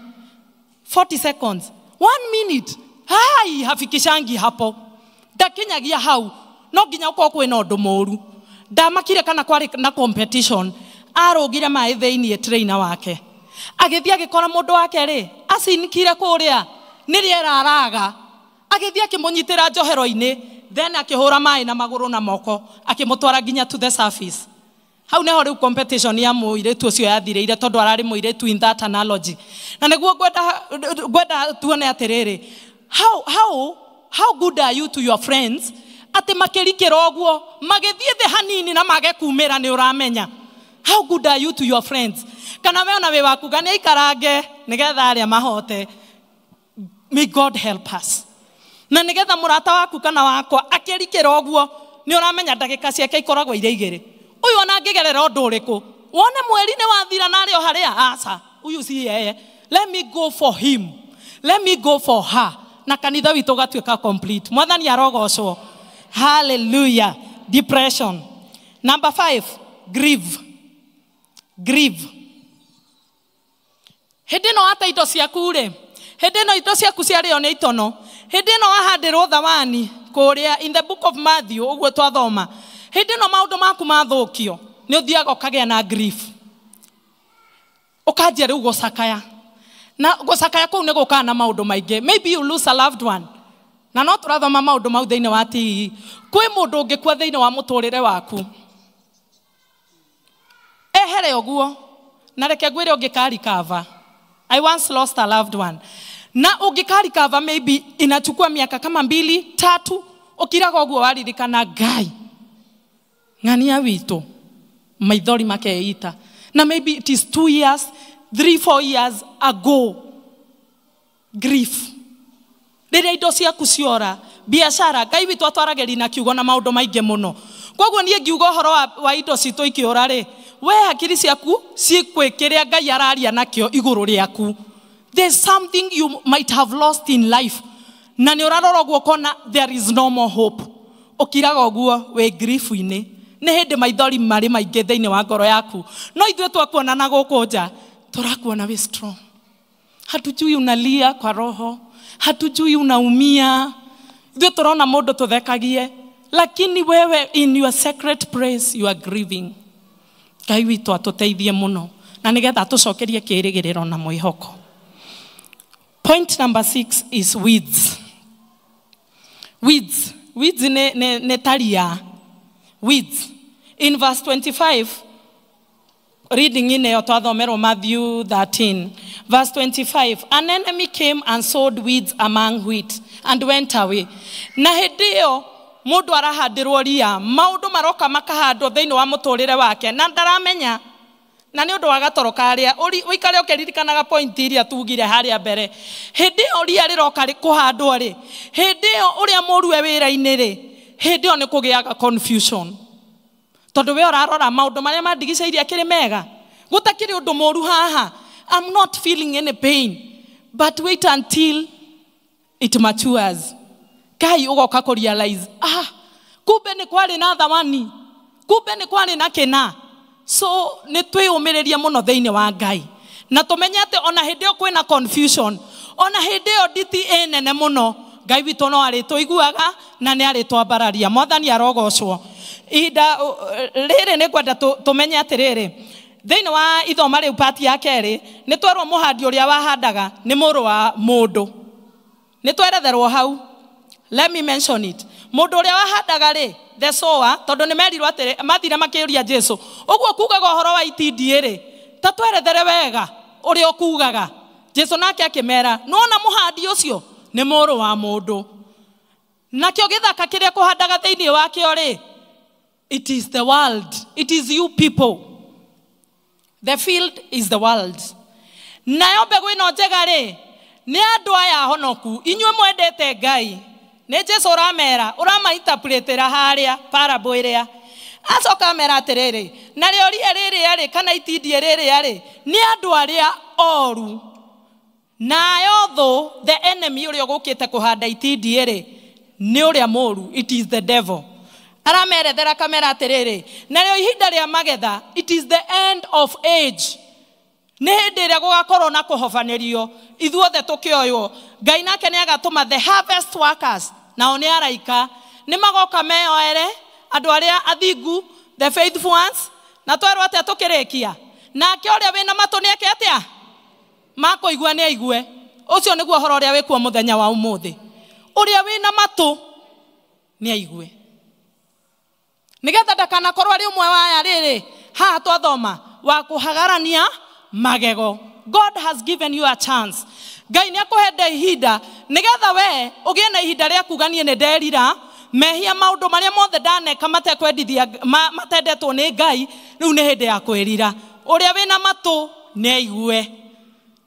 40 seconds, 1 minute, hai hafikishangi hapo, ndakinyagia hau, no nginya ũkorwo kwĩna ũndũ mũũru. Ndamakire kana kwarĩ na competition, arũgire maĩ thĩiniĩ trainer wake, agĩthiĩ agĩkora mũndũ wake rĩ, acinikire kũrĩa nĩ rĩera araga, agĩthiĩ akĩmũnyitĩra njohero-inĩ, then akĩhũra maĩ na magũrũ na moko, akĩmũtwara nginya to the surface. Hau nĩho rĩu competition ya mũirĩtu ũcio yathirĩire, tondũ ararĩ mũirĩtu in that analogy. Na nĩguo ngwenda tuone atĩrĩrĩ, how good are you to your friends, atĩ makĩrikĩra ũguo magĩthiĩ thĩ hanini na mage kumĩra nĩ ũramenya. How good are you to your friends? Kana we ona wĩ waku ga nĩ aikarange nĩgetha arĩa mahote. May God help us. Na nĩgetha mũrata waku kana wakwa akĩrikĩra ũguo nĩ ũramenya ndagĩka ciake ikoragwo irĩ igĩrĩ. Ũyũ ona angĩgerera ũndũ ũrĩkũ, wone mweri nĩ wathira na arĩ o harĩa, aca, ũyũ si yeye, let me go for him, let me go for her. Na kanitha witũ ũgatuĩka complete. Mwathani arogocwo. Hallelujah. Depression. Number 5, grief. Grief. Hĩndĩ ĩno wate indo ciaku rĩ, hĩndĩ ĩno indo ciaku ciarĩo nĩ itono, hĩndĩ ĩno wahandĩrwo thawani kũrĩa in the book of Matthew ũguo twathoma, hĩndĩ ĩno maũndũ maku mathũkio, nĩ ũthiaga ũkagĩa na grief. Ũkanjia rĩu gũcakaya. Na gũcakaya kũu nĩ gũkaga na maũndũ maingĩ. Maybe you lose a loved one. Na no tũrathoma maũndũ mau thĩinĩ wa TE. Kwĩ mũndũ ũngĩkua thĩinĩ wa mũtũrĩre waku. Ehere ũguo. Na reke ngwĩre ũngĩkarikava. I once lost a loved one. Na ũngĩkarikava maybe inachukua miaka kama 2, 3, ũkiraga ũguo waririkana Ngai. Ng'ania witũ. Maithori makeita. Na maybe it is 2 years, 3, 4 years ago. Grief. Rĩrĩa indo ciaku ciora, biashara, Ngai witũ atwaragĩria na kiugo na maũndũ maingĩ mũno. Koguo niĩ ngiuga ũhoro wa indo citũ ikĩũra rĩ, we hakiri ciaku cikwĩ kĩrĩa Ngai araria nakĩo igũrũ rĩaku. There's something you might have lost in life. Na nĩ ũrarora ũguo ũkona there is no more hope. Ũkiraga ũguo wĩ grief-inĩ. Nĩ hĩndĩ maithori marĩ maingĩ thĩinĩ wa ngoro yaku. No ithuĩ twakuona na gũkũ nja, tũrakuona wĩ strong. Hatujui unalia kwa roho, hatujui unaumia. Ithuĩ tũrona mũndũ tũthekagie, lakini wewe in your secret place you are grieving. Ngai witũ atũteithie mũno na nĩgetha atũcokerie kĩĩrĩgĩrĩro na mwĩhoko. Point number 6 is weeds. Weeds. Weeds nĩ taria. Weeds. In verse 25, reading in ĩyo twathomerwo Matthew 13, verse 25, an enemy came and sowed weeds among wheat and went away. Na hĩndĩ ĩyo mũndũ arahandĩrwo ria, maũndũ maroka makahandwo thĩinĩ wa mũtũrĩre wake na ndaramenya. Na nĩ ũndũ wa gatoro karĩa ũikare ũkĩririkanaga point iria tugire harĩa mbere. Hĩndĩ ĩyo ria rĩroka kũhandwo rĩ, hĩndĩ ĩyo ũrĩa mũru e wĩra-inĩ rĩ, hĩndĩ ĩyo nĩ kũgĩaga confusion. Tondũ we ũrarora maũndũ marĩa mandigicĩirie akĩrĩ mega. Gũtakĩrĩ ũndũ mũru haha. I'm not feeling any pain. But wait until it matures. Ngai ũgoka kũ realize, kumbe nĩ kwarĩ na thawani, kumbe nĩ kwarĩ na kĩna. So nĩ twĩyũmĩrĩrie mũno thĩinĩ wa Ngai. Na tũmenye atĩ ona hĩndĩ ĩyo kwĩna confusion, ona hĩndĩ ĩyo nditi ĩ nene mũno, Ngai witũ no arĩtũiguaga na nĩ arĩtwambararia. Mwathani arogocwo. Ihinda rĩrĩ nĩ ngwenda tũmenye atĩrĩrĩ, thĩinĩ wa ithoma rĩu part ya kerĩ, nĩ twerwo mũhandi ũrĩa wahandaga nĩ mũrũ wa mũndũ. Nĩ tweretherwo hau. Let me mention it. Mũndũ ũrĩa wahandaga rĩ, the sower, tondũ nĩ merirwo atĩrĩ, mathire makĩũria Jesu, ũguo kugaga ũhoro wa itindiĩ rĩ, ta twerethere wega ũrĩa ũkugaga. Jesu nake akĩmera, nĩwona mũhandi ũcio nĩ mũrũ wa mũndũ. Nakĩo gĩthaka kĩrĩa kũhandaga thĩinĩ wakĩo rĩ, it is the world. It is you people. The field is the world. Nayo mbegũ ĩno njega rĩ, nĩ andũ aya honoku, inyuĩ mwendete Ngai. Nĩ Jesu ũramera, ũramainterpretera harĩa parable ĩrĩa. Acoka amera atĩrĩrĩ, narĩo ria rĩrĩa rĩ, kana itindiĩ rĩrĩa rĩ, nĩ andũ arĩa oru. Nayo thũ, the enemy ũrĩa ũgũkĩte kũhanda itindiĩ rĩ, nĩ ũrĩa mũru, it is the devil. Aramerethera kamera atĩrĩrĩ, narĩo ihinda rĩa magetha, it is the end of age. Nĩ hĩndĩ ĩrĩa gũgakorwo na kũhobanĩrio, ithuothe tũkĩoywo. Ngai nake nĩ agatũma the harvest workers, nao nĩ araika, nĩ magoka meyoere, andũ arĩa athingu, the faithful ones, na twerwo atĩa tũkĩrĩkia. Nake ũrĩa wĩna matũ nĩ eke atĩa? Makũigua nĩ aigue. Ũcio nĩguo ũhoro ũrĩa wĩkuo mũthenya wa ũmũthĩ. Ũrĩa wĩna matũ nĩ aigue. Nĩgetha ndakanakorwo arĩ ũmwe wa aya rĩrĩ, haha twathoma, wa kũhagarania magego. God has given you a chance. Ngai nĩ akũhende ihinda nĩgetha we ũgĩe na ihinda rĩa kuga niĩ nĩ nderira mehia maũndũ marĩa mothe ndaneka matekwendithia matendetwo nĩ Ngai, rĩu nĩ hĩndĩ ya kwĩrira. Ũrĩa wĩna matũ nĩ aigue,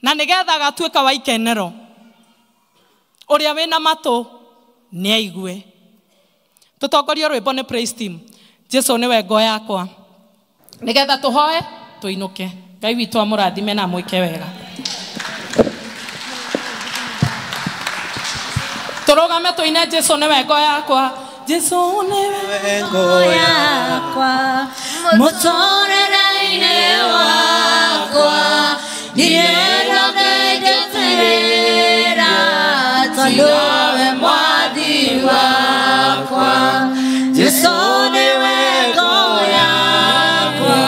na nĩgetha agatuĩka wa ikenero. Ũrĩa wĩna matũ nĩ aigue. Tũtongorio rwĩmbo nĩ praise team. Jesu nĩwe ngo yakwa. Nĩgetha tũhoe tũinũke. Ngai witũ amũrathime na amwĩke wega. Tũrũgame tũine Jesu nĩwe ngo yakwa. Jesu nĩwe ngo yakwa, mũtũrĩre-inĩ wakwa, ndirenda ngejeterera, tondũ we mwathi wakwa. Jesu nĩwe ngo yakwa,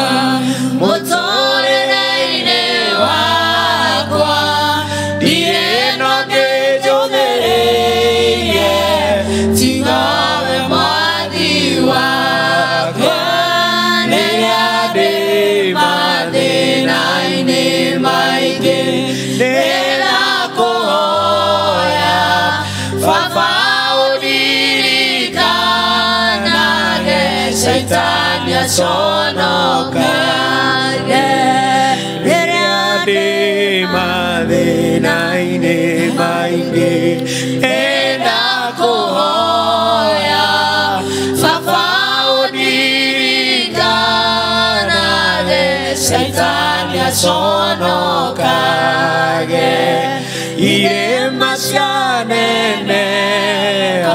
mũtũrĩre-inĩ aconokage rĩrĩa ndĩ mathĩna-inĩ maingĩ enda kũhoya baba ũndirikanage Shaitani aconokage irĩma cianene na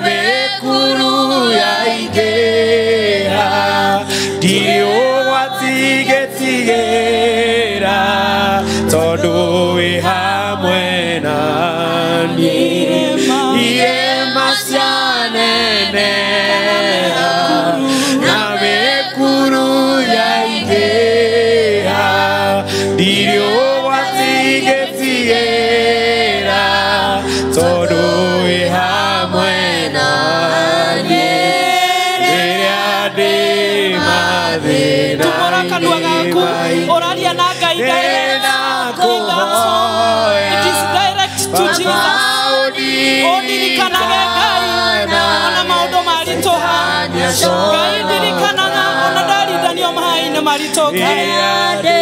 mĩkuru yaingĩha ndirĩ ũgwati ngĩtigĩra tondũ wĩ hamwe na niĩ irĩma cianene na mĩkuru yaingĩha ndirĩ ũgwati ngĩtigĩra tondũ wĩ hamwe na niĩ rĩrĩa ndĩ Tumũra kanua gaku ũraria na Ngai direct. It is direct to Jesus. Ũndirikanage Ngai ona maũndũ maritũha Ngai ndirikanaga ona ndarindanio maĩ-inĩ maritũ Ngai ndĩ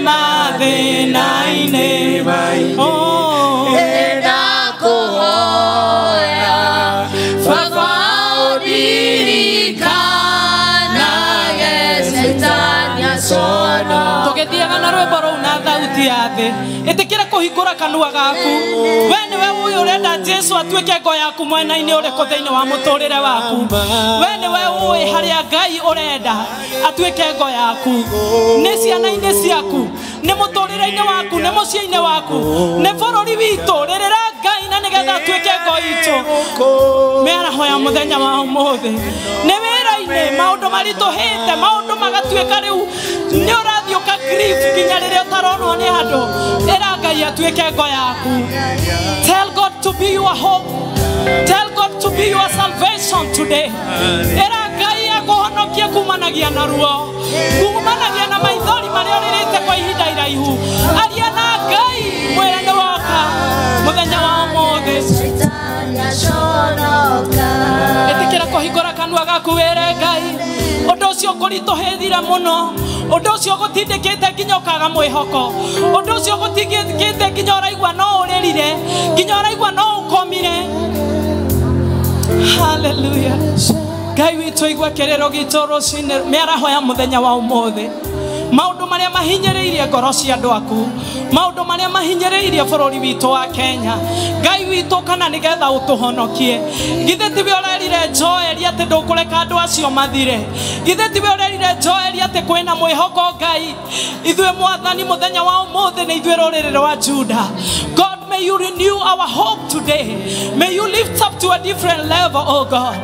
mathĩna-inĩ enda kũhoya baba ũndirikanage Shaitani aconoka tũgĩthiaga na rwĩmbo rũu na thauti ya thĩ ĩtĩkĩra kũhingũra kanua gaku we nĩwe ũyũ ũrenda Jesu atuĩke ngo yaku mwena-inĩ ũrĩkũ thĩinĩ wa mũtũrĩre waku we nĩwe ũĩ harĩa Ngai ũrenda atuĩke ngo yaku nĩ ciana-inĩ ciaku nĩ mũtũrĩre-inĩ waku nĩ mũciĩ-inĩ waku nĩ bũrũri witũ rĩrĩra Ngai na nĩgetha atuĩke ngo itũ mĩaraho ya mũthenya wa ũmũthĩ nĩ wĩra-inĩ maũndũ maritũhĩte maũndũ magatuĩka rĩu nĩ ũrathiĩ ũka grief nginya rĩrĩa ũtaronwo nĩ andũ ĩra Ngai atuĩke ngo yaku. Tell God to be your hope. Tell God to be your salvation today. Ĩra Ngai akũhonokie kumanagia na ruo kumanagia na maithori marĩa ũrĩrĩte kwa ihinda iraihu aria na Ngai mwĩre nĩ woka mũthenya wa ũmũthĩ ĩtĩkĩra kũhingũra kanua gaku wĩre Ngai ũndũ ũcio ũkũritũhĩthire mũno ũndũ ũcio ũgũtindĩkĩte nginya ũkaga mwĩhoko ũndũ ũcio ũgũtindĩkĩte nginya ũraigua no ũrĩrire nginya ũraigua no ũkomire. Hallelujah. Ngai witũ igua kĩrĩro gitũ rũcinĩ mĩaraho ya mũthenya wa ũmũthĩ maũndũ marĩa mahinyĩrĩirie ngoro cia andũ aku maũndũ marĩa mahinyĩrĩirie bũrũri witũ wa Kenya Ngai witũ kana nĩgetha ũtũhonokie githĩ tiwe ũrerire Joeli atĩ ndũkũreka andũ acio mathire githĩ tiwe ũrerire Joeli atĩ kwĩna mwĩhoko Ngai ithuĩ mwathani mũthenya wa ũmũthĩ nĩ ithuĩ rũrĩrĩ rwa Juda. God, may you renew our hope today. May you lift up to a different level, oh God.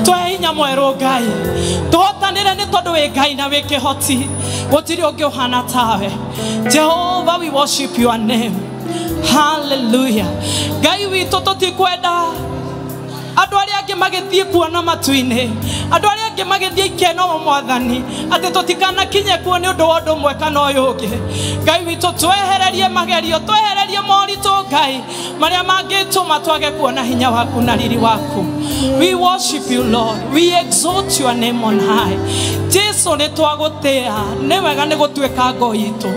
Tũhe hinya mwerũ Ngai tũhotanĩre nĩ tondũ wĩ Ngai na wĩ kĩhoti gũtirĩ ũngĩ ũhana tawe. Jehovah, we worship your name. Hallelujah. Ngai witũ tũtikwenda andũ arĩa angĩ magĩthiĩ kuona matu-inĩ andũ arĩa angĩ magĩthiĩ ikeno mwathani atĩ tũtikanakinye kuo nĩ ũndũ wa ũndũ ũmwe kana ũyũ ũngĩ. Ngai witũ twehererie magerio twehererie moritũ Ngai marĩa mangĩtũma twage kuona hinya waku na riri waku. We worship you, Lord. We exalt your name on high. Jesu nĩ twagũtĩa nĩ wega nĩ gũtuĩka ngo itũ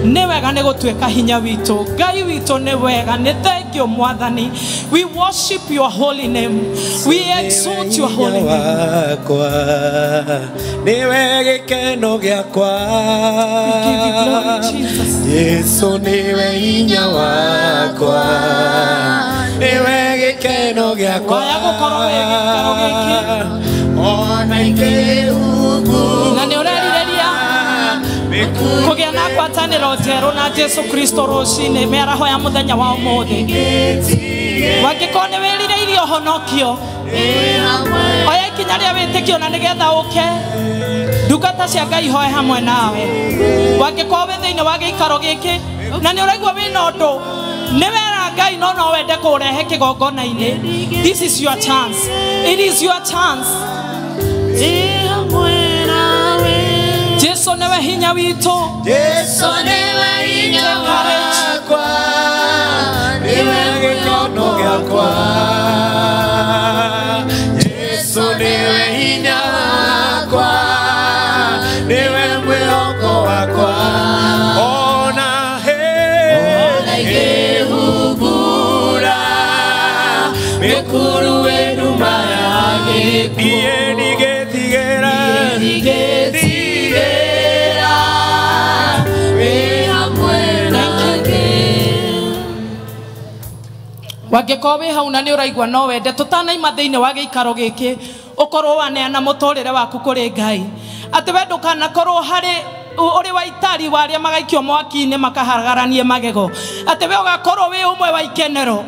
nĩ wega nĩ gũtuĩka hinya witũ Ngai witũ nĩ wega nĩ thengio mwathani. We worship your holy name. We exalt your holy name. Niwe gĩkeno gĩakwa We give you glory, Jesus. Jesu niwe hinya wakwa niwe gĩkeno gĩakwa Waya gũkorwo wĩ gĩikaro gĩkĩ ona ikĩhungura na nĩ ũrerirĩria kũgĩa na ngwatanĩro njerũ na Jesu Kristo rũcinĩ mĩaraho ya mũthenya wa ũmũthĩ wangĩkorwo nĩ wĩrirĩirie ũhonokio oya ikinya rĩa wĩtĩkio na nĩgetha ũke ndungata cia Ngai hoe hamwe nawe wangĩkorwo wĩ thĩinĩ wa gĩikaro gĩkĩ na nĩ ũraigua wĩna ũndũ nĩ wera Ngai no no wende kũrehe kĩgongona-inĩ. This is your chance. It is your chance. Jesu nĩwe hinya witũ. Jesu nĩwe hinya wakwa niwe gĩkeno gĩakwa Jesu nĩwe hinya wakwa Wekuru wenu mayage Iye nigetigera Nigetigera We hamwe nake. Wangĩkorwo wĩ hau na nĩ ũraigua no wende tũtanaima thĩinĩ wa gĩikaro gĩkĩ ũkorwo waneana mũtũrĩre waku kũrĩ Ngai atĩ we ndũkanakorwo harĩ ũrĩ wa itari wa arĩa magaikio mwaki-inĩ makahagaranie magego atĩ we ũgakorwo wĩ ũmwe wa ikenero.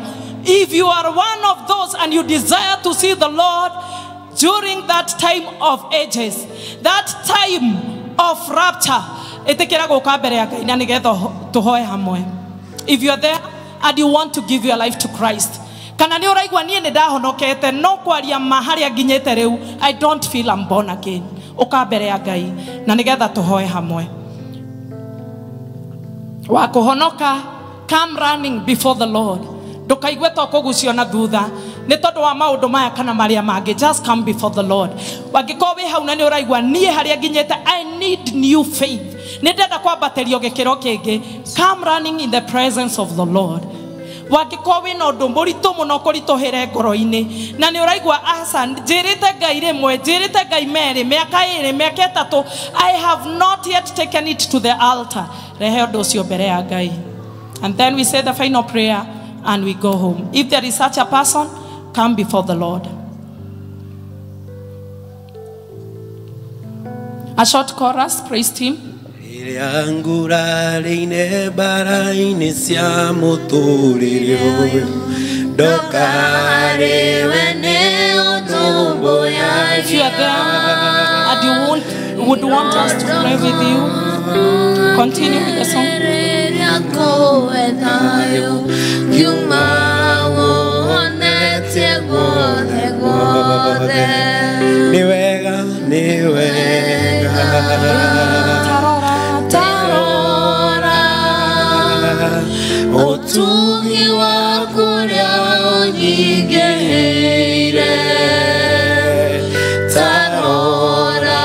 If you are one of those and you desire to see the Lord during that time of ages, that time of rapture, ĩtĩkĩra gũka mbere ya Ngai na nĩgetha tũhoe hamwe. If you are there and you want to give your life to Christ, kana nĩ ũraigua niĩ nĩ ndahonokete no kwaria ma harĩa nginyĩte rĩu, I don't feel I'm born again, ũka mbere ya Ngai na nĩgetha tũhoe hamwe. Wa kũhonoka, come running before the Lord. Ndũkaigue to kũgucio na thutha nĩ tondũ wa maũndũ maya kana marĩa mangĩ. Just come before the Lord. Wangĩkorwo wĩ hau na nĩ ũraigua niĩ harĩa nginyĩte, I need new faith, nĩ ndenda kwambatĩrio gĩkĩro kĩngĩ, come running in the presence of the Lord. Wangĩkorwo wĩna ũndũ mũritũ mũno kũritũhĩre ngoro-inĩ na nĩ ũraigua aca njĩrĩte Ngai rĩmwe, njĩrĩte Ngai merĩ, mĩaka ĩrĩ, mĩaka ĩtatũ, I have not yet taken it to the altar, rehe ũndũ ũcio mbere ya Ngai. And then we say the final prayer and we go home. If there is such a person, come before the Lord. A short chorus, praise team. If you are there and you would want us to pray with you, continue with the song. Utugi wakuria unyigeire tarora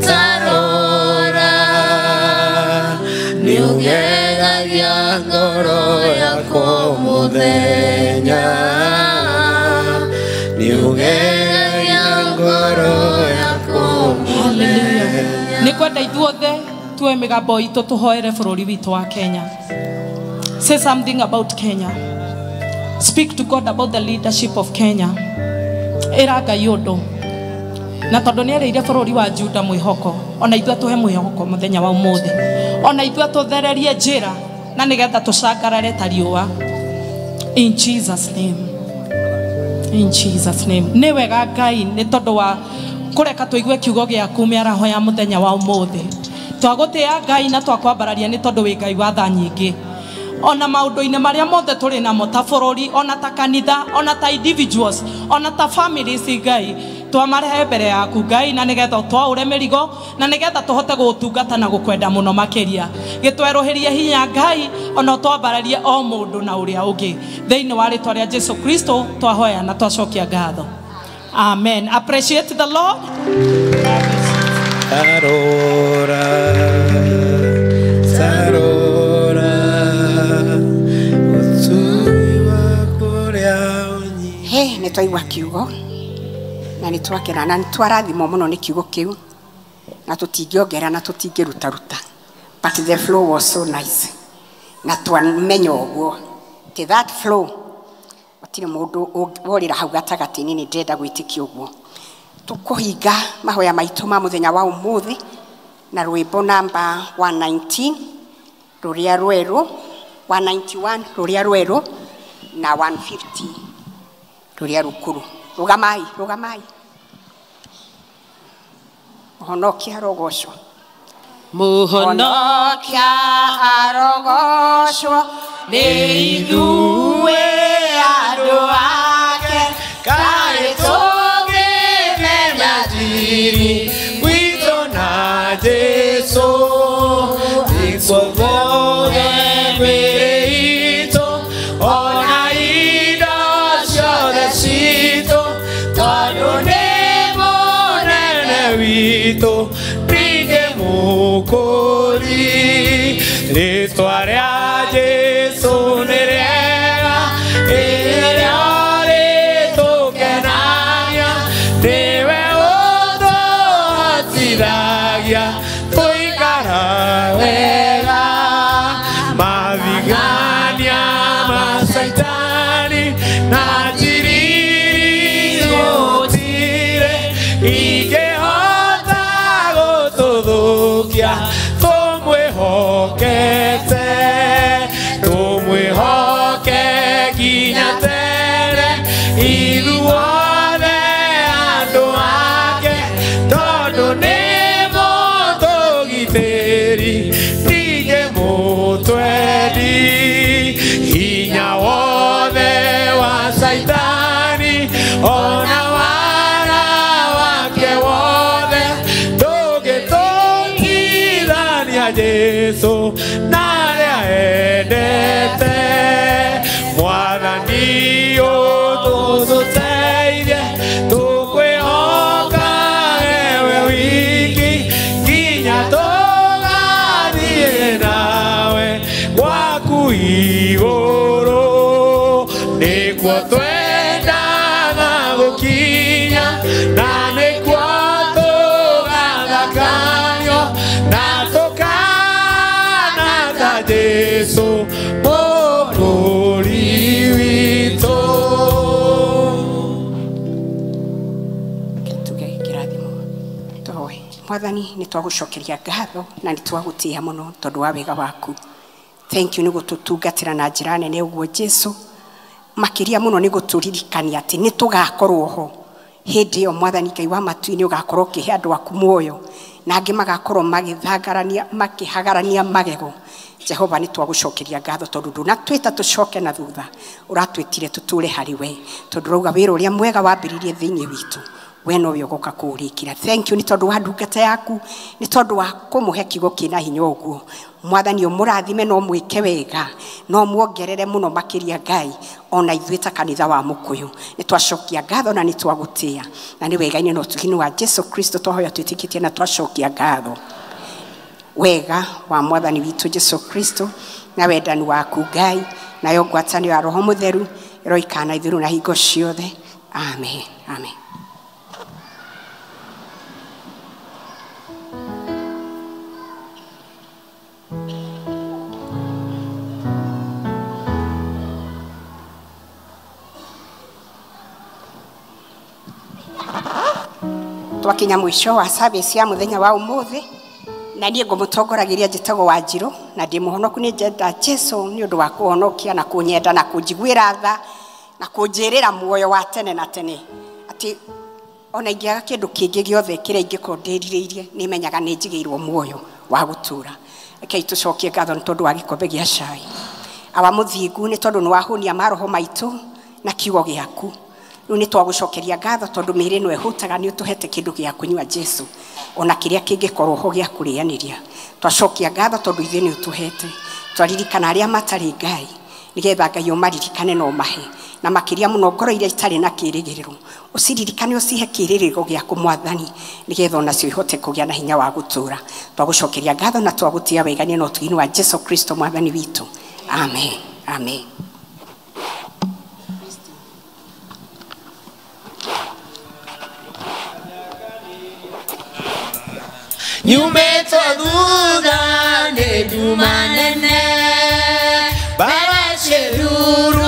tarora niugegagia ngoro yakwa muthenya niugegagia ngoro yakwa muthenya. Nikwenda ithuothe tuoe mĩgambo itũ tũhoere bũrũri witũ wa Kenya. Say something about Kenya. Speak to God about the leadership of Kenya. Ĩra Ngai ũndũ. Na tondũ nĩerĩire bũrũri wa Juda mwĩhoko, ona ithuĩ atũhe mwĩhoko mũthenya wa ũmũthĩ. Ona ithuĩ atũthererie njĩra na nĩgetha tũcangarare ta riũa. In Jesus name. In Jesus name. Nĩ wega Ngai nĩ tondũ wa kũreka tũigue kiugo gĩaku mĩaraho ya mũthenya wa ũmũthĩ. Twagũtĩa Ngai na twakwambararia nĩ tondũ wĩ Ngai wa tha nyingĩ. Ona maũndũ-inĩ marĩa mothe tũrĩ namo ta bũrũri, ona ta kanitha, ona ta individuals, ona ta families, Ngai twamarehe mbere yaku Ngai na nĩgetha twaũre mĩrigo na nĩgetha tũhote gũgũtungata na gũkwenda mũno makĩria. Gĩtwerũhĩrie hinya Ngai ona twambararie o mũndũ na ũrĩa ũngĩ. Thĩinĩ wa rĩtwa rĩa Jesu Kristo twahoya na twacokia ngatho. Amen. Appreciate the Lord. Tarora, tarora, utugi wakuria unyi. He, nĩ twaigua kiugo na nĩ twakena na nĩ twarathimwo mũno nĩ kiugo kĩu na tũtingĩongera na tũtingĩrutaruta, but the flow was so nice na twamenya ũguo ti that flow gũtirĩ mũndũ worĩra hau gatagatĩ-inĩ. Nĩ ndĩrenda gwĩtĩkia ũguo. Tũkũhinga mahoya maitũ ma mũthenya wa ũmũthĩ na rwĩmbo namba 119 rũrĩa rwerũ, 191 rũrĩa rwerũ na 150 rũrĩa rũkũrũ. Rũgamai, rũgamai. Mũhonokia arogocwo. Mũhonokia arogocwo nĩ ithuĩ andũ ake Kaĩ tũngĩmenya ndiri witũ na Jesũ ikuoge mĩĩrĩ itũ ona indo ciothe citũ tondũ nĩ mũnene witũ ndingĩmũkũri rĩtwa rĩa Jesũ nĩ rĩega Saitani na njiriri gũtirĩ ingĩhota gũtũthũkia tũmwĩhokete tũmwĩhoke nginya tene ithuothe andũ ake tondũ nĩ mũtũgitĩri ningĩ mũtwendi hinya wothe wa Saitani ona wara wake wothe ndũngĩtũngithania Jesũ na arĩa endete Mwathani ũtũteithie tũkwĩhoka ewe wiki nginya tũgathiĩ nawe gwaku igũrũ nĩkuo twendaga gũkinya na nĩkuo tũgathakanio na tũkana ta Jesũ Mũkũũri witũ. Tuge kĩrathimo tũhoe. Mwathani nĩ twagũcokeria ngatho na nĩ twagũtĩĩa mũno tondũ wa wega waku. Thank you nĩ gũtũtungatĩra na njĩra nene ũguo Jesũ, makĩria mũno nĩ gũtũririkania atĩ nĩ tũgakorwo ho hĩndĩ ĩyo Mwathani Ngai wa matu-inĩ ũgakorwo ũkĩhe andũ aku muoyo na angĩ magakorwo magĩthangarania makĩhagarania magego. Jehova nĩ twagũcokeria ngatho tondũ ndũnatwĩta tũcoke na thutha, ũratwĩtire tũtũre harĩ we tondũ ũrauga wĩra ũrĩa mwega wambĩrĩirie thĩinĩ witũ we nowe ũgoka kũũrĩkĩra. Thank you nĩ tondũ wa ndungata yaku, nĩ tondũ wa kũmũhe kiugo kĩna hinya ũguo. Mwathani ũmũrathime na ũmwĩke wega na ũmuongerere mũno makĩria Ngai ona ithuĩ ta kanitha wa Mũkũyũ nĩ twacokia ngatho na nĩ twagũtĩĩa na nĩ wega-inĩ na ũtugi-inĩ wa Jesũ Kristo twahoya twĩtĩkĩtie na twacokia ngatho. Wega wa Mwathani witũ Jesũ Kristo na wendani waku Ngai nayo ngwatanĩro ya Roho Mũtheru ĩroikara na ithuĩ na hingo ciothe. Amen. Amen. Twakinya mũico wa service ya mũthenya wa ũmũthĩ na niĩ ngũmũtongoragiria njĩtagwo Wanjirũ na ndĩ mũhonoku nĩ njenda Jesũ nĩ ũndũ wa kũhonokia na kũnyenda na kũnjiguĩra tha na kũnjĩrĩra muoyo wa tene na tene atĩ ona ingĩaga kĩndũ kĩngĩ gĩothe kĩrĩa ingĩkorwo ndĩrirĩirie nĩ menyaga nĩ njigĩirwo muoyo wa gũtũũra. Rekei tũcokie ngatho nĩ tondũ wa gĩkombe gĩa cai. Awa mũthingu nĩ tondũ nĩ wahũnia maroho maitũ na kiugo gĩaku. Rĩu nĩ twagũcokeria ngatho tondũ mĩĩrĩ ĩno ĩhũtaga nĩ ũtũhete kĩndũ gĩa kũnyua Jesũ ona kĩrĩa kĩngĩkorwo ho gĩa kũrĩanĩria. Twacokia ngatho tondũ ithuĩ nĩ ũtũhete. Twaririkana arĩa matarĩ Ngai nĩgetha Ngai ũmaririkane na ũmahe na makĩria mũno ngoro iria itarĩ na kĩĩrĩgĩrĩro ũciririkane ũcihe kĩĩrĩgĩrĩro gĩaku Mwathani nĩgetha onacio ihote kũgĩa na hinya wa gũtũũra. Twagũcokeria ngatho na twagũtĩĩa wega-inĩ na ũtugi-inĩ wa Jesũ Kristo Mwathani witũ. Amen. Amen. Nyumĩtwo thutha nĩ nduma nene, mbara ciĩruru.